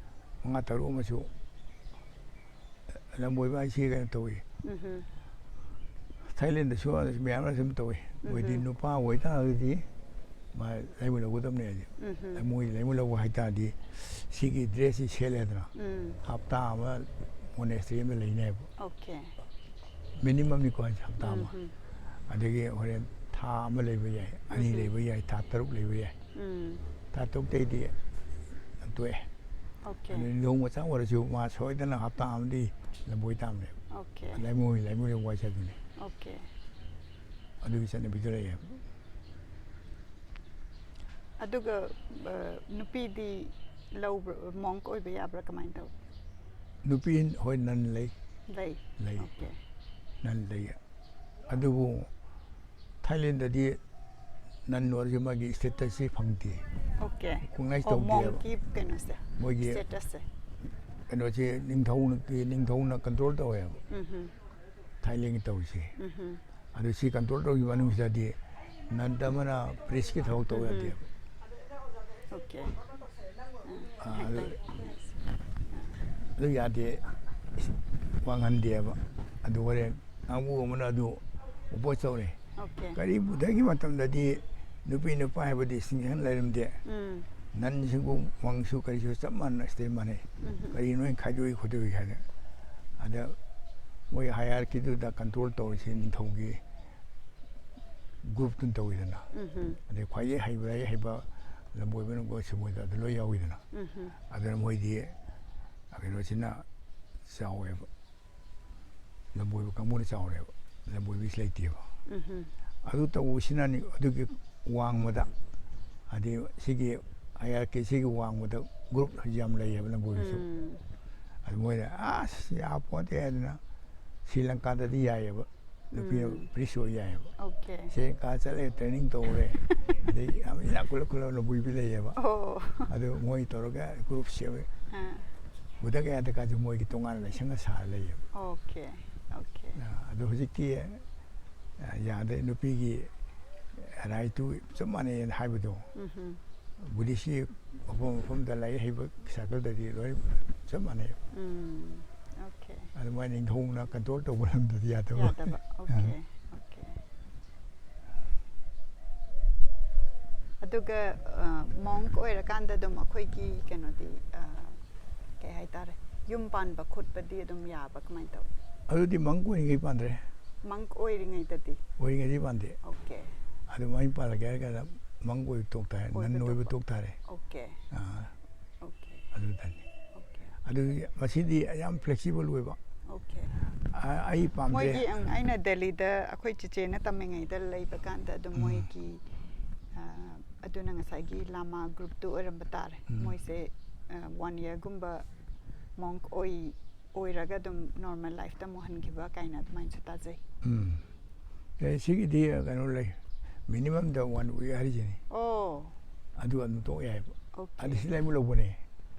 ꯃꯉꯥ ꯇꯔꯨꯛ ꯑꯃꯁꯨ ꯂꯝꯕꯣꯏꯕ ꯍꯥꯏꯁꯤ ꯀꯩꯅꯣ ꯇꯧꯏ꯫ ꯊꯥꯏꯂꯦꯟꯗꯁꯨ ꯃꯌꯥꯝ ꯑꯃ ꯁꯨꯝ ꯇꯧꯏ꯫ ꯃꯣꯏꯗꯤ ꯅꯨꯄꯥ ꯑꯣꯏꯇꯥꯔꯒꯗꯤ ꯃꯥ ꯂꯥꯏꯃꯨ ꯂꯧꯒꯗꯕꯅꯦ ꯍꯥꯏꯁꯦ꯫ ꯃꯣꯏ ꯂꯥꯏꯃꯨ ꯂꯧꯕ ꯍꯥꯏꯇꯥꯔꯗꯤ ꯁꯤꯒꯤ ꯗ꯭ꯔꯦꯁꯁꯤ ꯁꯦꯠꯂꯦꯗꯅ, ꯍꯞꯇꯥ ꯑꯃ ꯃꯣꯅꯦꯁꯇ꯭ꯔꯤ ꯑꯃ ꯂꯩꯅꯦꯕ꯫ ꯑꯣꯀꯦ꯫ ꯃꯤꯅꯤꯃꯝꯅꯤꯀꯣ ꯍꯥꯏꯁꯦ, ꯍꯞꯇꯥ ꯑꯃ꯫ ꯑꯗꯒꯤ ꯍꯣꯔꯦꯟ ꯊꯥ ꯑꯃ ꯂꯩꯕ ꯌꯥꯏ, ꯑꯅꯤ ꯂꯩꯕ ꯌꯥꯏ, ꯊꯥ ꯇꯔꯨꯛ ꯂꯩꯕ ꯌꯥꯏ꯫ ꯎꯝ꯫ ꯊꯥ ꯇꯔꯨꯛꯇꯩꯗꯤ ꯇꯣꯛꯑꯦ꯫ ꯑꯣꯀꯦ꯫ ꯑꯗꯨ ꯅꯤꯡꯊꯧ ꯃꯆꯥ ꯑꯣꯏꯔꯁꯨ ꯃꯥ ꯁꯣꯏꯗꯅ ꯍꯞꯇꯥ ꯑꯃꯗꯤ ꯂꯝꯕꯣꯏ ꯇꯥꯕꯅꯦꯕ꯫ ꯑꯣꯀꯦ꯫ ꯂꯥꯏꯃꯣꯏ ꯂꯥꯏꯃꯣꯏ ꯋꯥꯏ ꯆꯠꯄꯅꯦ꯫ ꯑꯣꯀꯦ꯫ ꯑꯗꯨꯒꯤ ꯆꯠꯅꯕꯤꯗꯣ ꯂꯩꯌꯦꯕ꯫ ꯑꯗꯨꯒ ꯑ, ꯅꯨꯄꯤꯗꯤ ꯂꯧꯕ꯭ꯔꯥ, ꯃꯣꯡꯛ ꯑꯣꯏꯕ ꯌꯥꯕ꯭ꯔꯥ, ꯀꯃꯥꯏꯅ ꯇꯧꯏ? ꯅꯨꯄꯤ ꯍꯣꯏ ꯅꯟ ꯂꯩ꯫ ꯂꯩ꯫ ꯂꯩ꯫ ꯑꯣꯀꯦ꯫ ꯅꯟ ꯂꯩ꯫ ꯑꯗꯨꯕꯨ ꯊꯥꯏꯂꯦꯟꯗꯗꯤ ꯅꯟ ꯑꯣꯏꯔꯁꯨ ꯃꯥꯒꯤ ꯁ꯭ꯇꯦꯇꯁꯁꯤ ꯐꯪꯗꯦ꯫ ꯑꯣꯀꯦ꯫ ꯔꯤꯀꯣꯛꯅꯥꯏꯁ ꯑꯣ, ꯇꯧꯗꯦꯕ꯫ ꯃꯣꯡꯛꯀꯤ ꯀꯩꯅꯣꯁꯦ꯫ ꯃꯣꯏꯒꯤ ꯁ꯭ꯇꯦꯇꯁꯁꯦ꯫ ꯀꯩꯅꯣꯁꯤ ꯅꯤꯡꯊꯧꯅ ꯅꯤꯡꯊꯧꯅ ꯀꯟꯇ꯭ꯔꯣꯜ ꯇꯧꯋꯦꯕ꯫ ꯎꯝ꯫ ꯊꯥꯏꯂꯦꯟꯒꯤ ꯇꯧꯔꯤꯁꯦ꯫ ꯎꯝ꯫ ꯑꯗꯨ ꯁꯤ ꯀꯟꯇ꯭ꯔꯣꯜ ꯇꯧꯈꯤꯕ ꯃꯅꯨꯡꯁꯤꯗꯗꯤ ꯅꯟ ꯑꯃꯅ ꯄ꯭ꯔꯤꯁꯀꯤ ꯊꯕꯛ ꯇꯧ ꯌꯥꯗꯦꯕ꯫ ꯑꯣꯀꯦ꯫ ꯑꯥ, ꯑꯗꯨ, ꯑꯗꯨ ꯌꯥꯗꯦ, ꯋꯥꯡꯍꯟꯗꯦꯕ꯫ ꯑꯗꯨ ꯍꯣꯔꯦꯟ ꯀꯥꯡꯕꯨ ꯑꯃꯅ ꯑꯗꯨ ꯑꯣꯄꯣꯖ ꯇꯧꯔꯦ꯫ ꯑꯣꯀꯦ꯫ ꯀꯔꯤ ꯕꯨꯙꯒꯤ ꯃꯇꯝꯗꯗꯤ ꯅꯨꯄꯤ ꯅꯨꯄꯥ ꯍꯥꯏꯕ ꯗꯤꯁꯇꯤꯡꯁꯟ ꯂꯩꯔꯝꯗꯦ꯫ ꯎꯝ꯫ ꯅꯟꯁꯤꯡꯕꯨ ꯃꯪꯁꯨ ꯀꯔꯤꯁꯨ ꯆꯞ ꯃꯥꯟꯅ ꯁ꯭ꯇꯦꯠ ꯃꯥꯟꯅꯩ꯫ ꯎꯝ꯫ ꯀꯔꯤ ꯅꯣꯏ ꯈꯥꯏꯗꯣꯛꯏ ꯈꯣꯠꯇꯣꯛꯏ ꯍꯥꯏꯅ꯫ ꯑꯗ ꯃꯣꯏ ꯍꯥꯏꯌꯥꯔꯀꯤꯗꯨꯗ ꯀꯟꯇ꯭ꯔꯣꯜ ꯇꯧꯔꯤꯁꯤ ꯅꯤꯡꯊꯧꯒꯤ ꯒ꯭ꯔꯨꯞꯇꯨꯅ ꯇꯧꯋꯤꯗꯅ꯫ ꯎꯝ꯫ ꯑꯗꯩ ꯈ꯭ꯋꯥꯏꯗꯒꯤ ꯍꯩꯕ, ꯂꯥꯏꯔꯤꯛ ꯍꯩꯕ ꯂꯝꯕꯣꯏꯕꯅ ꯒꯣꯠꯁꯦ ꯃꯣꯏꯗ ꯑꯗꯨ ꯂꯣꯏ ꯌꯥꯎꯋꯤꯗꯅ꯫ ꯎꯝ꯫ ꯑꯗꯨꯅ ꯃꯣꯏꯗꯤ ꯀꯩꯅꯣꯁꯤꯅ ꯆꯥꯎꯋꯦꯕ, ꯂꯝꯕꯣꯏꯕ ꯀꯥꯡꯕꯨꯅ ꯆꯥꯎꯔꯦꯕ, ꯂꯝꯕꯣꯏꯕꯤꯁꯤ ꯂꯩꯇꯦꯕ꯫ ꯎꯝ꯫ ꯑꯗꯨ ꯇꯧꯕꯁꯤꯅꯅꯤ ꯑꯗꯨꯒꯤ ꯋꯥꯡꯃꯗ, ꯍꯥꯏꯗꯤ ꯁꯤꯒꯤ ꯍꯥꯏꯌꯥꯔꯀꯤ ꯁꯤꯒꯤ ꯋꯥꯡꯃꯗ ꯒ꯭ꯔꯨꯞ ꯌꯥꯝ ꯂꯩꯌꯦꯕ ꯂꯝꯕꯣꯏꯕꯤꯁꯨ꯫ ꯎꯝ꯫ ꯑꯗꯨ ꯃꯣꯏꯅ ꯑꯁ ꯌꯥꯄꯣꯟꯇꯦ ꯍꯥꯏꯗꯅ ꯁ꯭ꯔꯤ ꯂꯪꯀꯥꯗꯗꯤ ꯌꯥꯏꯌꯦꯕ, ꯅꯨꯄꯤ ꯎꯝ꯫ ꯄ꯭ꯔꯤꯁ ꯑꯣꯏ ꯌꯥꯏꯌꯦꯕ꯫ ꯑꯣꯀꯦ꯫ ꯁ꯭ꯔꯤ ꯂꯪꯀꯥ ꯆꯠꯂꯦ, ꯇ꯭ꯔꯦꯅꯤꯡ ꯇꯧꯔꯦ, ꯑꯗꯩ ꯌꯥꯝ ꯏꯅꯥꯛ ꯈꯨꯜꯂ ꯈꯨꯜꯂ ꯂꯝꯕꯣꯏꯕꯤ ꯂꯩꯌꯦꯕ꯫ ꯑꯣ꯫ ꯑꯗꯨ ꯃꯣꯏ ꯇꯧꯔꯒ ꯒ꯭ꯔꯨꯞ ꯁꯦꯝꯃꯦ꯫ ꯑꯥ꯫ ꯕꯨꯙ ꯒꯌꯥꯗ ꯀꯥꯁꯨ ꯃꯣꯏꯒꯤ ꯇꯣꯉꯥꯟꯅ ꯂꯥꯏꯁꯪꯒ ꯁꯥꯔ ꯂꯩꯌꯦꯕ꯫ ꯑꯣꯀꯦ꯫ ꯑꯣꯀꯦ꯫ ꯑ, ꯑꯗꯣ ꯍꯧꯖꯤꯛꯇꯤ, ꯑ, ꯌꯥꯗ꯭ꯔꯦ꯫ ꯅꯨꯄꯤꯒꯤ ꯔꯥꯏꯠꯇꯨ ꯆꯞ ꯃꯥꯟꯅꯩꯅ ꯍꯥꯏꯕꯗꯣ꯫ ꯎꯝ꯫ ꯕꯨꯙꯤꯁꯀꯤ ꯃꯐꯝ ꯃꯐꯝꯗ ꯂꯥꯏꯔꯤꯛ ꯍꯩꯕ ꯁꯥꯔꯀꯜꯗꯗꯤ ꯂꯣꯏ ꯆꯞ ꯃꯥꯟꯅꯩ꯫ ꯎꯝ꯫ ꯑꯣꯀꯦ꯫ ꯑꯗꯨꯃꯥꯏꯅ ꯅꯤꯡꯊꯧꯅ ꯀꯟꯇ꯭ꯔꯣꯜ ꯇꯧꯕ ꯂꯝꯗꯗꯤ ꯌꯥꯗꯕ꯫ ꯌꯥꯗꯕ꯫ ꯑꯣꯀꯦ꯫ ꯑꯣꯀꯦ꯫ ꯑꯗꯨꯒ ꯃꯣꯡꯛ ꯑꯣꯏꯔꯀꯥꯟꯗ ꯑꯗꯨꯝ ꯑꯩꯈꯣꯏꯒꯤ ꯀꯩꯅꯣꯗꯤ, ꯑ, ꯀꯩ ꯍꯥꯏꯇꯥꯔꯦ, ꯌꯨꯝ ꯄꯥꯟꯕ ꯈꯣꯠꯄꯗꯤ ꯑꯗꯨꯝ ꯌꯥꯕ, ꯀꯃꯥꯏꯅ ꯇꯧꯏ? ꯑꯗꯨꯗꯤ ꯃꯪ ꯑꯣꯏꯔꯤꯉꯩ ꯄꯥꯟꯗ꯭ꯔꯦ꯫ ꯃꯪ ꯑꯣꯏꯔꯤꯉꯩꯗꯗꯤ? ꯑꯣꯏꯔꯤꯉꯩꯗꯤ ꯄꯥꯟꯗꯦ꯫ ꯑꯣꯀꯦ꯫ ꯑꯗꯨꯃꯥꯏꯅ ꯄꯥꯜꯂꯒꯦ ꯍꯥꯏꯔꯒꯅ ꯃꯪ ꯑꯣꯏꯕ ꯇꯣꯛ ꯇꯥꯔꯦ, ꯑꯣꯏꯕ ꯅꯟ ꯑꯣꯏꯕ ꯇꯣꯛꯄ꯫ ꯇꯣꯛ ꯇꯥꯔꯦ꯫ ꯑꯣꯀꯦ꯫ ꯑꯥ, ꯑꯣꯀꯦ꯫ ꯑꯗꯨꯗꯅꯤ꯫ ꯑꯣꯀꯦ꯫ ꯑꯗꯨꯗꯤ ꯃꯁꯤꯗꯤ ꯌꯥꯝ ꯐ꯭ꯂꯦꯛꯁꯤꯕꯜ ꯑꯣꯏꯕ꯫ ꯑꯣꯀꯦ꯫ ꯑ-, ꯑꯩ ꯄꯥꯝꯗꯦ꯫ ꯃꯣꯏꯒꯤ, ꯑꯪ, ꯑꯩꯅ ꯗꯦꯜꯂꯤꯗ ꯑꯩꯈꯣꯏ ꯆꯤꯆꯦꯅ ꯇꯝꯃꯤꯉꯩꯗ ꯂꯩꯕ ꯀꯥꯟꯗ ꯑꯗꯨꯝ ꯎꯝ꯫ ꯃꯣꯏꯒꯤ, ꯑ, ꯑꯗꯨꯅ ꯉꯁꯥꯏꯒꯤ ꯂꯥꯃꯥ ꯒ꯭ꯔꯨꯞꯇꯨ ꯑꯣꯏꯔꯝꯕ ꯇꯥꯔꯦ꯫ ꯎꯝ꯫ ꯃꯣꯏꯁꯦ, ꯑ, ꯋꯥꯟ ꯌꯔꯒꯨꯝꯕ ꯃꯣꯡꯛ ꯑꯣꯏ-, ꯑꯣꯏꯔꯒ ꯑꯗꯨꯝ ꯅꯣꯔꯃꯦꯜ ꯂꯥꯏꯐꯇ ꯑꯃꯨꯛ ꯍꯟꯈꯤꯕ ꯀꯥꯏꯅ ꯑꯗꯨꯃꯥꯏꯅꯁꯨ ꯇꯥꯖꯩ꯫ ꯎꯝ꯫ ꯑꯦ, ꯁꯤꯒꯤꯗꯤ ꯀꯩꯅꯣ ꯂꯩ, ꯃꯤꯅꯤꯃꯝꯗ ꯋꯥꯟ ꯋꯤꯛ ꯍꯥꯏꯔꯤꯁꯤꯅꯤ꯫ ꯑꯣ꯫ ꯑꯗꯨ ꯑꯗꯨꯝ ꯇꯣꯛ ꯌꯥꯏꯕ꯫ ꯑꯣꯀꯦ꯫ ꯑꯗꯨ ꯁꯤ ꯂꯩꯕ ꯂꯧꯕꯅꯦ꯫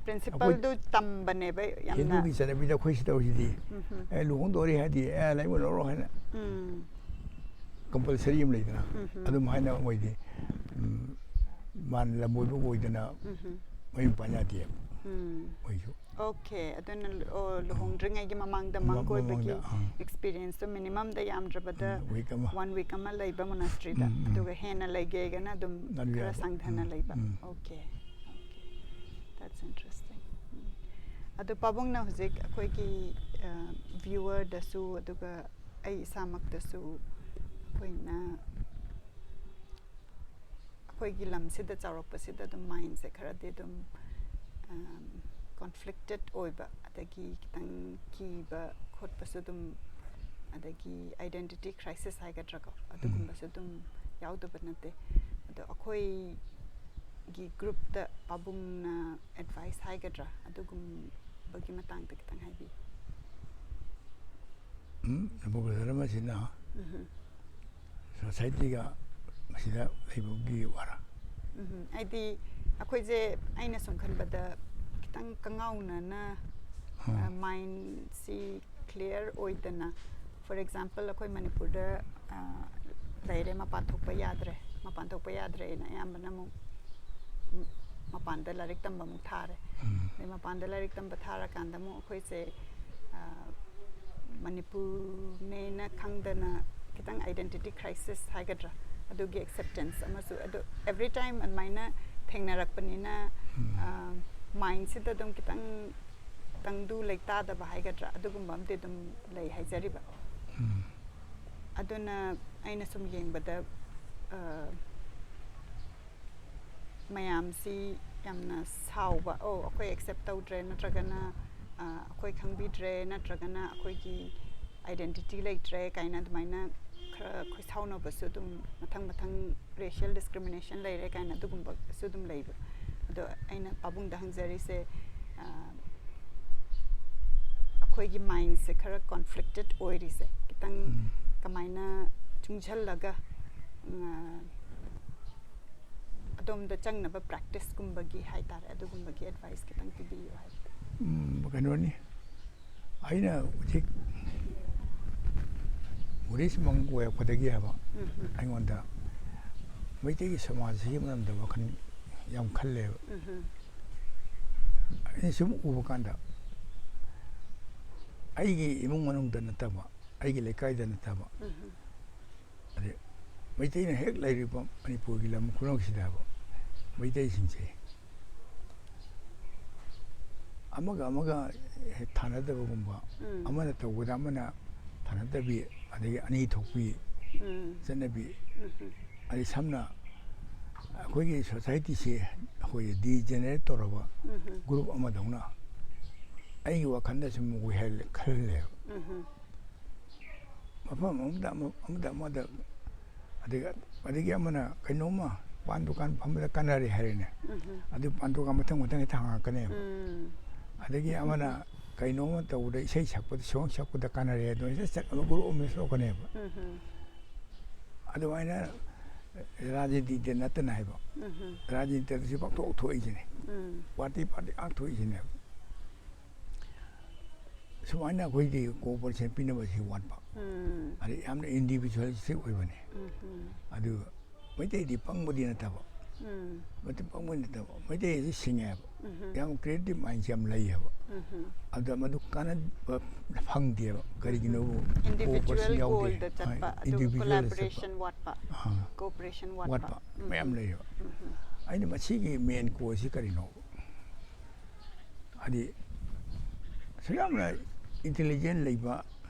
ꯄ꯭ꯔꯤꯟꯁꯤꯄꯜꯗꯨ ꯇꯝꯕꯅꯦꯕ ꯌꯥꯝꯅ꯫ ꯍꯤꯟꯗꯨꯒꯤ ꯆꯠꯅꯕꯤꯗ ꯑꯩꯈꯣꯏ ꯁꯤ ꯇꯧꯔꯤꯁꯤꯗꯤ, ꯎꯝꯍꯨꯝ꯫ "ꯑꯦ, ꯂꯨꯍꯣꯡꯗꯧꯔꯦ ꯍꯥꯏꯗꯤ, ꯑꯦ, ꯂꯩꯕ ꯂꯧꯔꯣ" ꯍꯥꯏꯅ ꯎꯝ꯫ ꯀꯝꯄꯜꯁꯔꯤ ꯑꯃ ꯂꯩꯗꯅ, ꯎꯝꯍꯨꯝ꯫ ꯑꯗꯨꯝ ꯍꯥꯏꯅ ꯃꯣꯏꯗꯤ, ꯎꯝ, ꯃꯥꯟ ꯂꯝꯕꯣꯏꯕ ꯑꯣꯏꯗꯅ ꯎꯝꯍꯨꯝ꯫ ꯃꯌꯨꯝ ꯄꯥꯟ ꯌꯥꯗꯦꯕ꯫ ꯎꯝ꯫ ꯃꯣꯏꯁꯨ꯫ ꯑꯣꯀꯦ꯫ ꯑꯗꯨꯅ, ꯑꯣ, ꯂꯨꯍꯣꯡꯗ꯭ꯔꯤꯉꯩꯒꯤ ꯃꯃꯥꯡꯗ ꯃ-, ꯃꯪ ꯀꯣꯏꯕꯒꯤ ꯃꯃꯥꯡꯗ, ꯑꯥ꯫ ꯑꯦꯛꯁꯄꯤꯔꯤꯌꯦꯟꯁꯇꯣ ꯃꯤꯅꯤꯃꯝꯗ ꯌꯥꯝꯗ꯭ꯔꯕꯗ ꯎꯝ, ꯋꯤꯛ ꯑꯃ꯫ ꯋꯥꯟ ꯋꯤꯛ ꯑꯃ ꯂꯩꯕ ꯃꯣꯅꯥꯁꯇ꯭ꯔꯤꯗ꯫ ꯎꯝ, ꯎꯝ꯫ ꯑꯗꯨꯒ ꯍꯦꯟꯅ ꯂꯩꯒꯦꯒꯅ ꯑꯗꯨꯝ ꯑꯗꯨ ꯈꯔ ꯌꯥꯕ꯫ ꯁꯥꯡꯊꯅ ꯎꯝ, ꯂꯩꯕ꯫ ꯎꯝ꯫ ꯑꯣꯀꯦ꯫ ꯑꯣꯀꯦ꯫ That's interesting. ꯎꯝ꯫ ꯑꯗꯣ ꯄꯥꯕꯨꯡꯅ ꯍꯧꯖꯤꯛ ꯑꯩꯈꯣꯏꯒꯤ, ꯑ, ꯚ꯭ꯌꯨꯋꯔꯗꯁꯨ ꯑꯗꯨꯒ ꯑꯩ ꯏꯁꯥꯃꯛꯇꯁꯨ ꯑꯩꯈꯣꯏꯅ ꯑꯩꯈꯣꯏꯒꯤ ꯂꯝꯁꯤꯗ ꯆꯥꯎꯔꯛꯄꯁꯤꯗ ꯑꯗꯨꯝ ꯃꯥꯏꯟꯁꯦ ꯈꯔꯗꯤ ꯑꯗꯨꯝ, ꯑꯝ, ꯀꯣꯟꯐ꯭ꯂꯤꯛꯇꯦꯠ ꯑꯣꯏꯕ, ꯑꯗꯒꯤ ꯈꯤꯇꯪ ꯀꯤꯕ ꯈꯣꯠꯄꯁꯨ ꯑꯗꯨꯝ, ꯑꯗꯒꯤ ꯑꯥꯏꯗꯦꯟꯇꯤꯇꯤ ꯀ꯭ꯔꯥꯏꯁꯤꯁ ꯍꯥꯏꯒꯗ꯭ꯔꯥꯀꯣ, ꯑꯗꯨꯒꯨꯝꯕꯁꯨ ꯑꯗꯨꯝ ꯌꯥꯎꯗꯕ ꯅꯠꯇꯦ꯫ ꯑꯗꯣ ꯑꯩꯈꯣꯏꯒꯤ ꯒ꯭ꯔꯨꯞꯇ ꯄꯥꯕꯨꯡꯅ ꯑꯦꯗꯚꯥꯏꯁ ꯍꯥꯏꯒꯗ꯭ꯔꯥ, ꯑꯗꯨꯒꯨꯝꯕꯒꯤ ꯃꯇꯥꯡꯗ ꯈꯤꯇꯪ ꯍꯥꯏꯕꯤꯌꯨ꯫ ꯎꯝ, ꯅꯕꯣ ꯕ꯭ꯔꯗꯔ ꯑꯃꯁꯤꯅ ꯎꯝꯍꯨꯝ꯫ ꯁꯣꯁꯥꯏꯇꯤꯒ ꯃꯁꯤꯗ ꯂꯩꯕꯒꯤ ꯋꯥꯔ? ꯎꯝꯍꯨꯝ꯫ ꯍꯥꯏꯗꯤ ꯑꯩꯈꯣꯏꯁꯦ, ꯑꯩꯅ ꯁꯨꯝ ꯈꯟꯕꯗ ꯈꯤꯇꯪ ꯀꯉꯥꯎꯅꯅ, ꯎꯝ꯫ ꯑ, ꯃꯥꯏꯟꯁꯤ ꯀ꯭ꯂꯤꯌꯥꯔ ꯑꯣꯏꯗꯅ, ꯐꯣꯔ ꯑꯦꯛꯖꯥꯝꯄꯜ, ꯑꯩꯈꯣꯏ ꯃꯅꯤꯄꯨꯔꯗ, ꯑ, ꯂꯩꯔꯦ, ꯃꯄꯥꯟ ꯊꯣꯛꯄ ꯌꯥꯗ꯭ꯔꯦ, ꯃꯄꯥꯟ ꯊꯣꯛꯄ ꯌꯥꯗ꯭ꯔꯦꯅ ꯑꯌꯥꯝꯕꯅ ꯑꯃꯨꯛ ꯃꯄꯥꯟꯗ ꯂꯥꯏꯔꯤꯛ ꯇꯝꯕ ꯑꯃꯨꯛ ꯊꯥꯔꯦ꯫ ꯎꯝ꯫ ꯑꯗꯩ ꯃꯄꯥꯟꯗ ꯂꯥꯏꯔꯤꯛ ꯇꯝꯕ ꯊꯥꯔꯀꯥꯟꯗ ꯑꯃꯨꯛ ꯑꯩꯈꯣꯏꯁꯦ, ꯑ, ꯃꯅꯤꯄꯨꯔꯅꯦꯅ ꯈꯪꯗꯅ ꯈꯤꯇꯪ identity crisis ꯍꯥꯏꯒꯗ꯭ꯔꯥ, ꯑꯗꯨꯒꯤ acceptance ꯑꯃꯁꯨ, ꯑꯗꯨ every time ꯑꯗꯨꯃꯥꯏꯅ ꯊꯦꯡꯅꯔꯛꯄꯅꯤꯅ ꯃꯥꯏꯟꯁꯤꯗ ꯑꯗꯨꯝ ꯈꯤꯇꯪ ꯇꯪꯗꯨ ꯂꯩꯇꯥꯗꯕ ꯍꯥꯏꯒꯗ꯭ꯔꯥ, ꯑꯗꯨꯒꯨꯝꯕ ꯑꯃꯗꯤ ꯑꯗꯨꯝ ꯂꯩ ꯍꯥꯏꯖꯔꯤꯕ꯫ ꯑꯗꯨꯅ ꯑꯩꯅ ꯁꯨꯝ ꯌꯦꯡꯕꯗ ꯃꯌꯥꯝꯁꯤ ꯌꯥꯝꯅ ꯁꯥꯎꯕ, "ꯑꯣ, ꯑꯩꯈꯣꯏ ꯑꯦꯛꯁꯦꯞ ꯇꯧꯗ꯭ꯔꯦ", ꯅꯠꯇ꯭ꯔꯒꯅ "ꯑꯩꯈꯣꯏ ꯈꯪꯕꯤꯗ꯭ꯔꯦ", ꯅꯠꯇ꯭ꯔꯒꯅ "ꯑꯩꯈꯣꯏꯒꯤ identity ꯂꯩꯇ꯭ꯔꯦ" ꯀꯥꯏꯅ ꯑꯗꯨꯃꯥꯏꯅ ꯈꯔ ꯑꯩꯈꯣꯏ ꯁꯥꯎꯅꯕꯁꯨ ꯑꯗꯨꯝ ꯃꯊꯪ ꯃꯊꯪ racial discrimination ꯂꯩꯔꯦ ꯀꯥꯏꯅ ꯑꯗꯨꯒꯨꯝꯕꯁꯨ ꯑꯗꯨꯝ ꯂꯩꯕ꯫ ꯑꯗꯣ ꯑꯩꯅ ꯄꯥꯕꯨꯡꯗ ꯍꯪꯖꯔꯤꯁꯦ, ꯑꯩꯈꯣꯏꯒꯤ ꯃꯥꯏꯟꯁꯦ ꯈꯔ conflicted ꯑꯣꯏꯔꯤꯁꯦ ꯈꯤꯇꯪ ꯀꯃꯥꯏꯅ ꯆꯨꯡꯁꯜꯂꯒ ꯑꯗꯣꯝꯗ ꯆꯪꯅꯕ ꯄ꯭ꯔꯦꯛꯇꯤꯁꯀꯨꯝꯕꯒꯤ ꯍꯥꯏꯇꯥꯔꯦ, ꯑꯗꯨꯒꯨꯝꯕꯒꯤ ꯑꯦꯗꯚꯥꯏꯁ ꯈꯤꯇꯪ ꯄꯤꯕꯤꯌꯨ ꯍꯥꯏꯕ꯫ ꯀꯩꯅꯣꯅꯤ, ꯑꯩꯅ ꯍꯧꯖꯤꯛ ꯕꯨꯙꯤꯁ ꯃꯪ ꯑꯣꯏꯔꯛꯄꯗꯒꯤ ꯍꯥꯏꯕ, ꯑꯩꯉꯣꯟꯗ ꯃꯩꯇꯩꯒꯤ ꯁꯃꯥꯖꯁꯤꯒꯤ ꯃꯔꯝꯗ ꯋꯥꯈꯜ ꯌꯥꯝ ꯈꯜꯂꯦꯕ꯫ ꯑꯩꯅ ꯁꯨꯝ ꯎꯕ ꯀꯥꯟꯗ ꯑꯩꯒꯤ ꯏꯃꯨꯡ ꯃꯅꯨꯡꯗ ꯅꯠꯇꯕ, ꯑꯩꯒꯤ ꯂꯩꯀꯥꯏꯗ ꯅꯠꯇꯕ, ꯑꯗꯩ ꯃꯩꯇꯩꯅ ꯍꯦꯛ ꯂꯩꯔꯤꯕ ꯃꯅꯤꯄꯨꯔꯒꯤ ꯂꯝ ꯈꯨꯅꯨꯡꯁꯤꯗ ꯍꯥꯏꯕ ꯃꯩꯇꯩꯁꯤꯡꯁꯦ ꯑꯃꯒ ꯑꯃꯒ ꯍꯦꯛ ꯊꯥꯅꯗꯕꯒꯨꯝꯕ, ꯑꯃꯅ ꯇꯧꯕꯗ ꯑꯃꯅ ꯊꯥꯅꯗꯕꯤ, ꯑꯗꯒꯤ ꯑꯅꯤ ꯊꯣꯛꯄꯤ ꯆꯠꯅꯕꯤ, ꯑꯗꯩ ꯁꯝꯅ ꯑꯩꯈꯣꯏꯒꯤ ꯁꯣꯁꯥꯏꯇꯤꯁꯤ ꯑꯩꯈꯣꯏ degenerate ꯇꯧꯔꯕ ꯒ꯭ꯔꯨꯞ ꯑꯃꯗꯧꯅ ꯑꯩꯒꯤ ꯋꯥꯈꯜꯗ ꯁꯨꯝ ꯑꯣꯏꯍꯜꯂꯦ ꯈꯜꯂꯦꯕ꯫ ꯃꯐꯝ ꯑꯃꯗ ꯑꯃ- ꯑꯃꯗ ꯑꯃꯗ ꯑꯗꯒꯤ ꯑꯗꯒꯤ ꯑꯃꯅ ꯀꯩꯅꯣꯝꯃ ꯄꯥꯟ ꯗꯨꯀꯥꯟ ꯐꯝꯕꯗ ꯀꯥꯟꯅꯔꯦ ꯍꯥꯏꯔꯦꯅꯦ, ꯑꯗꯨ ꯄꯥꯟ ꯗꯨꯀꯥꯟ ꯃꯊꯪ ꯃꯊꯪ ꯍꯦꯛꯇ ꯍꯥꯡꯉꯛꯀꯅꯦꯕ꯫ ꯑꯗꯒꯤ ꯑꯃꯅ ꯀꯩꯅꯣꯝꯃ ꯇꯧꯕꯗ, ꯏꯁꯩ ꯁꯛꯄꯗ, ꯁꯣꯡ ꯁꯛꯄꯗ ꯀꯥꯟꯅꯔꯦ, ꯑꯗꯨ ꯍꯦꯛꯇ ꯆꯠꯅꯕ ꯒ꯭ꯔꯨꯞ ꯑꯃ ꯊꯣꯛꯀꯅꯦꯕ꯫ ꯑꯗꯨꯃꯥꯏꯅ ꯔꯥꯖꯅꯤꯇꯤꯗ ꯅꯠꯇꯅ ꯍꯥꯏꯕ, ꯔꯥꯖꯅꯤꯇꯤꯗꯁꯨ ꯄꯥꯛꯊꯣꯛ ꯊꯣꯛꯏꯁꯤꯅꯦ, ꯄꯥꯔꯇꯤ ꯄꯥꯔꯇꯤ ꯉꯥꯛ ꯊꯣꯛꯏꯁꯤꯅꯦꯕ꯫ ꯁꯨꯃꯥꯏꯅ ꯑꯩꯈꯣꯏꯗꯤ ꯀꯣꯑꯣꯄꯔꯦꯁꯟ ꯄꯤꯅꯕꯁꯤ ꯋꯥꯠꯄ, ꯑꯗꯩ ꯌꯥꯝꯅ individualistic ꯑꯣꯏꯕꯅꯦ꯫ ꯑꯗꯨ ꯃꯩꯇꯩꯗꯤ ꯄꯪꯕꯗꯤ ꯅꯠꯇꯕ, ꯎꯝ ꯃꯇꯤꯛ ꯄꯪꯕ ꯅꯠꯇꯕ, ꯃꯩꯇꯩ ꯑꯁꯤ ꯁꯤꯡꯉꯦꯕ, ꯎꯝ ꯌꯥꯝ ꯀ꯭ꯔꯤꯌꯦꯇꯤꯞ ꯃꯥꯏꯟꯁꯦ ꯌꯥꯝ ꯂꯩꯌꯦꯕ꯫ ꯎꯝ ꯑꯗ ꯃꯗꯨ ꯀꯥꯟꯅꯕ ꯐꯪꯗꯦꯕ꯫ ꯀꯔꯤꯒꯤꯅꯣꯕꯨ? ꯏꯟꯗꯤꯕꯤꯖꯨꯋꯦꯜ ꯀꯣꯑꯣꯄꯔꯦꯁꯟ ꯌꯥꯎꯗꯦ꯫ ꯒꯣꯜꯗ ꯆꯠꯄ, ꯑꯗꯨꯒ ꯏꯟꯗꯤꯕꯤꯖꯨꯋꯦꯜꯗ ꯆꯠꯄ꯫ ꯀꯣꯂꯥꯕꯣꯔꯦꯁꯟ ꯋꯥꯠꯄ, ꯑꯥ, ꯀꯣꯑꯣꯄꯔꯦꯁꯟ ꯋꯥꯠꯄ꯫ ꯋꯥꯠꯄ ꯎꯝ ꯃꯌꯥꯝ ꯂꯩꯌꯦꯕ꯫ ꯎꯝ ꯑꯩꯅ ꯃꯁꯤꯒꯤ ꯃꯦꯟ ꯀꯣꯁꯤ ꯀꯔꯤꯅꯣ? ꯍꯥꯏꯗꯤ ꯑꯁꯨꯛ ꯌꯥꯝꯅ ꯏꯟꯇꯦꯂꯤꯖꯦꯟ ꯂꯩꯕ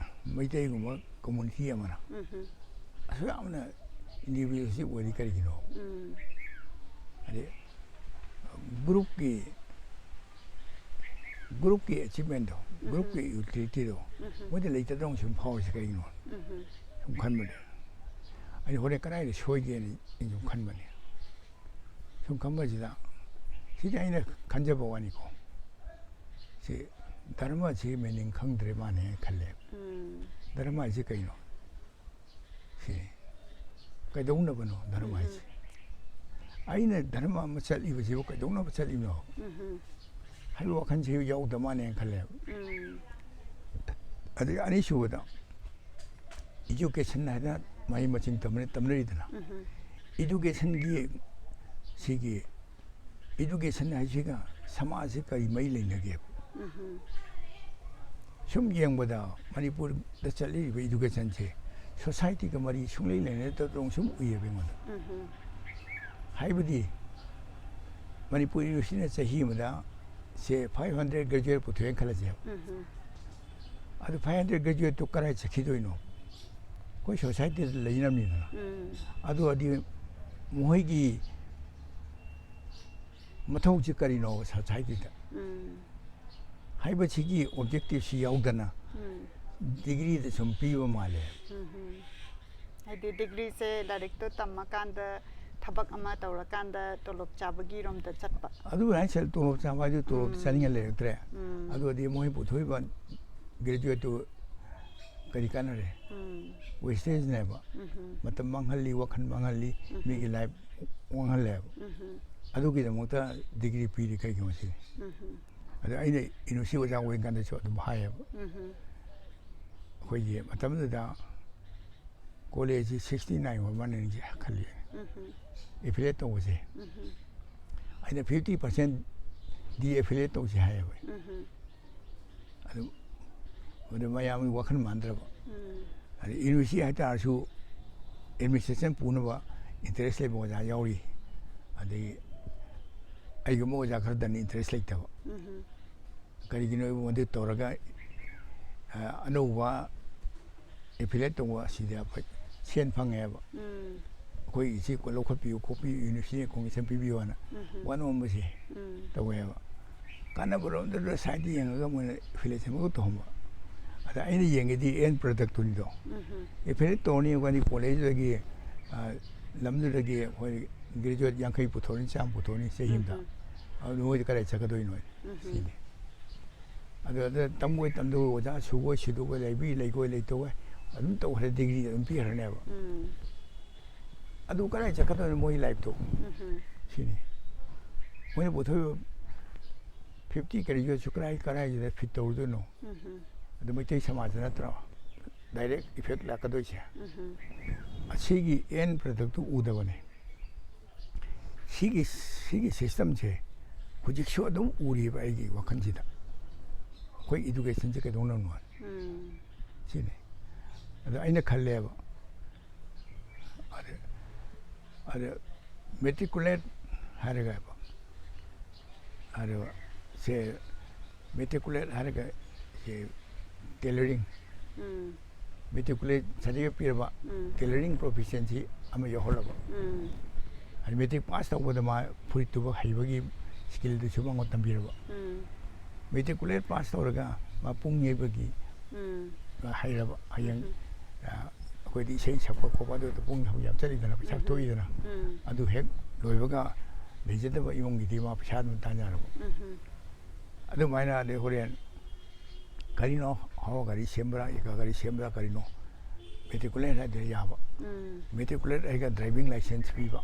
ꯃꯩꯇꯩꯒꯨꯝꯕ ꯀꯝꯃꯨꯅꯤꯇꯤ ꯑꯃꯅ ꯎꯝ ꯑꯁꯨꯛ ꯌꯥꯝꯅ ꯏꯟꯗꯤꯕꯤꯖꯨꯋꯦꯂꯤꯁꯇꯤꯛ ꯑꯣꯏꯔꯤ ꯀꯔꯤꯒꯤꯅꯣ? ꯎꯝ ꯍꯥꯏꯗꯤ ꯒ꯭ꯔꯨꯞꯀꯤ ꯒ꯭ꯔꯨꯞꯀꯤ ꯑꯦꯆꯤꯞꯃꯦꯟꯗꯣ, ꯒ꯭ꯔꯨꯞꯀꯤ ꯌꯨꯇꯤꯂꯤꯇꯤꯗꯣ ꯃꯣꯏꯗ ꯂꯩꯇꯗꯧꯅ ꯁꯨꯝ ꯐꯥꯎꯔꯤꯁꯦ ꯀꯩꯒꯤꯅꯣ? ꯎꯝ ꯁꯨꯝ ꯈꯟꯕꯅꯦ꯫ ꯑꯩ ꯍꯣꯔꯦꯟ ꯀꯗꯥꯏꯗ ꯁꯣꯏꯒꯦꯅ ꯑꯩ ꯁꯨꯝ ꯈꯟꯕꯅꯦ꯫ ꯁꯨꯝ ꯈꯟꯕꯁꯤꯗ, ꯁꯤꯗꯤ ꯑꯩꯅ ꯈꯟꯖꯕ ꯋꯥꯅꯤꯀꯣ, ꯁꯤ ꯙꯔꯃꯁꯤ ꯃꯤꯅꯤꯡ ꯈꯪꯗ꯭ꯔꯦ ꯃꯥꯅꯦ ꯈꯜꯂꯦ꯫ ꯎꯝ ꯙꯔꯃ ꯍꯥꯏꯁꯦ ꯀꯩꯅꯣ? ꯁꯤ ꯀꯩꯗꯧꯅꯕꯅꯣ ꯙꯔꯃ ꯍꯥꯏꯁꯦ? ꯑꯩꯅ ꯙꯔꯃ ꯑꯃ ꯆꯠꯂꯤꯕꯁꯤꯕꯨ ꯀꯩꯗꯧꯅꯕ ꯆꯠꯂꯤꯕꯅꯣ ꯎꯝ ꯍꯥꯏꯕ ꯋꯥꯈꯜꯁꯤ ꯌꯥꯎꯗ ꯃꯥꯜꯂꯦꯅ ꯈꯜꯂꯦꯕ꯫ ꯎꯝ ꯑꯗꯒꯤ ꯑꯅꯤꯁꯨꯕꯗ, ꯏꯖꯨꯀꯦꯁꯟ ꯍꯥꯏꯗꯅ ꯃꯍꯩ ꯃꯁꯤꯡ ꯇꯝꯅ- ꯇꯝꯅꯔꯤꯗꯅ, ꯎꯝ ꯏꯗꯨꯀꯦꯁꯟꯒꯤ, ꯁꯤꯒꯤ ꯏꯗꯨꯀꯦꯁꯟ ꯍꯥꯏꯁꯤꯒ ꯁꯃꯥꯖꯁꯤ ꯀꯔꯤ ꯃꯔꯤ ꯂꯩꯅꯒꯦꯕ? ꯎꯝ ꯁꯨꯝ ꯌꯦꯡꯕꯗ ꯃꯅꯤꯄꯨꯔꯗ ꯆꯠꯂꯤꯕ ꯏꯗꯨꯀꯦꯁꯟꯁꯦ ꯁꯣꯁꯥꯏꯇꯤꯒ ꯃꯔꯤ ꯁꯨꯡꯂꯩ ꯂꯩꯅꯗꯕꯗꯧꯅ ꯁꯨꯝ ꯎꯏꯌꯦꯕ ꯑꯩꯉꯣꯟꯗ꯫ ꯎꯝ ꯍꯥꯏꯕꯗꯤ ꯃꯅꯤꯄꯨꯔ ꯌꯨꯅꯤꯚꯔꯁꯤꯇꯤꯅ ꯆꯍꯤ ꯑꯃꯗ ꯁꯦ ꯐꯥꯏꯚ ꯍꯟꯗ꯭ꯔꯦꯠ ꯒ꯭ꯔꯦꯖꯨꯋꯦꯠ ꯄꯨꯊꯣꯛꯑꯦꯅ ꯈꯜꯂꯁꯦꯕ꯫ ꯎꯝ ꯑꯗꯨ ꯐꯥꯏꯚ ꯍꯟꯗ꯭ꯔꯦꯠ ꯒ꯭ꯔꯦꯖꯨꯋꯦꯠꯇꯨ ꯀꯗꯥꯏ ꯆꯠꯈꯤꯗꯣꯏꯅꯣ? ꯑꯩꯈꯣꯏ ꯁꯣꯁꯥꯏꯇꯤꯗ ꯂꯩꯅꯕꯅꯤꯗꯅ꯫ ꯎꯝ ꯑꯗꯨ ꯑꯣꯏꯔꯗꯤ ꯃꯈꯣꯏꯒꯤ ꯃꯊꯧꯁꯤ ꯀꯔꯤꯅꯣ ꯁꯣꯁꯥꯏꯇꯤꯗ? ꯎꯝ ꯍꯥꯏꯕꯁꯤꯒꯤ ꯑꯣꯕꯖꯦꯛꯇꯤꯞꯁꯤ ꯌꯥꯎꯗꯅ ꯎꯝ ꯗꯤꯒ꯭ꯔꯤꯗ ꯁꯨꯝ ꯄꯤꯕ ꯃꯥꯜꯂꯦ꯫ ꯎꯝ ꯍꯥꯏꯗꯤ ꯗꯤꯒ꯭ꯔꯤꯁꯦ ꯂꯥꯏꯔꯤꯛꯇꯣ ꯇꯝꯃꯀꯥꯟꯗ, ꯊꯕꯛ ꯑꯃ ꯇꯧꯔꯀꯥꯟꯗ ꯇꯣꯂꯣꯞ ꯆꯥꯕꯒꯤ ꯔꯣꯝꯗ ꯆꯠꯄ꯫ ꯑꯗꯨ ꯍꯥꯏꯅ ꯇꯣꯂꯣꯞ ꯆꯥꯕ ꯍꯥꯏꯗꯨ ꯇꯣꯂꯣꯞ ꯎꯝ꯫ ꯆꯥꯅꯤꯡꯉ ꯂꯩꯔꯛꯇ꯭ꯔꯦ꯫ ꯎꯝ ꯑꯗꯨ ꯑꯣꯏꯔꯗꯤ ꯃꯣꯏ ꯄꯨꯊꯣꯛꯏꯕ ꯒ꯭ꯔꯦꯖꯨꯋꯦꯠꯇꯨ ꯀꯔꯤ ꯀꯥꯟꯅꯔꯦ? ꯎꯝ ꯋꯦꯁꯇꯦꯖꯅꯦꯕ꯫ ꯎꯝ ꯃꯇꯝ ꯃꯥꯡꯍꯜꯂꯤ, ꯋꯥꯈꯜ ꯃꯥꯡꯍꯜꯂꯤ, ꯃꯤꯒꯤ ꯂꯥꯏꯐ ꯃꯥꯡꯍꯜꯂꯦꯕ꯫ ꯎꯝ ꯑꯗꯨꯒꯤꯗꯃꯛꯇ ꯗꯤꯒ꯭ꯔꯤ ꯄꯤꯔꯤ ꯀꯩꯒꯤꯅꯣ ꯁꯤꯅꯤ꯫ ꯎꯝ ꯑꯗ ꯑꯩꯅ ꯌꯨꯅꯤꯚꯔꯁꯤꯇꯤ ꯑꯣꯖꯥ ꯑꯣꯏꯔꯤꯀꯥꯟꯗꯁꯨ ꯑꯗꯨꯝ ꯍꯥꯏꯌꯦꯕ꯫ ꯎꯝ ꯑꯩꯈꯣꯏꯒꯤ ꯃꯇꯝꯗꯨꯗ ꯀꯣꯂꯦꯖꯁꯤ ꯁꯤꯛꯁꯇꯤ ꯅꯥꯏꯟ ꯑꯣꯏꯕ ꯃꯥꯜꯂꯦ ꯈꯜꯂꯤ꯫ ꯑꯦꯐꯤꯂꯦꯠ ꯇꯧꯕꯁꯦ꯫ ꯑꯩꯅ ꯐꯤꯐꯇꯤ ꯄꯥꯔꯁꯦꯟ ꯗꯤ ꯑꯦꯐꯤꯂꯦꯠ ꯇꯧꯁꯦ ꯍꯥꯏꯌꯦꯕ꯫ ꯑꯗꯨ ꯃꯗꯨ ꯃꯌꯥꯝꯒꯤ ꯋꯥꯈꯜ ꯃꯥꯟꯗ꯭ꯔꯕ꯫ ꯑꯗꯩ ꯌꯨꯅꯤꯚꯔꯁꯤꯇꯤ ꯍꯥꯏꯇꯥꯔꯁꯨ ꯑꯦꯗꯃꯤꯅꯤꯁꯇ꯭ꯔꯦꯁꯟ ꯄꯨꯅꯕ ꯏꯟꯇꯔꯦꯁ ꯂꯩꯕ ꯑꯣꯖꯥ ꯌꯥꯎꯔꯤ꯫ ꯑꯗꯒꯤ ꯑꯩꯒꯨꯝꯕ ꯑꯣꯖꯥ ꯈꯔꯗꯅꯤ ꯏꯟꯇꯔꯦꯁ ꯂꯩꯇꯕ꯫ ꯀꯔꯤꯒꯤꯅꯣ ꯍꯥꯏꯕ ꯃꯗꯨ ꯇꯧꯔꯒ, ꯑ, ꯑꯅꯧꯕ ꯑꯦꯐꯤꯂꯦꯠ ꯇꯧꯕ ꯑꯁꯤꯗ ꯑꯩꯈꯣꯏ ꯁꯦꯟ ꯐꯪꯉꯦꯕ꯫ ꯑꯩꯈꯣꯏ ꯏꯁꯤ ꯂꯧꯈꯠꯄꯤꯌꯨ ꯈꯣꯠꯄꯤꯌꯨ, ꯌꯨꯅꯤꯚꯔꯁꯤꯇꯤ ꯈꯣꯡꯒꯤ ꯁꯦꯝ ꯄꯤꯕꯤꯌꯨ ꯍꯥꯏꯅ ꯋꯥꯅꯣꯝꯕꯁꯦ ꯇꯧꯋꯦꯕ꯫ ꯀꯥꯟꯅꯕꯔꯣꯝꯗ ꯁꯥꯏꯠꯇ ꯌꯦꯡꯉꯒ ꯃꯣꯏꯅ ꯑꯦꯐꯤꯂꯦꯠꯁꯦ ꯑꯃꯈꯛ ꯇꯧꯍꯟꯕ꯫ ꯑꯗ ꯑꯩꯅ ꯌꯦꯡꯒꯦꯗꯤ ꯑꯦꯟ ꯄ꯭ꯔꯗꯛꯇꯨꯅꯤꯗꯣ꯫ ꯑꯦꯐꯤꯂꯦꯠ ꯇꯧꯔꯅꯤ ꯑꯩꯈꯣꯏꯗꯤ ꯀꯣꯂꯦꯖꯇꯨꯗꯒꯤ, ꯑ, ꯂꯝꯗꯨꯗꯒꯤ ꯑꯩꯈꯣꯏ ꯒ꯭ꯔꯦꯖꯨꯋꯦꯠ ꯌꯥꯡꯈꯩ ꯄꯨꯊꯣꯔꯅꯤ, ꯆꯥꯝꯃ ꯄꯨꯊꯣꯔꯅꯤ ꯆꯍꯤ ꯑꯃꯗ꯫ ꯑꯗꯨ ꯃꯣꯏꯗꯤ ꯀꯗꯥꯏ ꯆꯠꯀꯗꯣꯏꯅꯣ? ꯁꯤꯅꯤ꯫ ꯑꯗꯨ, ꯑꯗꯨ ꯇꯝꯕꯣꯏ ꯇꯝꯗꯕꯣꯏ, ꯑꯣꯖꯥ ꯁꯨꯕꯣꯏ ꯁꯤꯗꯕꯣꯏ, ꯂꯩꯕꯤ ꯂꯩꯒꯣꯏ ꯂꯩꯇꯧꯕꯣꯏ, ꯑꯗꯨꯝ ꯇꯧꯈ꯭ꯔꯦ, ꯗꯤꯒ꯭ꯔꯤ ꯑꯗꯨꯝ ꯄꯤꯈ꯭ꯔꯅꯦꯕ꯫ ꯑꯗꯨ ꯀꯗꯥꯏ ꯆꯠꯀꯗꯣꯏꯅꯣ ꯃꯣꯏ ꯂꯥꯏꯐꯇꯣ? ꯁꯤꯅꯤ꯫ ꯃꯣꯏꯅ ꯄꯨꯊꯣꯛꯏꯕ ꯐꯤꯐꯇꯤ ꯀꯔꯤꯁꯨ ꯀꯗꯥꯏ, ꯀꯗꯥꯏꯗ ꯐꯤꯠ ꯇꯧꯔꯨꯗꯣꯏꯅꯣ? ꯑꯗꯨ ꯃꯩꯇꯩ ꯁꯃꯥꯖ ꯅꯠꯇ꯭ꯔꯣ ꯗꯥꯏꯔꯦꯛ ꯏꯐꯦꯛ ꯂꯥꯛꯀꯗꯣꯏꯁꯦ? ꯑꯁꯤꯒꯤ ꯑꯦꯟ ꯄ꯭ꯔꯗꯛꯇꯨ ꯎꯗꯕꯅꯦ꯫ ꯁꯤꯒꯤ, ꯁꯤꯒꯤ ꯁꯤꯁꯇꯦꯝꯁꯦ ꯍꯧꯖꯤꯛꯁꯨ ꯑꯗꯨꯝ ꯎꯔꯤꯕ ꯑꯩꯒꯤ ꯋꯥꯈꯜꯁꯤꯗ꯫ ꯑꯩꯈꯣꯏ ꯏꯗꯨꯀꯦꯁꯟꯁꯦ ꯀꯩꯗꯧꯅꯕꯅꯣ ꯁꯤꯅꯤ꯫ ꯑꯗ ꯑꯩꯅ ꯈꯜꯂꯦꯕ, ꯑꯗ, ꯑꯗ ꯃꯦꯇ꯭ꯔꯤꯀꯨꯂꯦꯠ ꯍꯥꯏꯔꯒ, ꯑꯗ ꯁꯦ ꯃꯦꯇ꯭ꯔꯤꯀꯨꯂꯦꯠ ꯍꯥꯏꯔꯒ ꯁꯦ ꯇꯦꯂꯔꯤꯡ, ꯃꯦꯇ꯭ꯔꯤꯀꯨꯂꯦꯠ ꯁꯥꯔꯇꯤꯐꯤꯀꯦꯠ ꯄꯤꯔꯕ, ꯇꯦꯂꯔꯤꯡ ꯄ꯭ꯔꯣꯐꯤꯁꯤꯌꯦꯟꯁꯤ ꯑꯃ ꯌꯥꯎꯍꯜꯂꯕ꯫ ꯍꯥꯏꯗꯤ ꯃꯦꯇ꯭ꯔꯤꯛ ꯄꯥꯁ ꯇꯧꯕꯗ ꯃꯥ ꯐꯨꯔꯤꯠ ꯇꯨꯕ ꯍꯩꯕꯒꯤ ꯁ꯭ꯀꯤꯜꯗꯨꯁꯨ ꯃꯉꯣꯟꯗ ꯇꯝꯕꯤꯔꯕ꯫ ꯃꯦꯇ꯭ꯔꯤꯀꯨꯂꯦꯠ ꯄꯥꯁ ꯇꯧꯔꯒ ꯃꯥ ꯄꯨꯡ ꯌꯩꯕꯒꯤ ꯍꯩꯔꯕ, ꯍꯌꯦꯡ, ꯑ, ꯑꯩꯈꯣꯏꯗꯤ ꯏꯁꯩ ꯁꯛꯄ ꯈꯣꯠꯄ ꯑꯗꯨꯗ ꯄꯨꯡ ꯌꯥꯝ ꯆꯠꯂꯤꯗꯅ, ꯄꯩꯁꯥ ꯊꯣꯛꯏꯗꯅ꯫ ꯑꯗꯨ ꯍꯦꯛ ꯂꯣꯏꯕꯒ ꯂꯩꯖꯗꯕ ꯏꯃꯨꯡꯒꯤꯗꯤ ꯃꯥ ꯄꯩꯁꯥ ꯑꯗꯨꯝ ꯇꯥꯟ ꯌꯥꯔꯕ꯫ ꯑꯗꯨꯃꯥꯏꯅ ꯑꯗꯩ ꯍꯣꯔꯦꯟ ꯀꯔꯤꯅꯣ, ꯍꯋꯥ ꯒꯥꯔꯤ ꯁꯦꯝꯕ꯭ꯔꯥ, ꯏꯀꯥ ꯒꯥꯔꯤ ꯁꯦꯝꯕ꯭ꯔꯥ, ꯀꯔꯤꯅꯣ, ꯃꯦꯇ꯭ꯔꯤꯀꯨꯂꯦꯠ ꯍꯥꯏꯗꯤ ꯌꯥꯕ꯫ ꯃꯦꯇ꯭ꯔꯤꯀꯨꯂꯦꯠ ꯍꯥꯏꯒ ꯗ꯭ꯔꯥꯏꯚꯤꯡ ꯂꯥꯏꯁꯦꯟꯁ ꯄꯤꯕ꯫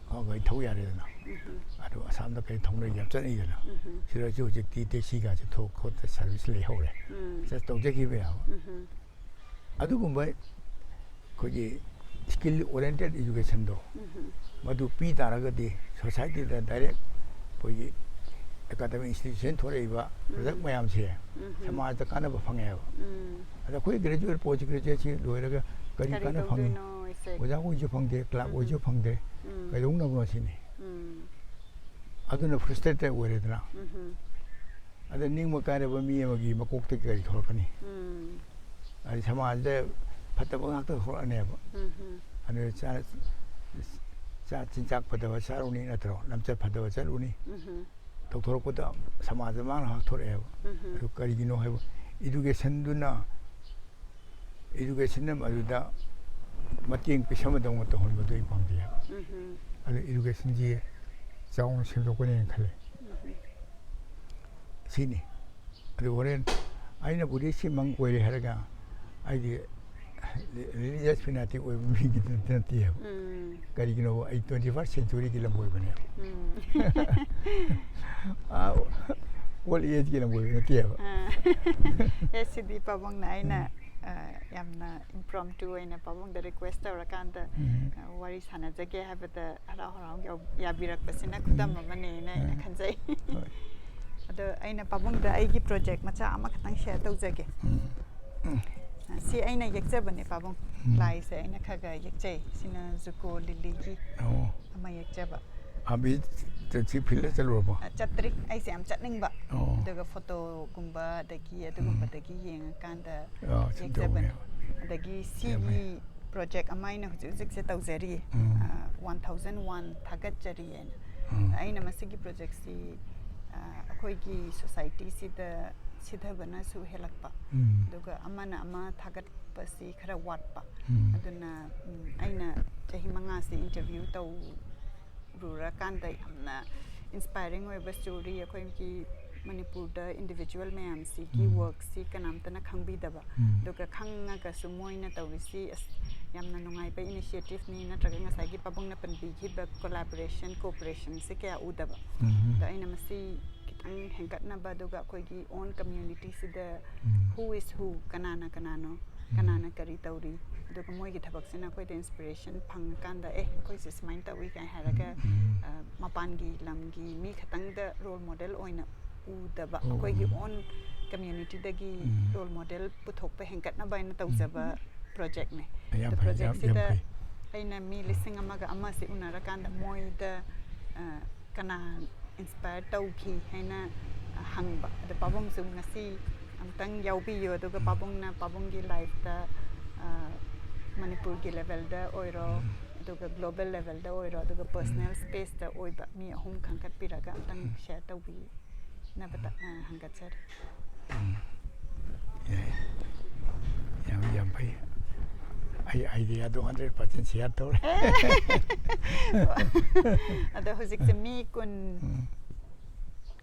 ꯍꯋꯥ ꯒꯥꯔꯤ ꯊꯧ ꯌꯥꯔꯦꯗꯅ꯫ ꯑꯗꯣ ꯑꯁꯥꯝꯗ ꯀꯔꯤ ꯊꯧꯅ ꯌꯥꯝ ꯆꯠꯅꯩꯗꯅ꯫ ꯁꯤꯗꯁꯨ ꯍꯧꯖꯤꯛꯇꯤ ꯇꯦꯛꯁꯤꯒꯁꯦ ꯊꯣꯛ ꯈꯣꯠꯇ ꯁꯥꯔꯚꯤꯁ ꯂꯩꯍꯧꯔꯦ꯫ ꯆꯠ-, ꯇꯧꯖꯈꯤꯕ ꯌꯥꯕ꯫ ꯑꯗꯨꯒꯨꯝꯕ ꯑꯩꯈꯣꯏꯒꯤ ꯁ꯭ꯀꯤꯜ ꯑꯣꯔꯤꯌꯦꯟꯇꯦꯠ ꯏꯖꯨꯀꯦꯁꯟꯗꯣ, ꯃꯗꯨ ꯄꯤ ꯇꯥꯔꯒꯗꯤ ꯁꯣꯁꯥꯏꯇꯤꯗ ꯗꯥꯏꯔꯦꯛ ꯑꯩꯈꯣꯏꯒꯤ ꯑꯦꯀꯥꯗꯃꯤꯛ ꯏꯟꯁꯇꯤꯇ꯭ꯌꯨꯁꯟ ꯊꯣꯔꯛꯏꯕ ꯄ꯭ꯔꯗꯛ ꯃꯌꯥꯝꯁꯦ ꯁꯃꯥꯖꯗ ꯀꯥꯟꯅꯕ ꯐꯪꯉꯦꯕ꯫ ꯑꯗ ꯑꯩꯈꯣꯏ ꯒ꯭ꯔꯦꯖꯨꯑꯦꯠ, ꯄꯣꯁ ꯒ꯭ꯔꯦꯖꯨꯑꯦꯠꯁꯤ ꯂꯣꯏꯔꯒ ꯀꯔꯤ ꯀꯥꯟꯅ ꯐꯪꯅꯤ? ꯑꯣꯖꯥ ꯑꯣꯏꯁꯨ ꯐꯪꯗꯦ, ꯀ꯭ꯂꯥꯔꯛ ꯑꯣꯏꯁꯨ ꯐꯪꯗꯦ, ꯀꯩꯗꯧꯅꯕꯅꯣ ꯁꯤꯅꯤ꯫ ꯑꯗꯨꯅ ꯐ꯭ꯔꯁꯇ꯭ꯔꯦꯇꯦꯠ ꯑꯣꯏꯔꯦꯗꯅ꯫ ꯑꯗ ꯅꯤꯡꯕ ꯀꯥꯏꯔꯕ ꯃꯤ ꯑꯃꯒꯤ ꯃꯀꯣꯛꯇꯒꯤ ꯀꯔꯤ ꯊꯣꯛꯂꯛꯀꯅꯤ? ꯍꯥꯏꯗꯤ ꯁꯃꯥꯖꯗ ꯐꯠꯇꯕ ꯉꯥꯛꯇ ꯊꯣꯛꯂꯛꯑꯅꯦꯕ꯫ ꯑꯗꯨ ꯆꯥ-, ꯆꯥ-, ꯆꯤꯟꯖꯥꯛ ꯐꯠꯇꯕ ꯆꯥꯔꯨꯅꯤ ꯅꯠꯇ꯭ꯔꯣ? ꯂꯝꯆꯠ ꯐꯠꯇꯕ ꯆꯠꯂꯨꯅꯤ꯫ ꯇꯧꯊꯣꯔꯛꯄꯗ ꯁꯃꯥꯖꯗ ꯃꯥꯡꯅ ꯉꯥꯛ ꯊꯣꯛꯂꯛꯑꯦꯕ꯫ ꯑꯗꯨ ꯀꯔꯤꯒꯤꯅꯣ ꯍꯥꯏꯕ, ꯏꯗꯨꯀꯦꯁꯟꯗꯨꯅ, ꯏꯗꯨꯀꯦꯁꯟꯅ ꯃꯗꯨꯗ ꯃꯇꯦꯡ ꯄꯤꯁꯟꯕꯗꯧꯅ ꯇꯧꯍꯟꯕꯗꯣ ꯑꯩ ꯄꯥꯝꯖꯩ ꯍꯥꯏꯕ꯫ ꯑꯗꯨ ꯏꯗꯨꯀꯦꯁꯟꯁꯤ ꯆꯥꯎꯅ ꯁꯦꯝꯗꯣꯛꯀꯅꯦꯅ ꯈꯜꯂꯦ꯫ ꯁꯤꯅꯤ꯫ ꯑꯗꯨ ꯍꯣꯔꯦꯟ ꯑꯩꯅ ꯕꯨꯙꯤꯁꯁꯤ ꯃꯪ ꯑꯣꯏꯔꯦ ꯍꯥꯏꯔꯒ ꯑꯩꯗꯤ ꯔꯤꯂꯤꯖꯤꯌꯁ ꯐꯦꯅꯥꯇꯤꯛ ꯑꯣꯏꯕ ꯃꯤꯒꯤꯗꯤ ꯅꯠꯇꯦꯕ꯫ ꯀꯔꯤꯒꯤꯅꯣꯕ, ꯑꯩ ꯇ꯭ꯋꯦꯟꯇꯤ ꯐꯥꯔꯁ ꯁꯦꯟꯆꯨꯔꯤꯒꯤ ꯂꯝꯕꯣꯏꯕꯅꯦꯕ꯫ ꯑꯥ, ꯑꯣꯜ ꯑꯦꯖꯀꯤ ꯂꯝꯕꯣꯏꯕ ꯅꯠꯇꯦꯕ꯫ ꯑꯦ, ꯁꯤꯗꯤ ꯄꯥꯕꯨꯡꯅ ꯑꯩꯅ, ꯑ, ꯌꯥꯝꯅ ꯏꯝꯄ꯭ꯔꯣꯝꯇꯨ ꯑꯣꯏꯅ ꯄꯥꯕꯨꯡꯗ ꯔꯤꯀ꯭ꯋꯦꯁ ꯇꯧꯔꯀꯥꯟꯗ, ꯑ, ꯋꯥꯔꯤ ꯁꯥꯟꯅꯖꯒꯦ ꯍꯥꯏꯕꯗ ꯍꯔꯥꯎ ꯍꯔꯥꯎ ꯌꯥꯎ-, ꯌꯥꯕꯤꯔꯛꯄꯁꯤꯅ ꯈꯨꯗꯝ ꯑꯃꯅꯦꯅ ꯑꯩꯅ ꯈꯟꯖꯩ꯫ ꯑꯗꯣ ꯑꯩꯅ ꯄꯥꯕꯨꯡꯗ ꯑꯩꯒꯤ ꯄ꯭ꯔꯣꯖꯦꯛ ꯃꯆꯥ ꯑꯃꯈꯛꯇꯪ ꯁꯤꯌꯔ ꯇꯧꯖꯒꯦ꯫ ꯑ, ꯁꯤ ꯑꯩꯅ ꯌꯦꯛꯆꯕꯅꯦ ꯄꯥꯕꯨꯡ꯫ ꯂꯥꯏꯁꯦ ꯑꯩꯅ ꯈꯔ ꯈꯔ ꯌꯦꯛꯆꯩ꯫ ꯁꯤꯅ ꯖꯨꯀꯣ ꯂꯤꯂꯤꯒꯤ ꯑꯣ꯫ ꯑꯃ ꯌꯦꯛꯆꯕ꯫ ꯑꯕꯤ ꯆꯠꯁꯤ ꯐꯤꯜꯗ ꯆꯠꯂꯨꯔꯕꯣ? ꯑ, ꯆꯠꯇ꯭ꯔꯤ꯫ ꯑꯩꯁꯦ ꯌꯥꯝ ꯆꯠꯅꯤꯡꯕ꯫ ꯑꯣ꯫ ꯑꯗꯨꯒ ꯐꯣꯇꯣꯒꯨꯝꯕ ꯑꯗꯒꯤ ꯑꯗꯨꯒꯨꯝꯕꯗꯒꯤ ꯌꯦꯡꯉꯀꯥꯟꯗ ꯑꯥ, ꯁꯨꯝ ꯌꯦꯛꯆꯕꯅꯦ꯫ ꯇꯧꯕꯅꯦꯕ꯫ ꯑꯗꯒꯤ ꯌꯥꯝ ꯐꯩ꯫ ꯁꯤꯒꯤ ꯄ꯭ꯔꯣꯖꯦꯛ ꯑꯃ ꯑꯩꯅ ꯍꯧꯖꯤꯛ ꯍꯧꯖꯤꯛꯁꯦ ꯇꯧꯖꯔꯤ꯫ ꯎꯝ꯫ ꯑ, ꯋꯥꯟ ꯊꯥꯎꯖꯟ ꯋꯥꯟ ꯊꯥꯒꯠꯆꯔꯤ ꯍꯥꯏꯅ꯫ ꯎꯝ꯫ ꯑꯩꯅ ꯃꯁꯤꯒꯤ ꯄ꯭ꯔꯣꯖꯦꯛꯁꯤ, ꯑ, ꯑꯩꯈꯣꯏꯒꯤ ꯁꯣꯁꯥꯏꯇꯤꯁꯤꯗ ꯁꯤꯊꯕꯅꯁꯨ ꯍꯦꯜꯂꯛꯄ꯫ ꯎꯝ꯫ ꯑꯗꯨꯒ ꯑꯃꯅ ꯑꯃ ꯊꯥꯒꯠꯄꯁꯤ ꯈꯔ ꯋꯥꯠꯄ꯫ ꯎꯝ꯫ ꯑꯗꯨꯅ, ꯎꯝ, ꯑꯩꯅ ꯆꯍꯤ ꯃꯉꯥꯁꯤ ꯏꯟꯇꯔꯚ꯭ꯌꯨ ꯇꯧꯔꯨꯔꯀꯥꯟꯗ ꯌꯥꯝꯅ ꯏꯟꯁꯄꯥꯏꯔꯤꯡ ꯑꯣꯏꯕ ꯁ꯭ꯇꯣꯔꯤ, ꯑꯩꯈꯣꯏꯒꯤ ꯃꯅꯤꯄꯨꯔꯗ ꯏꯟꯗꯤꯚꯤꯖꯨꯋꯦꯜ ꯃꯌꯥꯝꯁꯤꯒꯤ ꯎꯝ꯫ ꯋꯥꯔꯛꯁꯤ ꯀꯅꯥꯝꯇꯅ ꯈꯪꯕꯤꯗꯕ꯫ ꯎꯝ꯫ ꯑꯗꯨꯒ ꯈꯪꯉꯒꯁꯨ ꯃꯣꯏꯅ ꯇꯧꯔꯤꯁꯤ, ꯑꯁ, ꯌꯥꯝꯅ ꯅꯨꯡꯉꯥꯏꯕ ꯏꯅꯤꯁꯤꯌꯦꯇꯤꯚꯅꯤ, ꯅꯠꯇ꯭ꯔꯒ ꯉꯁꯥꯏꯒꯤ ꯄꯥꯕꯨꯡꯅ ꯄꯟꯕꯤꯈꯤꯕ ꯀꯣꯂꯥꯕꯣꯔꯦꯁꯟ, ꯀꯣꯑꯣꯄꯔꯦꯁꯟꯁꯦ ꯀꯌꯥ ꯎꯗꯕ꯫ ꯎꯝ꯫ ꯑꯗꯣ ꯑꯩꯅ ꯃꯁꯤ ꯈꯤꯇꯪ ꯍꯦꯟꯒꯠꯅꯕ, ꯑꯗꯨꯒ ꯑꯩꯈꯣꯏꯒꯤ ꯑꯣꯟ ꯀꯝꯃ꯭ꯌꯨꯅꯤꯇꯤꯁꯤꯗ ꯎꯝ꯫ Who is who, ꯀꯅꯥꯅ ꯀꯅꯥꯅꯣ, ꯀꯅꯥꯅ ꯀꯔꯤ ꯇꯧꯔꯤ, ꯑꯗꯨꯒ ꯃꯣꯏꯒꯤ ꯊꯕꯛꯁꯤꯅ ꯑꯩꯈꯣꯏꯗ inspiration ꯐꯪꯉꯀꯥꯟꯗ, "ꯑꯦ, ꯑꯩꯈꯣꯏꯁꯨ ꯁꯨꯃꯥꯏꯅ ꯇꯧꯏ" ꯀꯥꯏ ꯍꯥꯏꯔꯒ, ꯎꯝ꯫ ꯑ, ꯃꯄꯥꯟꯒꯤ ꯂꯝꯒꯤ ꯃꯤ ꯈꯛꯇꯪꯗ role model ꯑꯣꯏꯅ ꯎꯗꯕ, ꯑꯣ, ꯑꯩꯈꯣꯏꯒꯤ ꯎꯝ꯫ Own communityꯗꯒꯤ ꯎꯝ꯫ Role model ꯄꯨꯊꯣꯛꯄ ꯍꯦꯟꯒꯠꯅꯕ ꯍꯥꯏꯅ ꯇꯧꯖꯕ projectꯅꯦ꯫ ꯌꯥꯝ ꯑꯗꯣ ꯐꯩ, ꯌꯥꯝ, ꯌꯥꯝ projectꯁꯤꯗ ꯐꯩ꯫ ꯑꯩꯅ ꯃꯤ ꯂꯤꯁꯤꯡ ꯑꯃꯒ ꯑꯃꯁꯤ ꯎꯅꯔꯀꯥꯟꯗ ꯃꯣꯏꯗ, ꯑ, ꯀꯅꯥ inspire ꯇꯧꯈꯤ ꯍꯥꯏꯅ, ꯑ, ꯍꯪꯕ꯫ ꯑꯗꯣ ꯄꯥꯕꯨꯡꯁꯨ ꯉꯁꯤ ꯑꯃꯨꯛꯇꯪ ꯌꯥꯎꯕꯤꯌꯨ, ꯑꯗꯨꯒ ꯎꯝ꯫ ꯄꯥꯕꯨꯡꯅ ꯄꯥꯕꯨꯡꯒꯤ lifeꯇ, ꯑ, ꯃꯅꯤꯄꯨꯔꯒꯤ levelꯗ ꯑꯣꯏꯔꯣ, ꯎꯝ꯫ ꯑꯗꯨꯒ global levelꯗ ꯑꯣꯏꯔꯣ, ꯑꯗꯨꯒ personal ꯎꯝ꯫ Spaceꯇ ꯑꯣꯏꯕ ꯃꯤ ꯑꯍꯨꯝ ꯈꯟꯒꯠꯄꯤꯔꯒ ꯑꯃꯨꯛꯇꯪ ꯎꯝ꯫ Share ꯇꯧꯕꯤꯅꯕꯗ, ꯑ, ꯍꯪꯒꯠꯆꯔꯤ꯫ ꯎꯝ꯫ ꯌꯥꯏ꯫ ꯌꯥꯝ, ꯌꯥꯝ ꯐꯩ꯫ ꯑꯩ ideaꯗꯣ hundred percent share ꯇꯧꯔꯦ꯫ ꯑꯗꯣ ꯍꯧꯖꯤꯛꯁꯦ ꯃꯤ ꯀꯨꯟ, ꯎꯝ꯫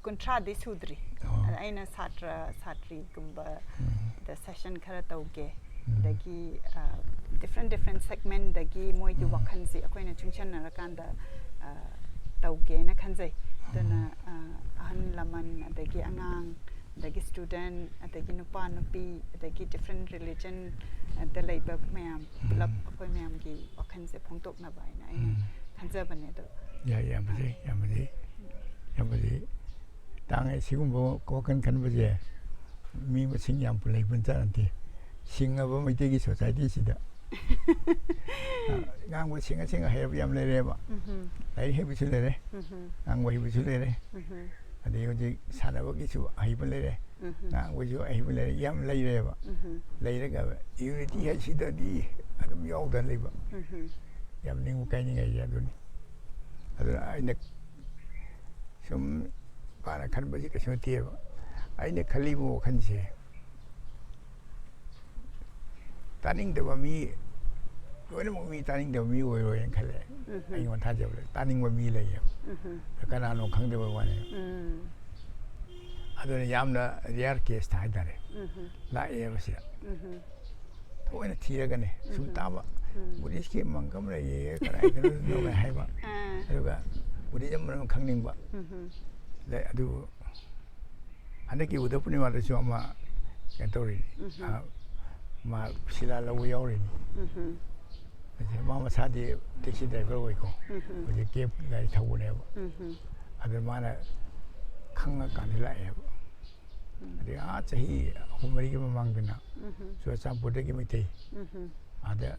ꯀꯨꯟꯊ꯭ꯔꯥꯗꯤ ꯁꯨꯗ꯭ꯔꯤ꯫ ꯑꯣ꯫ ꯑꯗ ꯑꯩꯅ ꯁꯥꯇ꯭ꯔ, ꯁꯥꯇ꯭ꯔꯤꯒꯨꯝꯕ ꯎꯝ꯫ ꯗ session ꯈꯔ ꯇꯧꯒꯦ꯫ ꯎꯝ꯫ ꯑꯗꯒꯤ, ꯑ, different, different segmentꯗꯒꯤ ꯃꯣꯏꯒꯤ ꯎꯝ꯫ ꯋꯥꯈꯜꯁꯤ ꯑꯩꯈꯣꯏꯅ ꯆꯨꯡꯁꯟꯅꯔꯀꯥꯟꯗ, ꯑ, ꯇꯧꯒꯦꯅ ꯈꯟꯖꯩ꯫ ꯑꯗꯨꯅ, ꯎꯝ꯫ ꯑ, ꯑꯍꯜ ꯂꯃꯟ, ꯑꯗꯒꯤ ꯑꯉꯥꯡ, ꯑꯗꯒꯤ student, ꯑꯗꯒꯤ ꯅꯨꯄꯥ ꯅꯨꯄꯤ, ꯑꯗꯒꯤ different religion, ꯑ, ꯗ ꯂꯩꯕ ꯃꯌꯥꯝ ꯄꯨꯂꯞ ꯎꯝ꯫ ꯑꯩꯈꯣꯏ ꯃꯌꯥꯝꯒꯤ ꯋꯥꯈꯜꯁꯦ ꯐꯣꯡꯗꯣꯛꯅꯕ ꯍꯥꯏꯅ ꯑꯩꯅ ꯎꯝ꯫ ꯈꯟꯖꯕꯅꯦ꯫ ꯑꯗꯣ ꯌꯥꯏ, ꯌꯥꯝ ꯐꯖꯩ, ꯌꯥꯝ ꯐꯖꯩ, ꯌꯥꯝ ꯐꯖꯩ꯫ ꯇꯥꯡꯉꯦ ꯁꯤꯒꯨꯝꯕ ꯋꯥꯈꯜ ꯈꯟꯕꯁꯦ꯫ ꯃꯤ ꯃꯁꯤꯡ ꯌꯥꯝ ꯂꯩꯕ ꯅꯠꯇꯦ꯫ ꯁꯤꯡꯉꯕ ꯃꯩꯇꯩꯒꯤ societyꯁꯤꯗ꯫ ꯑ, ꯉꯥꯡꯕ ꯁꯤꯡꯉ ꯁꯤꯡꯉ ꯍꯩꯔꯕ ꯌꯥꯝ ꯂꯩꯔꯦꯕ꯫ ꯎꯝꯍꯨꯝ꯫ ꯂꯥꯏꯔꯤꯛ ꯍꯩꯕꯁꯨ ꯂꯩꯔꯦ, ꯎꯝꯍꯨꯝ꯫ ꯉꯥꯡꯕ ꯍꯩꯕꯁꯨ ꯂꯩꯔꯦ, ꯎꯝꯍꯨꯝ꯫ ꯑꯗꯩ ꯍꯧꯖꯤꯛ ꯁꯥꯟꯅꯕꯒꯤꯁꯨ ꯑꯍꯩꯕ ꯂꯩꯔꯦ, ꯎꯝꯍꯨꯝ꯫ ꯉꯥꯡꯕꯒꯤꯁꯨ ꯑꯍꯩꯕ ꯂꯩꯔꯦ, ꯌꯥꯝ ꯂꯩꯔꯦꯕ꯫ ꯎꯝꯍꯨꯝ꯫ ꯂꯩꯔꯒ unity ꯍꯥꯏꯁꯤꯗꯗꯤ ꯑꯗꯨꯝ ꯌꯥꯎꯗꯅ ꯂꯩꯕ꯫ ꯎꯝꯍꯨꯝ꯫ ꯌꯥꯝ ꯅꯤꯡꯕ ꯀꯥꯏꯅꯤꯡꯉꯥꯏꯁꯦ ꯑꯗꯨꯅꯤ꯫ ꯑꯗꯨꯅ ꯑꯩꯅ ꯁꯨꯝ ꯄꯥꯅ ꯈꯟꯕꯁꯤ ꯀꯩꯁꯨ ꯅꯠꯇꯦꯕ꯫ ꯑꯩꯅ ꯈꯜꯂꯤꯕ ꯋꯥꯈꯜꯁꯦ, ꯇꯥꯅꯤꯡꯗꯕ ꯃꯤ, ꯂꯣꯏꯅꯃꯛ ꯃꯤ ꯇꯥꯅꯤꯡꯗꯕ ꯃꯤ ꯑꯣꯏꯔꯣꯏꯅ ꯈꯜꯂꯦ꯫ ꯎꯝꯍꯨꯝ꯫ ꯑꯩꯉꯣꯟꯗ ꯊꯥꯖꯕꯗ ꯇꯥꯅꯤꯡꯕ ꯃꯤ ꯂꯩꯌꯦꯕ꯫ ꯎꯝꯍꯨꯝ꯫ ꯀꯅꯥꯅꯣ ꯈꯪꯗꯕ ꯋꯥꯅꯦ꯫ ꯎꯝ꯫ ꯑꯗꯨꯅ ꯌꯥꯝꯅ rare caseꯇ ꯍꯥꯏꯇꯥꯔꯦ꯫ ꯎꯝꯍꯨꯝ꯫ ꯂꯥꯛꯑꯦꯕ ꯁꯤꯗ꯫ ꯎꯝꯍꯨꯝ꯫ ꯊꯑꯣꯏꯅ ꯊꯤꯔꯒꯅꯦ ꯁꯨꯝ ꯎꯝꯍꯨꯝ꯫ ꯇꯥꯕ꯫ ꯎꯝ꯫ Buddhistꯀꯤ monk ꯑꯃ ꯂꯩꯌꯦ, ꯀꯗꯥꯏꯗꯅꯣ ꯅꯣꯡꯃ ꯍꯥꯏꯕ꯫ ꯑꯥ꯫ ꯑꯗꯨꯒ Buddhism ꯃꯔꯝ ꯈꯪꯅꯤꯡꯕ꯫ ꯎꯝꯍꯨꯝ꯫ ꯂꯩ, ꯑꯗꯨꯕꯨ ꯍꯟꯗꯛꯀꯤ ꯕꯨꯙ ꯄꯨꯔꯅꯤꯃꯥꯗꯁꯨ ꯑꯃ ꯀꯩꯅꯣ ꯇꯧꯔꯤ꯫ ꯎꯝꯍꯨꯝ꯫ ꯑ, ꯃꯥ ꯁꯤꯂꯥ ꯂꯧꯕ ꯌꯥꯎꯔꯤꯅꯤ꯫ ꯎꯝ꯫ ꯑꯗꯩ ꯃꯥ ꯃꯁꯥꯗꯤ ꯇꯦꯛꯁꯤ ꯗ꯭ꯔꯥꯏꯚꯔ ꯑꯣꯏꯀꯣ꯫ ꯎꯝ꯫ ꯍꯧꯖꯤꯛ ꯀꯦꯕ ꯒꯥꯔꯤ ꯊꯧꯕꯅꯦꯕ꯫ ꯎꯝ꯫ ꯑꯗꯨ ꯃꯥꯅ ꯈꯪꯉꯀꯥꯟꯗ ꯂꯥꯛꯑꯦꯕ꯫ ꯎꯝ꯫ ꯑꯗꯩ ꯑꯥ ꯆꯍꯤ ꯑꯍꯨꯝ ꯃꯔꯤꯒꯤ ꯃꯃꯥꯡꯗꯅ ꯎꯝ꯫ ꯆꯨꯔꯆꯥꯟꯄꯨꯔꯗꯒꯤ ꯃꯩꯇꯩ ꯎꯝ꯫ ꯑꯥꯗ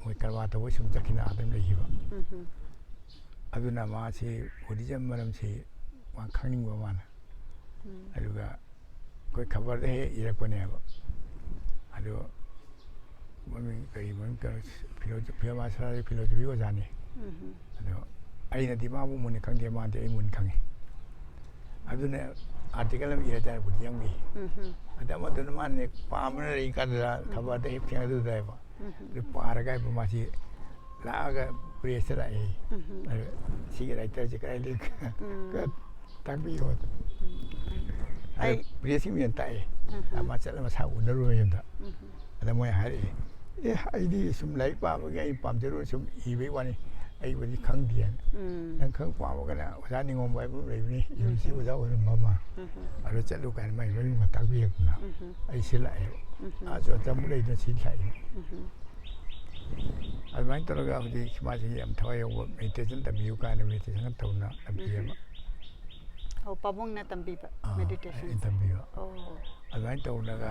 ꯃꯣꯏ ꯀꯔꯕꯥꯔ ꯇꯧꯕ ꯁꯨꯝ ꯆꯠꯈꯤꯅ ꯑꯥꯗ ꯑꯗꯨꯝ ꯂꯩꯈꯤꯕ꯫ ꯎꯝ꯫ ꯑꯗꯨꯅ ꯃꯥꯁꯤ ꯕꯨꯙꯤꯖꯝ ꯃꯔꯝꯁꯤ ꯃꯥ ꯈꯪꯅꯤꯡꯕ ꯃꯥꯅ꯫ ꯎꯝ꯫ ꯑꯗꯨꯒ ꯑꯩꯈꯣꯏ ꯈꯕꯔꯗ ꯍꯦꯛ ꯏꯔꯛꯄꯅꯦꯕ꯫ ꯑꯗꯣ ꯃꯃꯤꯡ ꯀꯔꯤ ꯃꯃꯤꯡ ꯀꯔꯤ ꯐꯤꯂꯣ-, ꯐꯤꯂꯣ-, ꯃꯥꯁꯇꯔ ꯐꯤꯂꯣꯁꯣꯐꯤ ꯑꯣꯖꯥꯅꯤ꯫ ꯎꯝ꯫ ꯑꯗꯣ ꯑꯩꯅꯗꯤ ꯃꯥꯕꯨ ꯃꯨꯟꯅ ꯈꯪꯗꯦ, ꯃꯥꯗꯤ ꯑꯩ ꯃꯨꯟꯅ ꯈꯪꯉꯤ꯫ ꯑꯗꯨꯅ ꯑꯥꯔꯇꯤꯀꯜ ꯑꯃ ꯏꯔ ꯇꯥꯔꯦ ꯕꯨꯙꯤꯖꯝꯒꯤ꯫ ꯎꯝ꯫ ꯑꯗ ꯑꯃꯗꯨꯅ ꯃꯥꯅ ꯄꯥꯝꯕꯅ ꯂꯩꯔꯤ ꯀꯥꯟꯗꯨꯗ ꯎꯝ꯫ ꯈꯕꯔꯗ ꯍꯦꯛ ꯊꯦꯡꯅꯗꯨꯗꯥꯏꯕ꯫ ꯎꯝ꯫ ꯑꯗꯨ ꯄꯥꯔꯒ ꯍꯥꯏꯕ ꯃꯥꯁꯤ ꯂꯥꯛꯑꯒ ꯄ꯭ꯔꯦꯁꯇ ꯂꯥꯛꯑꯦ꯫ ꯎꯝ꯫ ꯑꯗꯨ ꯁꯤꯒꯤ ꯔꯥꯏꯇꯔꯁꯦ ꯀꯗꯥꯏ ꯂꯩ? ꯎꯝ꯫ ꯈꯔ ꯇꯥꯛꯄꯤꯌꯣ꯫ ꯎꯝ꯫ ꯑꯗꯨ ꯑꯩ ꯄ꯭ꯔꯦꯁꯀꯤ ꯃꯤꯅ ꯇꯥꯛꯑꯦ꯫ ꯎꯝ꯫ ꯑꯃ ꯆꯠꯂ ꯃꯁꯥ ꯎꯅꯔꯨꯔ ꯌꯨꯝꯗ꯫ ꯎꯝ꯫ ꯑꯗ ꯃꯣꯏ ꯍꯥꯏꯔꯛꯑꯦ, "ꯑꯦ, ꯑꯩꯗꯤ ꯁꯨꯝ ꯂꯥꯏꯔꯤꯛ ꯄꯥꯕꯒꯤ ꯑꯩ ꯄꯥꯝꯖꯔꯨꯔ ꯁꯨꯝ ꯏꯕꯩ ꯋꯥꯅꯤ, ꯑꯩꯕꯨꯗꯤ ꯈꯪꯗꯦꯅ꯫ ꯎꯝ꯫ ꯅꯪ ꯈꯪ ꯄꯥꯝꯃꯒꯅ ꯑꯣꯖꯥ ꯅꯤꯉꯣꯝꯕ ꯍꯥꯏꯕ ꯑꯃ ꯂꯩꯕꯅꯤ, ꯎꯝ꯫ ꯌꯨꯅꯤꯚꯔꯁꯤꯇꯤ ꯑꯣꯖꯥ ꯑꯣꯏꯔꯝꯕ ꯑꯃ꯫ ꯎꯝ꯫ ꯑꯗꯨ ꯆꯠꯂꯨ ꯀꯥꯏꯅ ꯃꯥꯏ ꯃꯌꯨꯝꯒ ꯇꯥꯛꯄꯤꯔꯛꯇꯅ ꯎꯝ꯫ ꯑꯩ ꯁꯤ ꯂꯥꯛꯑꯦꯕ꯫ ꯎꯝ꯫ ꯑꯥ ꯆꯨꯔꯆꯥꯟꯄꯨꯔ ꯂꯩꯗꯅ ꯁꯤ ꯂꯥꯛꯏꯅꯤ꯫ ꯎꯝ꯫ ꯑꯗꯨꯃꯥꯏꯅ ꯇꯧꯔꯒ ꯍꯧꯖꯤꯛ ꯃꯥꯁꯤ ꯌꯥꯝ ꯊꯋꯥꯏ ꯌꯥꯎꯕ, ꯃꯦꯗꯤꯇꯦꯁꯟ ꯇꯝꯕꯤꯌꯨ ꯀꯥꯏꯅ ꯃꯦꯗꯤꯇꯦꯁꯟ ꯇꯧꯅ ꯇꯝꯕꯤꯌꯦꯕ꯫ ꯎꯝ꯫ ꯑꯣ, ꯄꯥꯕꯨꯡꯅ ꯇꯝꯕꯤꯕ ꯑꯥ, ꯃꯦꯗꯤꯇꯦꯁꯟ? ꯑꯩꯅ ꯇꯝꯕꯤꯕ꯫ ꯑꯣ꯫ ꯑꯗꯨꯃꯥꯏꯅ ꯇꯧꯅꯒ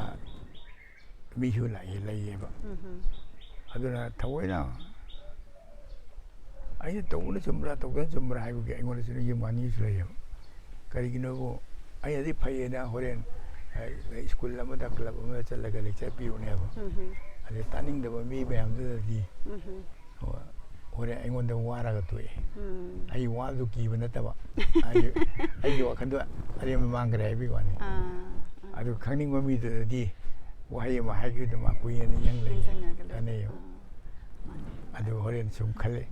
ꯃꯤꯁꯨ ꯂꯥꯛꯑꯦ, ꯂꯩꯌꯦꯕ꯫ ꯎꯝ꯫ ꯑꯗꯨꯅ ꯊꯑꯣꯏꯅ ꯑꯩꯅ ꯇꯧꯕꯅ ꯆꯨꯝꯕ꯭ꯔꯥ, ꯇꯧꯗꯅ ꯆꯨꯝꯕ꯭ꯔꯥ ꯍꯥꯏꯕꯒꯤ ꯑꯩꯉꯣꯟꯗꯁꯨ ꯌꯨꯝ ꯑꯅꯤꯁꯨ ꯂꯩꯌꯦꯕ꯫ ꯀꯔꯤꯒꯤꯅꯣꯕꯨ, ꯑꯩꯅꯗꯤ ꯐꯩꯌꯦꯅ ꯍꯣꯔꯦꯟ, ꯑ, ꯁ꯭ꯀꯨꯜ ꯑꯃꯗ, ꯀ꯭ꯂꯕ ꯑꯃꯗ ꯆꯠꯂꯒ ꯂꯦꯛꯆꯔ ꯄꯤꯔꯨꯅꯦꯕ꯫ ꯎꯝ꯫ ꯑꯗꯩ ꯇꯥꯅꯤꯡꯗꯕ ꯃꯤ ꯃꯌꯥꯝꯗꯨꯗꯗꯤ ꯎꯝ꯫ ꯍꯣ-, ꯍꯣꯔꯦꯟ ꯑꯩꯉꯣꯟꯗ ꯋꯥꯔꯒ ꯇꯣꯛꯑꯦ꯫ ꯎꯝ꯫ ꯑꯩ ꯋꯥꯕꯗꯨ ꯀꯤꯕ ꯅꯠꯇꯕ, ꯑꯩ, ꯑꯩꯒꯤ ꯋꯥꯈꯜꯗ ꯑꯔꯦꯝꯕ ꯃꯥꯡꯈ꯭ꯔꯦ ꯍꯥꯏꯕꯒꯤ ꯋꯥꯅꯤ꯫ ꯑꯥ, ꯑꯥ꯫ ꯑꯗꯨ ꯈꯪꯅꯤꯡꯕ ꯃꯤꯗꯨꯗꯗꯤ ꯋꯥꯍꯩ ꯑꯃ ꯍꯥꯏꯈꯤꯕꯗ ꯃꯥ ꯀꯨꯏꯅ ꯅꯤꯡꯁꯤꯡ ꯂꯩ-, ꯅꯤꯡꯁꯤꯡꯉꯒ ꯂꯩ꯫ ꯀꯥꯟꯅꯩꯌꯦꯕ꯫ ꯑꯥ, ꯃꯥꯅꯦ꯫ ꯑꯗꯨ ꯍꯣꯔꯦꯟ ꯁꯨꯝ ꯈꯜꯂꯦ,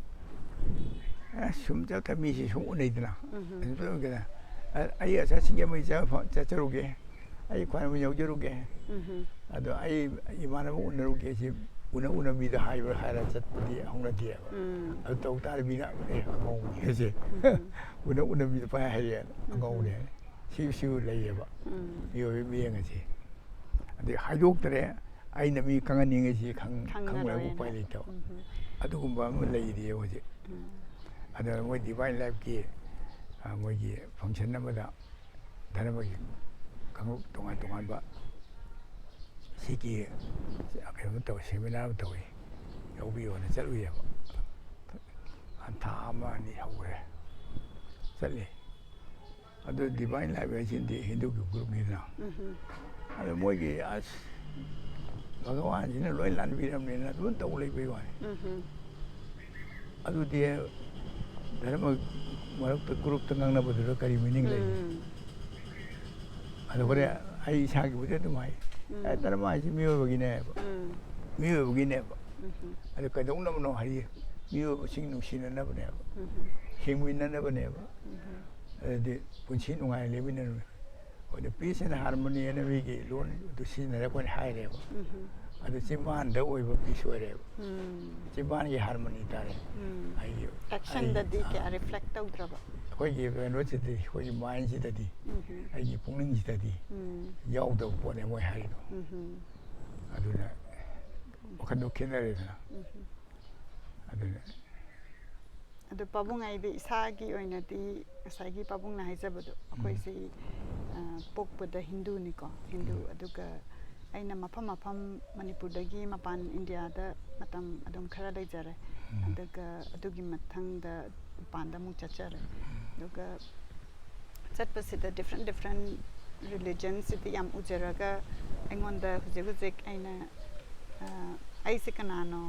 ꯑꯁ, ꯁꯨꯝ ꯆꯠꯇ ꯃꯤꯁꯤ ꯁꯨꯝ ꯎꯅꯩꯗꯅ꯫ ꯎꯝ꯫ ꯑꯗꯨ ꯇꯧꯔꯒꯅ, ꯑ-, ꯑꯩ ꯑꯆꯥ ꯁꯤꯡꯖꯃꯩ ꯆꯠ-, ꯆꯠꯆꯔꯨꯒꯦ, ꯑꯩ ꯈ꯭ꯋꯥꯏꯔꯝꯕꯟ ꯌꯧꯖꯔꯨꯒꯦ, ꯎꯝ꯫ ꯑꯗꯣ ꯑꯩ ꯏꯃꯥꯟꯅꯕ ꯎꯅꯔꯨꯒꯦ, ꯁꯤ ꯎꯅ ꯎꯅꯕꯤꯗ ꯍꯥꯏꯕ꯭ꯔꯥ ꯍꯥꯏꯔ ꯆꯠꯄꯗꯤ ꯍꯧꯅꯗꯦꯕ꯫ ꯎꯝ꯫ ꯑꯗꯨ ꯇꯧ ꯇꯥꯔꯗꯤ ꯃꯤꯅ, "ꯑꯦ, ꯑꯉꯥꯎꯕꯅꯤ ꯍꯥꯏꯁꯦ꯫ ꯎꯝ꯫ ꯎꯅ ꯎꯅꯕꯤꯗ ꯄꯥꯏ ꯍꯥꯏꯔꯦ, ꯎꯝ꯫ ꯑꯉꯥꯎꯕꯅꯦ ꯍꯥꯏ"꯫ ꯁꯤ, ꯁꯤꯁꯨ ꯂꯩꯌꯦꯕ꯫ ꯎꯝ꯫ ꯃꯤꯑꯣꯏꯕꯒꯤ ꯃꯤꯠꯌꯦꯡ ꯑꯁꯦ꯫ ꯑꯗꯩ ꯍꯥꯏꯗꯣꯛꯇ꯭ꯔꯦ, ꯑꯩꯅ ꯃꯤ ꯈꯪꯍꯟꯅꯤꯡꯉꯤꯁꯤ ꯈꯪ- ꯈꯪꯕ ꯈꯪꯅꯔꯣꯏꯅ ꯎꯄꯥꯏ ꯂꯩꯇꯕ꯫ ꯎꯝ. ꯑꯗꯨꯒꯨꯝꯕ ꯑꯃ ꯂꯩꯔꯤꯌꯦ ꯍꯧꯖꯤꯛ꯫ ꯎꯝ. ꯑꯗ ꯃꯣꯏ ꯗꯤꯚꯥꯏꯟ ꯂꯥꯏꯐꯀꯤ ꯃꯣꯏꯒꯤ ꯐꯪꯁꯟ ꯑꯃꯗ ꯙꯔꯃꯒꯤ ꯀꯥꯡꯂꯨꯞ ꯇꯣꯉꯥꯟ ꯇꯣꯉꯥꯟꯕ ꯁꯤꯒꯤ ꯀꯩꯅꯣ ꯇꯧꯋꯤ, ꯁꯦꯃꯤꯅꯥꯔ ꯑꯃ ꯇꯧꯋꯤ, ꯌꯥꯎꯕꯤꯌꯣꯅ ꯆꯠꯂꯨꯏꯌꯦꯕ꯫ ꯊꯥ ꯑꯃ ꯑꯅꯤ ꯍꯧꯈ꯭ꯔꯦ ꯆꯠꯂꯤ꯫ ꯑꯗꯨ ꯗꯤꯚꯥꯏꯟ ꯂꯥꯏꯐ ꯍꯥꯏꯁꯤꯗꯤ ꯍꯤꯟꯗꯨꯒꯤ ꯒ꯭ꯔꯨꯞꯅꯤꯗꯅ꯫ ꯎꯝ. ꯑꯗꯣ ꯃꯣꯏꯒꯤ ꯑꯁ ꯚꯒꯋꯥꯟꯁꯤꯅ ꯂꯣꯏ ꯂꯥꯟꯕꯤꯔꯝꯅꯦꯅ ꯑꯗꯨꯝ ꯇꯧ ꯂꯩꯕꯩ ꯋꯥꯅꯤ꯫ ꯎꯝ. ꯑꯗꯨꯗꯤ ꯙꯔꯃ ꯃꯔꯛꯇ ꯒ꯭ꯔꯨꯞꯇ ꯉꯥꯡꯅꯕꯗꯨꯗ ꯀꯔꯤ ꯃꯤꯅꯤꯡ ꯂꯩ? ꯎꯝ. ꯑꯗꯨ ꯍꯣꯔꯦꯟ ꯑꯩ ꯏꯁꯥꯒꯤꯕꯨꯗꯤ ꯑꯗꯨꯝ ꯍꯥꯏ꯫ ꯎꯝ. ꯑꯦ, ꯙꯔꯃ ꯍꯥꯏꯁꯤ ꯃꯤꯑꯣꯏꯕꯒꯤꯅꯦꯕ꯫ ꯎꯝ. ꯃꯤꯑꯣꯏꯕꯒꯤꯅꯦꯕ꯫ ꯎꯝ. ꯑꯗꯨ ꯀꯩꯗꯧꯅꯕꯅꯣ ꯍꯥꯏꯗꯤ ꯃꯤꯑꯣꯏꯕꯁꯤꯡ ꯅꯨꯡꯁꯤꯅꯅꯕꯅꯦꯕ꯫ ꯎꯝ. ꯍꯤꯡꯃꯤꯟꯅꯅꯕꯅꯦꯕ꯫ ꯎꯝ. ꯑꯗꯨꯗꯤ ꯄꯨꯟꯁꯤ ꯅꯨꯡꯉꯥꯏꯅ ꯂꯩꯃꯤꯟꯅꯔꯨ꯫ ꯑꯗꯨ peace and harmony ꯍꯥꯏꯅ ꯃꯤꯒꯤ ꯂꯣꯟ ꯑꯗꯨ ꯁꯤꯖꯤꯟꯅꯔꯒ ꯑꯩꯈꯣꯏꯅ ꯍꯥꯏꯔꯦꯕ꯫ ꯎꯝ. ꯑꯗꯨ ꯆꯤꯝꯕꯥꯟꯗ ꯑꯣꯏꯕ peace ꯑꯣꯏꯔꯦꯕ꯫ ꯎꯝ. ꯆꯤꯝꯕꯥꯟꯒꯤ harmony ꯇꯥꯔꯦ꯫ ꯎꯝ. ꯑꯩꯒꯤ Actionꯗꯗꯤ ꯑꯩ- ꯀꯌꯥ ꯑꯥ. Reflect ꯇꯧꯗ꯭ꯔꯕ? ꯑꯩꯈꯣꯏꯒꯤ ꯀꯩꯅꯣꯁꯤꯗꯗꯤ, ꯑꯩꯈꯣꯏꯒꯤ mindꯁꯤꯗꯗꯤ, ꯎꯝ. ꯑꯩꯒꯤ ꯄꯨꯛꯅꯤꯡꯁꯤꯗꯗꯤ ꯎꯝ. ꯌꯥꯎꯗꯕ ꯄꯣꯠꯅꯦ ꯃꯣꯏ ꯍꯥꯏꯔꯤꯗꯣ꯫ ꯎꯝ. ꯑꯗꯨꯅ ꯋꯥꯈꯜꯗꯣ ꯈꯦꯠꯅꯔꯦꯗꯅ꯫ ꯎꯝ. ꯑꯗꯨꯅ ꯑꯗꯨ ꯄꯥꯕꯨꯡ, ꯑꯩꯗꯤ ꯏꯁꯥꯒꯤ ꯑꯣꯏꯅꯗꯤ ꯉꯁꯥꯏꯒꯤ ꯄꯥꯕꯨꯡꯅ ꯍꯥꯏꯖꯕꯗꯣ, ꯑꯩꯈꯣꯏꯁꯤ, ꯑ, ꯄꯣꯛꯄꯗ ꯍꯤꯟꯗꯨꯅꯤꯀꯣ, ꯍꯤꯟꯗꯨ꯫ ꯎꯝ. ꯑꯗꯨꯒ ꯑꯩꯅ ꯃꯐꯝ ꯃꯐꯝ ꯃꯅꯤꯄꯨꯔꯗꯒꯤ ꯃꯄꯥꯟ ꯏꯟꯗꯤꯌꯥꯗ ꯃꯇꯝ ꯑꯗꯨꯝ ꯈꯔ ꯂꯩꯖꯔꯦ꯫ ꯎꯝ. ꯑꯗꯨꯒ ꯑꯗꯨꯒꯤ ꯃꯊꯪꯗ ꯃꯄꯥꯟꯗ ꯑꯃꯨꯛ ꯆꯠꯆꯔꯦ꯫ ꯑꯗꯨꯒ ꯆꯠꯄꯁꯤꯗ different different religionsꯁꯤꯗꯤ ꯌꯥꯝ ꯎꯖꯔꯒ ꯑꯩꯉꯣꯟꯗ ꯍꯧꯖꯤꯛ ꯍꯧꯖꯤꯛ ꯑꯩꯅ, ꯑ, ꯑꯩꯁꯦ ꯀꯅꯥꯅꯣ,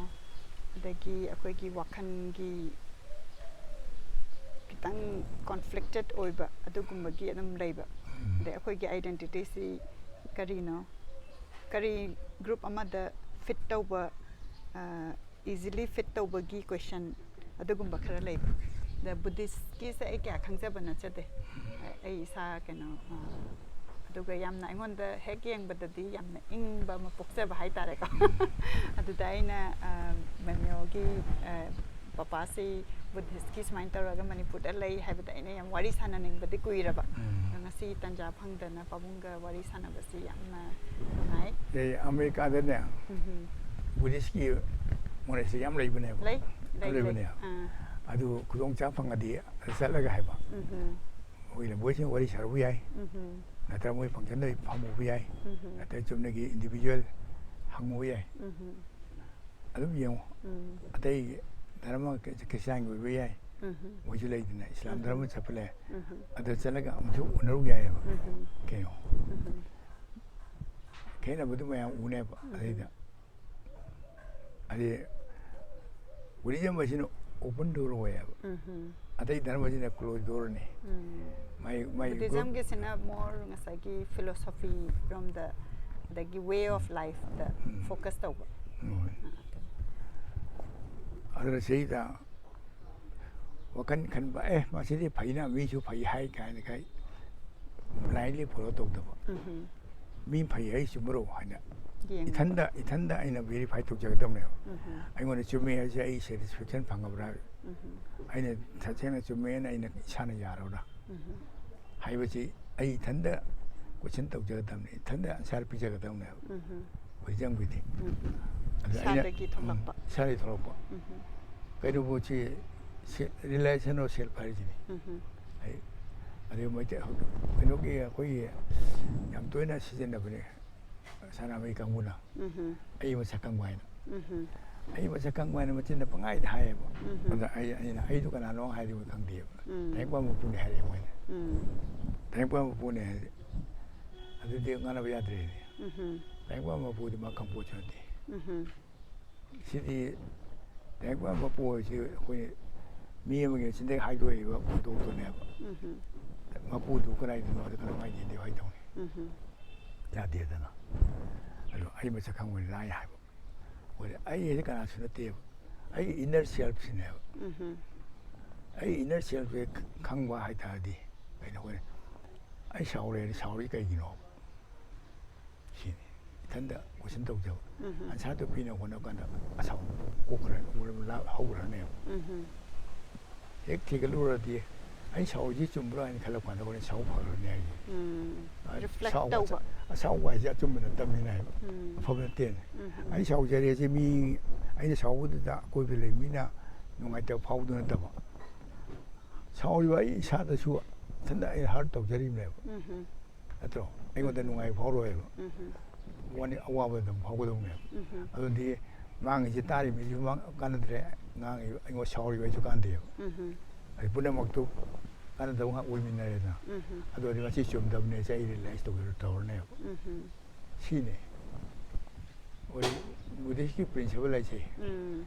ꯑꯗꯒꯤ ꯑꯩꯈꯣꯏꯒꯤ ꯋꯥꯈꯜꯒꯤ ꯈꯤꯇꯪ conflicted ꯑꯣꯏꯕ ꯑꯗꯨꯒꯨꯝꯕꯒꯤ ꯑꯗꯨꯝ ꯂꯩꯕ꯫ ꯑꯗꯩ ꯑꯩꯈꯣꯏꯒꯤ identityꯁꯤ ꯀꯔꯤꯅꯣ, ꯀꯔꯤ group ꯑꯃꯗ fit ꯇꯧꯕ, ꯑ, easily fit ꯇꯧꯕꯒꯤ question ꯑꯗꯨꯒꯨꯝꯕ ꯈꯔ ꯂꯩꯕ꯫ ꯑꯗ Buddhistꯀꯤꯁꯦ ꯑꯩ ꯀꯌꯥ ꯈꯪꯖꯕ ꯅꯠꯆꯗꯦ꯫ ꯑꯩ ꯏꯁꯥ ꯀꯩꯅꯣ, ꯑ, ꯑꯗꯨꯒ ꯌꯥꯝꯅ ꯑꯩꯉꯣꯟꯗ ꯍꯦꯛ ꯌꯦꯡꯕꯗꯗꯤ ꯌꯥꯝꯅ ꯏꯪꯕ ꯑꯃ ꯄꯣꯛꯆꯕ ꯍꯥꯏꯇꯥꯔꯦꯀꯣ꯫ ꯑꯗꯨꯗ ꯑꯩꯅ, ꯑ, ꯃꯦꯃꯤꯌꯣꯒꯤ, ꯑ, ꯄꯄꯥꯁꯤ ꯕꯨꯙꯤꯁꯀꯤ ꯁꯨꯃꯥꯏꯅ ꯇꯧꯔꯒ ꯃꯅꯤꯄꯨꯔꯗ ꯂꯩ ꯍꯥꯏꯕꯗ ꯑꯩꯅ ꯌꯥꯝ ꯋꯥꯔꯤ ꯁꯥꯟꯅꯅꯤꯡꯕꯗꯤ ꯀꯨꯏꯔꯕ꯫ ꯎꯝ꯫ ꯑꯗꯣ ꯉꯁꯤ ꯇꯥꯟꯖꯥ ꯐꯪꯗꯅ ꯄꯥꯕꯨꯡꯒ ꯋꯥꯔꯤ ꯁꯥꯟꯅꯕꯁꯤ ꯌꯥꯝꯅ ꯅꯨꯡꯉꯥꯏ꯫ ꯑꯦ, ꯑꯃꯦꯔꯤꯀꯥꯗꯅꯦ ꯎꯝꯍꯨꯝ꯫ ꯕꯨꯙꯤꯁꯀꯤ ꯃꯣꯅꯦꯁꯇ꯭ꯔꯤ ꯌꯥꯝ ꯂꯩꯕꯅꯦꯕ꯫ ꯂꯩ, ꯌꯥꯝ ꯂꯩ, ꯂꯩ꯫ ꯂꯩꯕꯅꯦ꯫ ꯑꯥ꯫ ꯑꯗꯨ ꯈꯨꯗꯣꯡ ꯆꯥꯕ ꯐꯪꯉꯗꯤ ꯑꯗ ꯆꯠꯂꯒ ꯍꯥꯏꯕ꯫ ꯎꯝꯍꯨꯝ꯫ ꯑꯩꯈꯣꯏ ꯂꯝꯕꯣꯏꯁꯤꯡ ꯋꯥꯔꯤ ꯁꯥꯔꯨꯕ ꯌꯥꯏ꯫ ꯎꯝꯍꯨꯝ꯫ ꯅꯠꯇ꯭ꯔꯒ ꯃꯣꯏ ꯐꯪꯁꯟꯗ ꯐꯝꯃꯨꯕ ꯌꯥꯏ꯫ ꯎꯝꯍꯨꯝ꯫ ꯅꯠꯇ꯭ꯔꯒ ꯆꯨꯝꯅꯒꯤ ꯏꯟꯗꯤꯕꯤꯖꯨꯋꯦꯜ ꯍꯪꯉꯨꯕ ꯌꯥꯏ꯫ ꯎꯝꯍꯨꯝ꯫ ꯑꯗꯨꯝ ꯌꯦꯡꯉꯨ꯫ ꯎꯝ꯫ ꯑꯇꯩ ꯙꯔꯃ ꯈ꯭ꯔꯤꯁꯇꯤꯌꯥꯟꯒꯤ ꯑꯣꯏꯕ ꯌꯥꯏ꯫ ꯎꯝꯍꯨꯝ꯫ ꯃꯣꯏꯁꯨ ꯂꯩꯗꯅ ꯏꯁꯂꯥꯝ ꯎꯝꯍꯨꯝ꯫ ꯙꯔꯃ ꯆꯠꯄ ꯂꯩ꯫ ꯎꯝꯍꯨꯝ꯫ ꯑꯗꯨ ꯆꯠꯂꯒ ꯑꯃꯨꯛꯁꯨ ꯎꯅꯔꯨ ꯌꯥꯏꯑꯕ꯫ ꯎꯝꯍꯨꯝ꯫ ꯀꯩꯅꯣ? ꯎꯝꯍꯨꯝ꯫ ꯈꯦꯠꯅꯕꯗꯨ ꯃꯌꯥꯝ ꯎꯅꯦꯕ꯫ ꯎꯝꯍꯨꯝ꯫ ꯑꯗꯩꯗ ꯑꯗꯩ ꯕꯨꯙꯤꯖꯝ ꯑꯁꯤꯅ ꯑꯣꯄꯟ ꯗꯣꯔ ꯑꯣꯏꯌꯦꯕ꯫ ꯎꯝꯍꯨꯝ꯫ ꯑꯇꯩ ꯙꯔꯃꯁꯤꯅ ꯀ꯭ꯂꯣꯖ ꯗꯣꯔꯅꯤ꯫ ꯎꯝ꯫ ꯃꯥꯏ ꯃꯥꯏ ꯕꯨꯙꯤꯖꯝꯒꯤꯁꯤꯅ ꯃꯣꯔ ꯉꯁꯥꯏꯒꯤ ꯐꯤꯂꯣꯁꯣꯐꯤ ꯔꯣꯝꯗ, ꯑꯗꯒꯤ ꯋꯦ ꯑꯣꯐ ꯂꯥꯏꯐꯇ ꯎꯝ꯫ ꯐꯣꯀꯁ ꯇꯧꯕ꯫ ꯎꯝ꯫ ꯑꯥ, ꯑꯗꯨ꯫ ꯑꯗꯨꯅ ꯁꯤꯗ ꯋꯥꯈꯜ ꯈꯟꯕ, ꯑꯦ, ꯃꯁꯤꯗꯤ ꯐꯩꯅ, ꯃꯤꯁꯨ ꯐꯩ ꯍꯥꯏ ꯀꯥꯏꯅ ꯈꯥꯏ ꯕ꯭ꯂꯥꯏꯟꯂꯤ ꯐꯣꯂꯣ ꯇꯧꯗꯕ꯫ ꯎꯝꯍꯨꯝ꯫ ꯃꯤ ꯐꯩ ꯍꯥꯏ ꯆꯨꯝꯕꯔꯣ ꯍꯥꯏꯅ ꯌꯦꯡꯕ꯫ ꯏꯊꯟꯗ ꯏꯊꯟꯗ ꯑꯩꯅ ꯚꯦꯔꯤꯐꯥꯏ ꯇꯧꯖꯒꯗꯕꯅꯦꯕ꯫ ꯎꯝꯍꯨꯝ꯫ ꯑꯩꯉꯣꯟꯗ ꯆꯨꯝꯃꯦ ꯍꯥꯏꯁꯦ ꯑꯩ ꯁꯦꯇꯤꯁꯐꯦꯛꯁꯟ ꯐꯪꯉꯕ꯭ꯔꯥ? ꯎꯝꯍꯨꯝ꯫ ꯑꯩꯅ ꯇꯁꯦꯡꯅ ꯆꯨꯝꯃꯦꯅ ꯑꯩꯅ ꯏꯁꯥꯅ ꯌꯥꯔꯕ꯭ꯔꯥ? ꯎꯝꯍꯨꯝ꯫ ꯍꯥꯏꯕꯁꯤ ꯑꯩ ꯏꯊꯟꯗ ꯀꯣꯏꯁꯟ ꯇꯧꯖꯒꯗꯕꯅꯤ, ꯏꯊꯟꯗ ꯑꯟꯁꯥꯔ ꯄꯤꯖꯒꯗꯕꯅꯦꯕ꯫ ꯎꯝꯍꯨꯝ꯫ ꯕꯨꯙꯤꯖꯝꯒꯤꯗꯤ꯫ ꯎꯝꯍꯨꯝ꯫ ꯑꯗ ꯑꯩꯅ, ꯏꯁꯥꯗꯒꯤ ꯊꯣꯛꯂꯛꯄ꯫ ꯎꯝ, ꯏꯁꯥꯗꯒꯤ ꯊꯣꯛꯂꯛꯄ꯫ ꯎꯝꯍꯨꯝ꯫ ꯀꯩꯅꯣꯕꯨ ꯁꯤ, ꯁꯤ realization of self ꯍꯥꯏꯔꯤꯁꯤꯅꯤ꯫ ꯎꯝꯍꯨꯝ꯫ ꯑꯩ, ꯑꯗꯩ ꯃꯩꯇꯩ, ꯀꯩꯅꯣꯒꯤ ꯑꯩꯈꯣꯏꯒꯤ ꯌꯥꯝ ꯇꯣꯏꯅ ꯁꯤꯖꯤꯟꯅꯕꯅꯦ ꯁꯅꯥꯃꯍꯤ ꯀꯥꯡꯕꯨꯅ꯫ ꯎꯝꯍꯨꯝ꯫ ꯑꯩ ꯃꯁꯛ ꯈꯪꯕ ꯍꯥꯏꯅ꯫ ꯎꯝꯍꯨꯝ꯫ ꯑꯩ ꯃꯁꯛ ꯈꯪꯕ ꯍꯥꯏꯅ ꯃꯆꯤꯟꯗ ꯄꯪꯍꯥꯏꯗ ꯍꯥꯏꯌꯦꯕ꯫ ꯎꯝꯍꯨꯝ꯫ ꯑꯗ ꯑꯩ, ꯑꯩꯅ ꯑꯩꯗꯣ ꯀꯅꯥꯅꯣ ꯍꯥꯏꯗꯤ ꯃꯣꯏ ꯈꯪꯗꯦꯕ꯫ ꯎꯝ꯫ ꯇꯥꯏꯕꯪꯄꯥꯟ ꯃꯄꯨꯅꯦ ꯍꯥꯏꯔꯛꯑꯦ ꯃꯣꯏꯅ꯫ ꯎꯝ꯫ ꯇꯥꯏꯕꯪꯄꯥꯟ ꯃꯄꯨꯅꯦ ꯍꯥꯏꯗꯤ ꯑꯗꯨꯗꯤ ꯉꯥꯡꯅꯕ ꯌꯥꯗ꯭ꯔꯦꯅꯦ꯫ ꯎꯝꯍꯨꯝ꯫ ꯇꯥꯏꯕꯪꯄꯥꯟ ꯃꯄꯨꯗꯤ ꯃꯥ ꯈꯪꯄꯣꯠꯁꯨ ꯅꯠꯇꯦ꯫ ꯎꯝꯍꯨꯝ꯫ ꯁꯤꯗꯤ ꯇꯥꯏꯕꯪꯄꯥꯟ ꯃꯄꯨ ꯍꯥꯏꯁꯤ ꯑꯩꯈꯣꯏ ꯃꯤ ꯑꯃꯒꯤ ꯃꯆꯤꯟꯗꯒꯤ ꯍꯥꯏꯗꯣꯛꯏꯕ ꯐꯣꯡꯗꯣꯛꯇꯨꯅꯦꯕ꯫ ꯎꯝꯍꯨꯝ꯫ ꯃꯄꯨꯗꯨ ꯀꯗꯥꯏꯗꯅꯣ ꯑꯗꯨ ꯀꯔꯝꯍꯥꯏꯅ ꯌꯦꯡꯗꯦ ꯍꯥꯏꯗꯧꯅꯤ꯫ ꯎꯝꯍꯨꯝ꯫ ꯌꯥꯗꯦꯗꯅ꯫ ꯑꯗꯣ ꯑꯩ ꯃꯁꯛ ꯈꯪꯕꯅꯤ ꯂꯥꯏ ꯍꯥꯏꯕ꯫ ꯑꯩꯈꯣꯏ ꯑꯩ ꯍꯥꯏꯁꯦ ꯀꯅꯥꯁꯨ ꯅꯠꯇꯦꯕ꯫ ꯑꯩ ꯏꯟꯅꯔ ꯁꯦꯜꯐꯁꯤꯅꯦꯕ꯫ ꯎꯝꯍꯨꯝ꯫ ꯑꯩ ꯏꯟꯅꯔ ꯁꯦꯜꯐꯁꯦ ꯈꯪꯕ ꯍꯥꯏ ꯇꯥꯔꯗꯤ ꯀꯩꯅꯣ ꯑꯩꯈꯣꯏ ꯑꯩ ꯁꯥꯎꯔꯦ ꯍꯥꯏꯗꯤ ꯁꯥꯎꯔꯤ ꯀꯩꯒꯤꯅꯣ? ꯁꯤꯅꯤ꯫ ꯏꯊꯟꯗ ꯀꯣꯏꯁꯟ ꯇꯧꯖꯕ꯫ ꯑꯟꯁꯥꯔꯗꯨ ꯄꯤꯅꯕ ꯍꯣꯠꯅꯕ ꯀꯥꯟꯗ ꯑꯁꯥꯎꯕ ꯀꯣꯛꯈ꯭ꯔ-, ꯍꯧꯔꯛꯑꯅꯦꯕ꯫ ꯍꯦꯛ ꯊꯤꯒꯠꯂꯨꯔꯗꯤ ꯑꯩ ꯁꯥꯎꯔꯤꯁꯤ ꯆꯨꯝꯕ꯭ꯔꯥ ꯍꯥꯏꯅ ꯈꯜꯂꯛꯄ ꯀꯥꯟꯗ ꯍꯣꯔꯦꯟ ꯁꯥꯎ ꯐꯈ꯭ꯔꯅꯤ ꯍꯥꯏꯁꯦ꯫ ꯑ, Reflect ꯁꯥꯎ-, ꯇꯧꯕ꯫ ꯑꯁꯥꯎꯕ ꯍꯥꯏꯁꯦ ꯑꯆꯨꯝꯕ ꯅꯠꯇꯕꯅꯤꯅ ꯍꯥꯏꯕ꯫ ꯑꯐꯕ ꯅꯠꯇꯦꯅ꯫ ꯑꯩ ꯁꯥꯎꯖꯔꯦꯁꯦ ꯃꯤ, ꯑꯩꯅ ꯁꯥꯎꯕꯗꯨꯗ ꯑꯀꯣꯏꯕꯗ ꯂꯩꯕ ꯃꯤꯅ ꯅꯨꯡꯉꯥꯏꯇꯕ ꯐꯥꯎꯕꯗꯨ ꯅꯠꯇꯕ, ꯁꯥꯎꯔꯤꯕ ꯑꯩ ꯏꯁꯥꯗꯁꯨ ꯏꯊꯟꯗ ꯑꯩ hurt ꯇꯧꯖꯔꯤꯕꯅꯦꯕ꯫ ꯅꯠꯇ꯭ꯔꯣ? ꯑꯩꯉꯣꯟꯗ ꯅꯨꯡꯉꯥꯏꯕ ꯐꯥꯎꯔꯣꯏꯕ꯫ ꯋꯥꯅꯤ, ꯑꯋꯥꯕ ꯑꯗꯨꯝ ꯐꯥꯎꯒꯗꯧꯅꯦꯕ꯫ ꯑꯗꯨꯗꯤ ꯉꯥꯡꯉꯤꯁꯦ ꯇꯥꯔꯤꯕ ꯃꯤꯁꯨ ꯃꯥ-, ꯀꯥꯟꯅꯗ꯭ꯔꯦ, ꯉꯥꯡꯉꯤꯕ ꯑꯩꯉꯣꯟꯗ ꯁꯥꯎꯔꯤꯕ ꯑꯩꯁꯨ ꯀꯥꯟꯅꯗꯦꯕ꯫ ꯑꯗꯩ ꯄꯨꯝꯅꯃꯛꯇꯨ ꯀꯥꯟꯅꯗꯕ ꯉꯥꯛ ꯑꯣꯏꯃꯤꯟꯅꯔꯦꯗꯅ꯫ ꯑꯗꯨꯗꯤ ꯃꯁꯤ ꯆꯨꯝꯗꯕꯅꯦ, ꯁꯤ ꯑꯩ realize ꯇꯧꯔ-, ꯇꯧꯔꯅꯦꯕ꯫ ꯁꯤꯅꯤ꯫ ꯑꯩꯈꯣꯏ Buddhist ꯀꯤ principle ꯍꯥꯏꯁꯦ꯫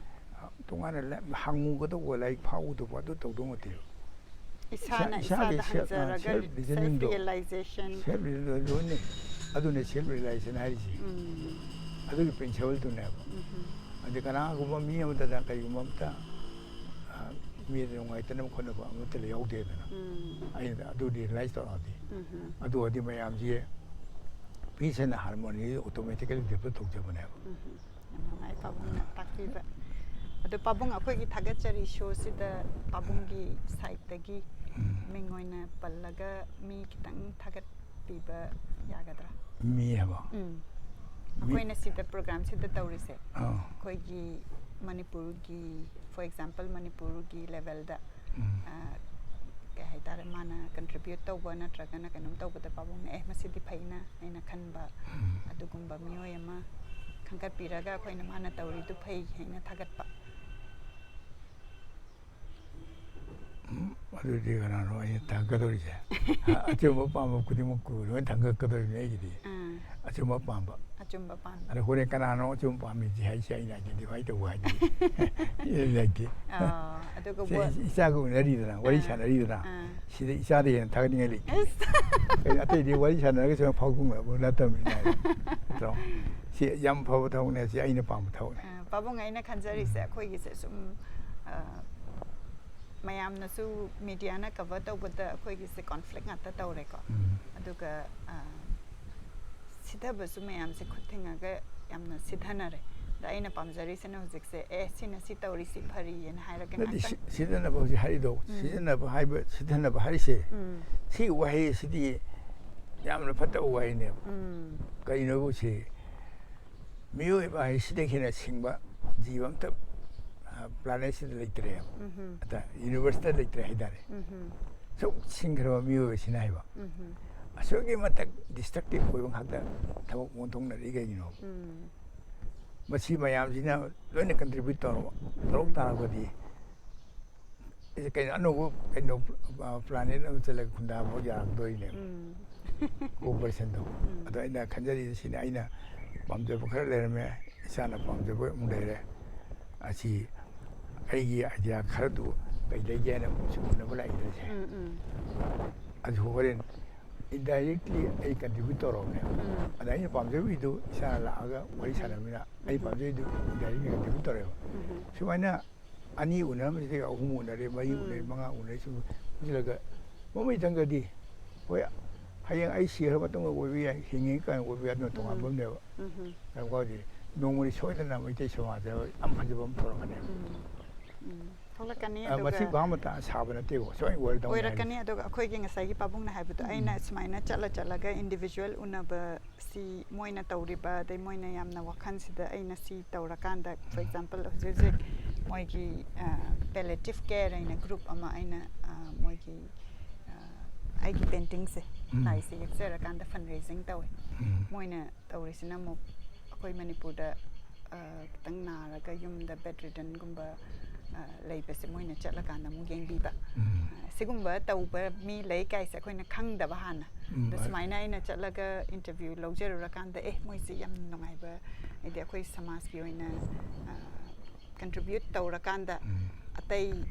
ꯇꯣꯉꯥꯟꯅ ꯂꯥꯏ-, ꯍꯪꯉꯨꯒꯗꯧꯕ, ꯂꯥꯏꯔꯤꯛ ꯐꯥꯛꯎꯒꯗꯧꯕ ꯑꯗꯨ ꯇꯧꯗꯧ ꯅꯠꯇꯦꯕ꯫ ꯏꯁꯥꯅ ꯏꯁꯥ-, ꯏꯁꯥꯗ ꯏꯁꯥꯒꯤ self, ꯑ, ꯍꯪꯖꯔꯒ self reasoning ꯗꯣ, self realization꯫ Self reason ꯂꯣꯏꯅ꯫ ꯑꯗꯨꯅꯦ self realization ꯍꯥꯏꯔꯤꯁꯦ꯫ ꯑꯗꯨꯒꯤ principle ꯗꯨꯅꯦꯕ꯫ ꯑꯗꯩ ꯀꯅꯥꯒꯨꯝꯕ ꯃꯤ ꯑꯃꯗꯅ ꯀꯔꯤꯒꯨꯝꯕ ꯑꯝꯇ, ꯑ, ꯃꯤꯗ ꯅꯨꯡꯉꯥꯏꯇꯅꯕ ꯈꯣꯠꯅꯕ ꯑꯃꯠꯇ ꯂꯩꯍꯧꯗꯦꯗꯅ꯫ ꯑꯩꯅ ꯑꯗꯨ realize ꯇꯧꯔꯛꯑꯗꯤ꯫ ꯑꯗꯨ ꯑꯣꯏꯔꯗꯤ ꯃꯌꯥꯝꯁꯦ peace and harmony automatically develop ꯇꯧꯖꯕꯅꯦꯕ꯫ ꯌꯥꯝ ꯅꯨꯡꯉꯥꯏ ꯄꯥꯕꯨꯡꯅ ꯇꯥꯛꯄꯤꯕ꯫ ꯑꯗꯣ ꯄꯥꯕꯨꯡ, ꯑꯩꯈꯣꯏꯒꯤ ꯊꯥꯒꯠꯆꯔꯤ show ꯁꯤꯗ ꯄꯥꯕꯨꯡꯒꯤ side ꯇꯒꯤ ꯃꯤꯡ ꯑꯣꯏꯅ ꯄꯜꯂꯒ ꯃꯤ ꯈꯤꯇꯪ ꯊꯥꯒꯠꯄꯤꯕ ꯌꯥꯒꯗ꯭ꯔꯥ? ꯃꯤ ꯍꯥꯏꯕ? ꯎꯝ꯫ ꯃꯤ ꯑꯩꯈꯣꯏꯅ ꯁꯤꯗ program ꯁꯤꯗ ꯇꯧꯔꯤꯁꯦ꯫ ꯑꯥ꯫ ꯑꯩꯈꯣꯏꯒꯤ ꯃꯅꯤꯄꯨꯔꯒꯤ, for example, ꯃꯅꯤꯄꯨꯔꯒꯤ level ꯗ, ꯎꯝ꯫ ꯑ, ꯀꯩ ꯍꯥꯏꯇꯥꯔꯦ, ꯃꯥꯅ contribute ꯇꯧꯕ ꯅꯠꯇ꯭ꯔꯒꯅ ꯀꯩꯅꯣꯝ ꯇꯧꯕꯗ ꯄꯥꯕꯨꯡꯅ, "ꯑꯦ, ꯃꯁꯤꯗꯤ ꯐꯩꯅ ꯑꯩꯅ ꯈꯟꯕ", ꯎꯝ꯫ ꯑꯗꯨꯒꯨꯝꯕ ꯃꯤꯑꯣꯏ ꯑꯃ ꯈꯟꯒꯠꯄꯤꯔꯒ ꯑꯩꯈꯣꯏꯅ ꯃꯥꯅ ꯇꯧꯔꯤꯗꯨ ꯐꯩ ꯍꯥꯏꯅ ꯊꯥꯒꯠꯄ꯫ ꯎꯝ, ꯑꯗꯨꯗꯤ ꯀꯅꯥꯅꯣ ꯑꯩꯅ ꯊꯥꯒꯠꯀꯗꯧꯔꯤꯁꯦ? ꯑ-, ꯑꯆꯨꯝꯕ ꯄꯥꯝꯕ ꯈꯨꯗꯤꯡꯃꯛꯄꯨ ꯂꯣꯏ ꯊꯥꯒꯠꯀꯗꯧꯔꯤꯕꯅꯤ ꯑꯩꯒꯤꯗꯤ꯫ ꯑꯥ꯫ ꯑꯆꯨꯝꯕ ꯄꯥꯝꯕ꯫ ꯑꯆꯨꯝꯕ ꯄꯥꯝꯕ꯫ ꯑꯗ ꯍꯣꯔꯦꯟ ꯀꯅꯥꯅꯣ ꯑꯆꯨꯝꯕ ꯄꯥꯝꯃꯤꯁꯦ ꯍꯥꯏꯁꯦ ꯑꯩꯅ identify ꯇꯧꯕ ꯍꯥꯏꯗꯤ ꯂꯩꯇꯦ꯫ ꯑꯥ, ꯑꯗꯨꯒ ꯁꯤ ꯕꯣ-, ꯏꯆꯥꯒ ꯎꯅꯔꯤꯗꯅ, ꯋꯥꯔꯤ ꯑꯥ, ꯁꯥꯟꯅꯔꯤꯗꯅ, ꯑꯥ꯫ ꯁꯤꯗ ꯏꯆꯥꯗ ꯍꯦꯟꯅ ꯊꯥꯒꯠꯅꯤꯡꯉꯥꯏ ꯂꯩꯇꯦ꯫ ꯑꯁ꯫ ꯀꯩꯅꯣ, ꯑꯇꯩꯗꯤ ꯋꯥꯔꯤ ꯁꯥꯟꯅꯔꯒ ꯁꯨꯝ ꯐꯥꯎꯗꯣꯛꯅꯕ ꯅꯠꯇꯕꯅꯤꯅ꯫ ꯅꯠꯇ꯭ꯔꯣ? ꯁꯤ ꯌꯥꯝ ꯐꯕ ꯊꯕꯛꯅꯦ, ꯁꯤ ꯑꯩꯅ ꯄꯥꯝꯕ ꯊꯕꯛꯅꯦ꯫ ꯑꯥ, ꯄꯥꯕꯨꯡ, ꯑꯩꯅ ꯈꯟꯖꯔꯤꯁꯦ, ꯎꯝ꯫ ꯑꯩꯈꯣꯏꯒꯤꯁꯦ ꯁꯨꯝ, ꯑꯥ, ꯃꯌꯥꯝꯅꯁꯨ media ꯅ cover ꯇꯧꯕꯗ ꯑꯩꯈꯣꯏꯒꯤꯁꯦ conflict ꯉꯥꯛꯇ ꯇꯧꯔꯦꯀꯣ꯫ ꯎꯝ꯫ ꯑꯗꯨꯒ, ꯑꯥ, ꯁꯤꯊꯕꯁꯨ ꯃꯌꯥꯝꯁꯦ ꯈꯨꯠ ꯊꯤꯡꯉꯒ ꯌꯥꯝꯅ ꯁꯤꯊꯅꯔꯦ꯫ ꯑꯗ ꯑꯩꯅ ꯄꯥꯝꯖꯔꯤꯁꯤꯅ ꯍꯧꯖꯤꯛꯁꯦ, "ꯑꯦ, ꯁꯤꯅ ꯁꯤ ꯇꯧꯔꯤ, ꯁꯤ ꯐꯔꯤꯌꯦꯅ" ꯍꯥꯏꯔꯒ ꯅꯠꯇꯦ, ꯉꯥꯛꯇꯪ ꯁꯤ- ꯁꯤꯊꯅꯕ ꯍꯧꯖꯤꯛ ꯍꯥꯏꯔꯤꯗꯣ, ꯎꯝ. ꯁꯤꯊꯅꯕ ꯍꯥꯏꯕ, ꯁꯤꯊꯅꯕ ꯍꯥꯏꯔꯤꯁꯦ, ꯎꯝ, ꯁꯤ ꯋꯥꯍꯩ ꯑꯁꯤꯗꯤ ꯌꯥꯝꯅ ꯐꯠꯇꯕ ꯋꯥꯍꯩꯅꯦꯕ꯫ ꯎꯝ, ꯀꯩꯅꯣꯕꯨ ꯁꯤ, ꯃꯤꯑꯣꯏꯕ ꯍꯥꯏꯁꯤꯗꯒꯤ ꯍꯦꯟꯅ ꯁꯤꯡꯕ ꯖꯤꯕ ꯑꯝꯇ, ꯑ, planetꯁꯤꯗ ꯂꯩꯇ꯭ꯔꯦꯕ꯫ ꯎꯝꯍꯨꯝ, ꯑꯇ universeꯇ ꯂꯩꯇ꯭ꯔꯦ ꯍꯥꯏꯇꯥꯔꯦ꯫ ꯎꯝꯍꯨꯝ, ꯁꯨꯛ ꯁꯤꯡꯈ꯭ꯔꯕ ꯃꯤꯑꯣꯏꯕꯁꯤꯅ ꯍꯥꯏꯕ꯫ ꯎꯝꯍꯨꯝ, ꯑꯁꯨꯛꯀꯤ ꯃꯊꯛ destructive ꯑꯣꯏꯕ ꯉꯥꯛꯇ ꯊꯕꯛ ꯑꯣꯟꯊꯣꯛꯅꯔꯤ ꯀꯩꯒꯤꯅꯣ? ꯎꯝ, ꯃꯁꯤ ꯃꯌꯥꯝꯁꯤꯅ ꯂꯣꯏꯅ contribute ꯇꯧꯔꯕ, ꯇꯧꯔꯛ ꯇꯥꯔꯒꯗꯤ, ꯑꯦ, ꯀꯩꯅꯣ, ꯑꯅꯧꯕ ꯀꯩꯅꯣ, ꯑ, planet ꯑꯃ ꯆꯠꯂꯒ ꯈꯨꯟꯗꯥꯕ ꯌꯥꯔꯛꯇꯣꯏꯅꯦꯕ꯫ ꯎꯝ, Cooperationꯗꯣ꯫ ꯎꯝ. ꯑꯗꯣ ꯑꯩꯅ ꯈꯟꯖꯔꯤꯁꯦ ꯁꯤꯅꯤ, ꯑꯩꯅ ꯄꯥꯝꯖꯕ ꯈꯔ ꯂꯩꯔꯝꯃꯦ, ꯏꯁꯥꯅ ꯄꯥꯝꯖꯕ ꯑꯃꯨꯛ ꯂꯩꯔꯦ꯫ ꯑꯁꯤ ꯑꯩꯒꯤ idea ꯈꯔꯗꯨ ꯀꯩ ꯂꯩꯒꯦ ꯍꯥꯏꯅ ꯁꯨꯝ ꯎꯅꯕ ꯂꯥꯛꯏꯗꯅ ꯁꯦ꯫ ꯎꯝ, ꯎꯝ, ꯑꯗꯨ ꯍꯣꯔꯦꯟ indirectly ꯑꯩ contribute ꯇꯧꯔꯕꯅꯦꯕ꯫ ꯎꯝ. ꯑꯗ ꯑꯩꯅ ꯄꯥꯝꯖꯕꯒꯤꯗꯨ ꯏꯁꯥꯅ ꯂꯥꯛꯑꯒ ꯋꯥꯔꯤ ꯁꯥꯟꯅꯕꯅꯤꯅ ꯑꯩ ꯎꯝ. ꯄꯥꯝꯖꯕꯒꯤꯗꯨ indirectly contribute ꯇꯧꯔꯦꯕ꯫ ꯎꯝ. ꯁꯨꯃꯥꯏꯅ ꯑꯅꯤ ꯎꯅꯔꯝꯕꯁꯤꯗꯒꯤ ꯑꯍꯨꯝ ꯎꯅꯔꯦ, ꯃꯔꯤ ꯎꯅꯔꯦ, ꯎꯝ. ꯃꯉꯥ ꯎꯅꯔꯦ, ꯁꯨꯝ ꯄꯨꯟꯁꯤꯜꯂꯒ ꯃꯃꯩ ꯊꯪꯒꯗꯤ ꯍꯣꯏ, ꯍꯌꯦꯡ ꯑꯩ ꯁꯤꯈ꯭ꯔ ꯃꯇꯨꯡꯗ ꯑꯣꯏꯕ ꯌꯥꯏ, ꯍꯤꯡꯉꯤ ꯀꯥꯏꯅ ꯑꯣꯏꯕ ꯌꯥꯏ, ꯑꯗꯨꯅ ꯇꯣꯉꯥꯟꯕ ꯎꯝ. ꯑꯃꯅꯦꯕ꯫ ꯎꯝ. ꯌꯥꯝ ꯀꯥꯎꯗꯦ꯫ ꯅꯣꯡꯃꯗꯤ ꯁꯣꯏꯗꯅ ꯃꯩꯇꯩ ꯁꯃꯥꯖꯇ ꯌꯥꯝ ꯐꯖꯕ ꯑꯃ ꯊꯣꯛꯂꯛꯀꯅꯦꯕ꯫ ꯎꯝ. ꯎꯝ. ꯊꯣꯛꯂꯛꯀꯅꯤ, ꯑ, ꯃꯁꯤ ꯑꯗꯨꯒ ꯚꯥꯞ ꯃꯇꯥ ꯁꯥꯕ ꯅꯠꯇꯦꯕ, ꯁꯨꯃꯥꯏꯅ ꯑꯣꯏꯔꯗꯧꯅꯦ ꯑꯣꯏꯔꯛꯀꯅꯤ꯫ ꯍꯥꯏꯁꯦ꯫ ꯑꯗꯨꯒ ꯑꯩꯈꯣꯏꯒꯤ ꯉꯁꯥꯏꯒꯤ ꯄꯥꯕꯨꯡꯅ ꯍꯥꯏꯕꯗꯣ, ꯎꯝ. ꯑꯩꯅ ꯁꯨꯃꯥꯏꯅ ꯆꯠꯂ ꯆꯠꯂꯒ individual ꯎꯅꯕ ꯁꯤ ꯃꯣꯏꯅ ꯇꯧꯔꯤꯕ, ꯑꯗꯩ ꯃꯣꯏꯅ ꯌꯥꯝꯅ ꯋꯥꯈꯜꯁꯤꯗ ꯑꯩꯅ ꯁꯤ ꯇꯧꯔꯀꯥꯟꯗ, for example, ꯍꯧꯖꯤꯛ ꯍꯧꯖꯤꯛ ꯃꯣꯏꯒꯤ, ꯑ, palliative care ꯍꯥꯏꯅ group ꯑꯃ ꯑꯩꯅ, ꯑ, ꯃꯣꯏꯒꯤ, ꯑ, ꯑꯩꯒꯤ paintingꯁꯦ, ꯎꯝ. ꯂꯥꯏꯁꯦ ꯌꯦꯛꯆꯔꯀꯥꯟꯗ fundraising ꯇꯧꯋꯦ꯫ ꯎꯝ. ꯃꯣꯏꯅ ꯇꯧꯔꯤꯁꯤꯅ ꯑꯃꯨꯛ ꯑꯩꯈꯣꯏ ꯃꯅꯤꯄꯨꯔꯗ, ꯑ, ꯈꯤꯇꯪ ꯅꯥꯔꯒ ꯌꯨꯝꯗ bedriddenꯒꯨꯝꯕ, ꯑ, ꯂꯩꯕꯁꯦ ꯃꯣꯏꯅ ꯆꯠꯂꯀꯥꯟꯗ ꯑꯃꯨꯛ ꯌꯦꯡꯕꯤꯕ꯫ ꯎꯝ. ꯑ, ꯁꯤꯒꯨꯝꯕ ꯇꯧꯕ ꯃꯤ ꯂꯩ ꯀꯥꯏꯁꯦ ꯑꯩꯈꯣꯏꯅ ꯈꯪꯗꯕ ꯍꯥꯟꯅ꯫ ꯎꯝ, ꯑꯗꯣ ꯍꯣꯏ. ꯁꯨꯃꯥꯏꯅ ꯑꯩꯅ ꯆꯠꯂꯒ interview ꯂꯧꯖꯔꯨꯔꯀꯥꯟꯗ, ꯑꯦ, ꯃꯣꯏꯁꯦ ꯌꯥꯝ ꯅꯨꯡꯉꯥꯏꯕ, ꯍꯥꯏꯗꯤ ꯑꯩꯈꯣꯏ ꯁꯃꯥꯖꯀꯤ ꯑꯣꯏꯅ, ꯑ, contribute ꯇꯧꯔꯀꯥꯟꯗ ꯎꯝ. ꯑꯇꯩ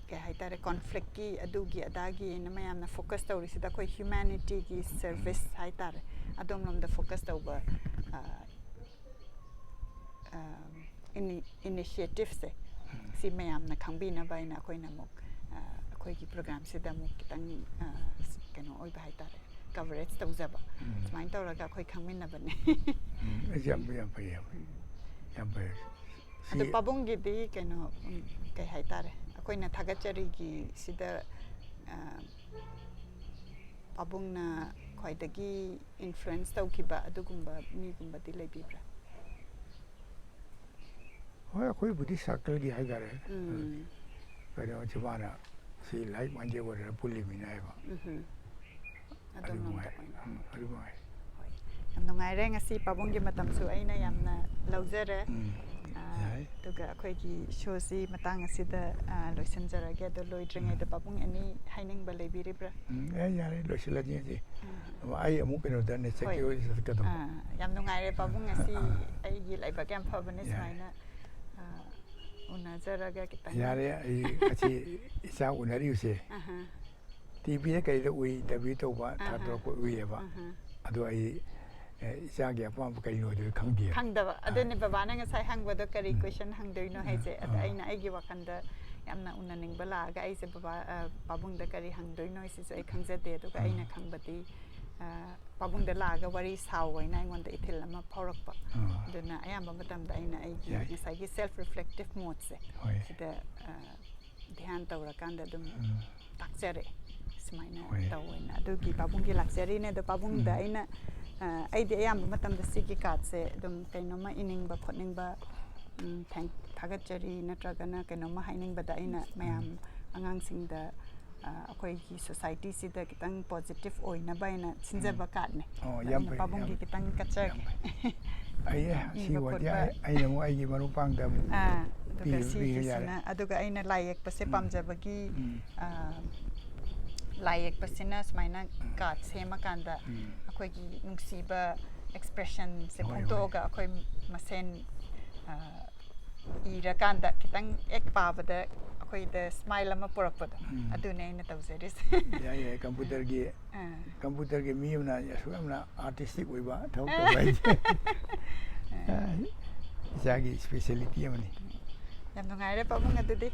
ꯀꯩ ꯍꯥꯏꯇꯥꯔꯦ, conflictꯀꯤ ꯑꯗꯨꯒꯤ ꯑꯗꯥꯒꯤ ꯑꯩꯅ ꯃꯌꯥꯝꯅ focus ꯇꯧꯔꯤꯁꯤꯗ ꯑꯩꯈꯣꯏ humanityꯒꯤ service ꯍꯥꯏꯇꯥꯔꯦ, ꯑꯗꯣꯝꯂꯣꯝꯗ focus ꯇꯧꯕ, ꯑ, ꯑ, ini-, initiativeꯁꯦ, ꯁꯤ ꯃꯌꯥꯝꯅ ꯈꯪꯕꯤꯅꯕ ꯍꯥꯏꯅ ꯑꯩꯈꯣꯏꯅ ꯑꯃꯨꯛ, ꯑ, ꯑꯩꯈꯣꯏꯒꯤ programꯁꯤꯗ ꯑꯃꯨꯛ ꯈꯤꯇꯪ, ꯑ, ꯀꯩꯅꯣ ꯑꯣꯏꯕ ꯍꯥꯏꯇꯥꯔꯦ, ꯀꯚꯔꯦꯖ ꯇꯧꯖꯕ꯫ ꯎꯝ. ꯁꯨꯃꯥꯏꯅ ꯇꯧꯔꯒ ꯑꯩꯈꯣꯏ ꯈꯪꯃꯤꯟꯅꯕꯅꯦ꯫ ꯎꯝ, ꯑꯩꯁꯦ ꯌꯥꯝ ꯌꯥꯝ ꯐꯩ, ꯌꯥꯝ ꯐꯩ, ꯌꯥꯝ ꯐꯩ꯫ ꯑꯗꯣ ꯁꯤ ꯄꯥꯕꯨꯡꯒꯤꯗꯤ ꯀꯩꯅꯣ, ꯎꯝ, ꯀꯩ ꯍꯥꯏꯇꯥꯔꯦ, ꯑꯩꯈꯣꯏꯅ ꯊꯥꯒꯠꯆꯔꯤꯒꯤ ꯁꯤꯗ, ꯑ, ꯄꯥꯕꯨꯡꯅ ꯈ꯭ꯋꯥꯏꯗꯒꯤ ꯏꯟꯐ꯭ꯂꯨꯌꯦꯟꯁ ꯇꯧꯈꯤꯕ ꯑꯗꯨꯒꯨꯝꯕ ꯃꯤꯒꯨꯝꯕꯗꯤ ꯂꯩꯕꯤꯕ꯭ꯔꯥ? ꯍꯣꯏ, ꯑꯩꯈꯣꯏꯕꯨꯗꯤ ꯁꯥꯔꯀꯜꯒꯤ ꯍꯥꯏꯇꯥꯔꯦ꯫ ꯎꯝ. ꯀꯩꯅꯣ, ꯆꯤꯕꯥꯅ ꯁꯤ ꯂꯥꯏꯛ ꯃꯥꯏꯟꯗꯦꯗ ꯑꯣꯏꯔꯒ ꯄꯨꯜꯂꯤꯃꯤꯅ ꯍꯥꯏꯕ꯫ ꯎꯝꯍꯨꯝ. ꯑꯗꯨ ꯑꯗꯣꯝꯂꯣꯝꯗ ꯃꯉꯥꯏ꯫ ꯑꯣꯏꯅ. ꯎꯝ, ꯑꯗꯨ ꯃꯉꯥꯏ꯫ ꯍꯣꯏ. ꯌꯥꯝ ꯅꯨꯡꯉꯥꯏꯔꯦ ꯉꯁꯤ ꯄꯥꯕꯨꯡꯒꯤ ꯃꯇꯝꯁꯨ ꯑꯩꯅ ꯌꯥꯝꯅ ꯂꯧꯖꯔꯦ꯫ ꯎꯝ. ꯑ, ꯌꯥꯏ. ꯑꯗꯨꯒ ꯑꯩꯈꯣꯏꯒꯤ ꯁꯣꯁꯤ ꯃꯇꯥꯡ ꯑꯁꯤꯗ, ꯑ, ꯂꯣꯏꯁꯤꯟꯖꯔꯒꯦ꯫ ꯑꯗꯣ ꯂꯣꯏꯗ꯭ꯔꯤꯉꯩꯗ ꯄꯥꯕꯨꯡ ꯑꯦꯅꯤ ꯍꯥꯏꯅꯤꯡꯕ ꯂꯩꯕꯤꯔꯤꯕ꯭ꯔꯥ? ꯎꯝ, ꯑꯦ, ꯌꯥꯔꯦ, ꯂꯣꯏꯁꯤꯜꯂꯁꯤ ꯉꯁꯤ꯫ ꯎꯝ. ꯑꯩ ꯑꯃꯨꯛ ꯀꯩꯅꯣꯗꯅꯦ, ꯍꯣꯏ. ꯆꯠꯀꯦ ꯑꯣꯏ ꯆꯠꯀꯗꯧꯕ꯫ ꯑ, ꯌꯥꯝ ꯅꯨꯡꯉꯥꯏꯔꯦ ꯄꯥꯕꯨꯡ ꯉꯁꯤ ꯑꯥ. ꯑꯩꯒꯤ ꯂꯥꯏꯕꯛ ꯌꯥꯝ ꯐꯕꯅꯦ ꯌꯥꯔꯦ. ꯁꯨꯃꯥꯏꯅ, ꯑ, ꯎꯅꯖꯔꯒ ꯈꯤꯇꯪ. ꯌꯥꯔꯦ, ꯑꯩ ꯉꯁꯤ ꯏꯆꯥ ꯎꯅꯔꯤꯕꯁꯦ ꯑꯍꯥ. ꯇꯤꯚꯤꯗ ꯀꯩꯗ ꯎꯏ, ꯏꯟꯇꯔꯚ꯭ꯌꯨ ꯇꯧꯕ, ꯑꯍꯥ. ꯊꯥꯗꯣꯔꯛꯄ ꯎꯏꯌꯦꯕ꯫ ꯑꯍꯥ. ꯑꯗꯣ ꯑꯩ, ꯑꯦ, ꯏꯆꯥꯒꯤ ꯑꯄꯥꯝꯕ ꯀꯩꯅꯣ ꯑꯗꯨ ꯈꯪꯗꯦ꯫ ꯈꯪꯗꯕ꯫ ꯑꯗꯨꯅꯤ ꯕꯕꯥꯅ ꯉꯁꯥꯏ ꯍꯪꯕꯗꯣ ꯀꯔꯤ ꯎꯝ. ꯀꯣꯏꯁꯟ ꯍꯪꯗꯣꯏꯅꯣ ꯎꯝ. ꯍꯥꯏꯁꯦ꯫ ꯑꯗ ꯑꯥ. ꯑꯩꯅ ꯑꯩꯒꯤ ꯋꯥꯈꯜꯗ ꯌꯥꯝꯅ ꯎꯅꯅꯤꯡꯕ ꯂꯥꯛꯑꯒ ꯑꯩꯁꯦ ꯕꯕꯥ, ꯑ, ꯄꯥꯕꯨꯡꯗ ꯀꯔꯤ ꯍꯪꯗꯣꯏꯅꯣ ꯁꯤꯁꯨ ꯑꯩ ꯈꯪꯖꯗꯦ꯫ ꯑꯗꯨꯒ ꯑꯥ. ꯑꯩꯅ ꯈꯪꯕꯗꯤ, ꯑ, ꯄꯥꯕꯨꯡꯗ ꯂꯥꯛꯑꯒ ꯋꯥꯔꯤ ꯁꯥꯎ ꯍꯥꯏꯅ ꯑꯩꯉꯣꯟꯗ ꯏꯊꯤꯜ ꯑꯃ ꯐꯥꯎꯔꯛꯄ꯫ ꯑꯥ. ꯑꯗꯨꯅ ꯑꯌꯥꯝꯕ ꯃꯇꯝꯗ ꯑꯩꯅ ꯑꯩꯒꯤ ꯌꯥꯏ. ꯉꯁꯥꯏꯒꯤ ꯁꯦꯜꯐ ꯔꯤꯐ꯭ꯂꯦꯛꯇꯤꯞ ꯃꯣꯗꯁꯦ ꯍꯣꯏ. ꯁꯤꯗ, ꯑ, ꯙ꯭ꯌꯥꯟ ꯇꯧꯔꯀꯥꯟꯗ ꯑꯗꯨꯝ ꯎꯝ. ꯇꯥꯛꯆꯔꯛꯑꯦ꯫ ꯁꯨꯃꯥꯏꯅ ꯍꯣꯏ. ꯇꯧꯋꯦꯅ꯫ ꯑꯗꯨꯒꯤ ꯄꯥꯕꯨꯡꯒꯤ ꯂꯥꯛꯆꯔꯤꯅꯦ꯫ ꯑꯗꯣ ꯄꯥꯕꯨꯡꯗ ꯎꯝ. ꯑꯩꯅ, ꯑ, ꯑꯩꯗꯤ ꯑꯌꯥꯝꯕ ꯃꯇꯝꯗ ꯁꯤꯒꯤ ꯀꯥꯔꯠꯁꯦ ꯑꯗꯨꯝ ꯀꯩꯅꯣꯝꯃ ꯏꯅꯤꯡꯕ ꯈꯣꯠꯅꯤꯡꯕ, ꯎꯝ, thank-, ꯊꯥꯒꯠꯆꯔꯤ ꯅꯠꯇ꯭ꯔꯒꯅ ꯀꯩꯅꯣꯝꯃ ꯍꯥꯏꯅꯤꯡꯕꯗ ꯑꯩꯅ ꯃꯌꯥꯝ ꯑꯉꯥꯡꯁꯤꯡꯗ, ꯑ, ꯑꯩꯈꯣꯏꯒꯤ ꯁꯣꯁꯥꯏꯇꯤꯁꯤꯗ ꯈꯤꯇꯪ ꯄꯣꯖꯤꯇꯤꯞ ꯑꯣꯏꯅꯕ ꯍꯥꯏꯅ ꯁꯤꯟꯖꯕ ꯎꯝ. ꯀꯥꯔꯠꯅꯦ꯫ ꯑꯣ, ꯑꯗ ꯌꯥꯝ ꯑꯩꯅ ꯐꯩ, ꯄꯥꯕꯨꯡꯒꯤ ꯌꯥꯝ ꯈꯤꯇꯪ ꯀꯠꯆꯒꯦ꯫ ꯌꯥꯝ ꯐꯩ꯫ ꯑꯩ ꯁꯤ ꯏꯕ ꯑꯣꯏꯔꯗꯤ ꯈꯣꯠꯄ꯫ ꯑꯩ-, ꯑꯩꯅ ꯑꯃꯨꯛ ꯑꯩꯒꯤ ꯃꯔꯨꯞ ꯄꯥꯡꯗ ꯑꯃꯨꯛ ꯑꯥ, ꯑꯗꯨꯒ ꯄꯤꯕ ꯌꯥꯔꯦ꯫ ꯁꯤꯒꯤꯁꯤꯅ, ꯑꯗꯨꯒ ꯑꯩꯅ ꯂꯥꯏ ꯌꯦꯛꯄꯁꯦ ꯎꯝ. ꯄꯥꯝꯖꯕꯒꯤ, ꯎꯝ. ꯑ, ꯂꯥꯏ ꯌꯦꯛꯄꯁꯤꯅ ꯁꯨꯃꯥꯏꯅ ꯀꯥꯔꯠ ꯁꯦꯝꯃꯀꯥꯟꯗ ꯎꯝ. ꯑꯩꯈꯣꯏꯒꯤ ꯅꯨꯡꯁꯤꯕ ꯑꯦꯛꯁꯄ꯭ꯔꯦꯁꯟꯁꯦ ꯍꯣꯏ, ꯍꯣꯏ. ꯐꯣꯡꯗꯣꯛꯑꯒ ꯑꯩꯈꯣꯏ ꯃꯁꯦꯟ, ꯑ, ꯏꯔꯀꯥꯟꯗ ꯈꯤꯇꯪ ꯍꯦꯛ ꯄꯥꯕꯗ ꯑꯩꯈꯣꯏꯗ ꯁ꯭ꯃꯥꯏꯜ ꯑꯃ ꯄꯨꯔꯛꯄꯗꯣ꯫ ꯎꯝ. ꯑꯗꯨꯅꯦ ꯑꯩꯅ ꯇꯧꯖꯔꯤꯁꯦ꯫ ꯌꯥꯏ, ꯌꯥꯏ, ꯀꯝꯄ꯭ꯌꯨꯇꯔꯒꯤ, ꯑꯥ. ꯀꯝꯄ꯭ꯌꯨꯇꯔꯒꯤ ꯃꯤ ꯑꯃꯅ ꯑꯁꯨꯛ ꯌꯥꯝꯅ ꯑꯥꯔꯇꯤꯁꯇꯤꯛ ꯑꯣꯏꯕ ꯊꯕꯛ ꯇꯧꯕ ꯍꯥꯏꯁꯦ꯫ ꯑ, ꯏꯆꯥꯒꯤ ꯏꯁꯄꯦꯁꯤꯌꯦꯂꯤꯇꯤ ꯑꯃꯅꯤ꯫ ꯌꯥꯝ ꯅꯨꯡꯉꯥꯏꯔꯦ ꯄꯥꯕꯨꯡ ꯑꯗꯨꯗꯤ꯫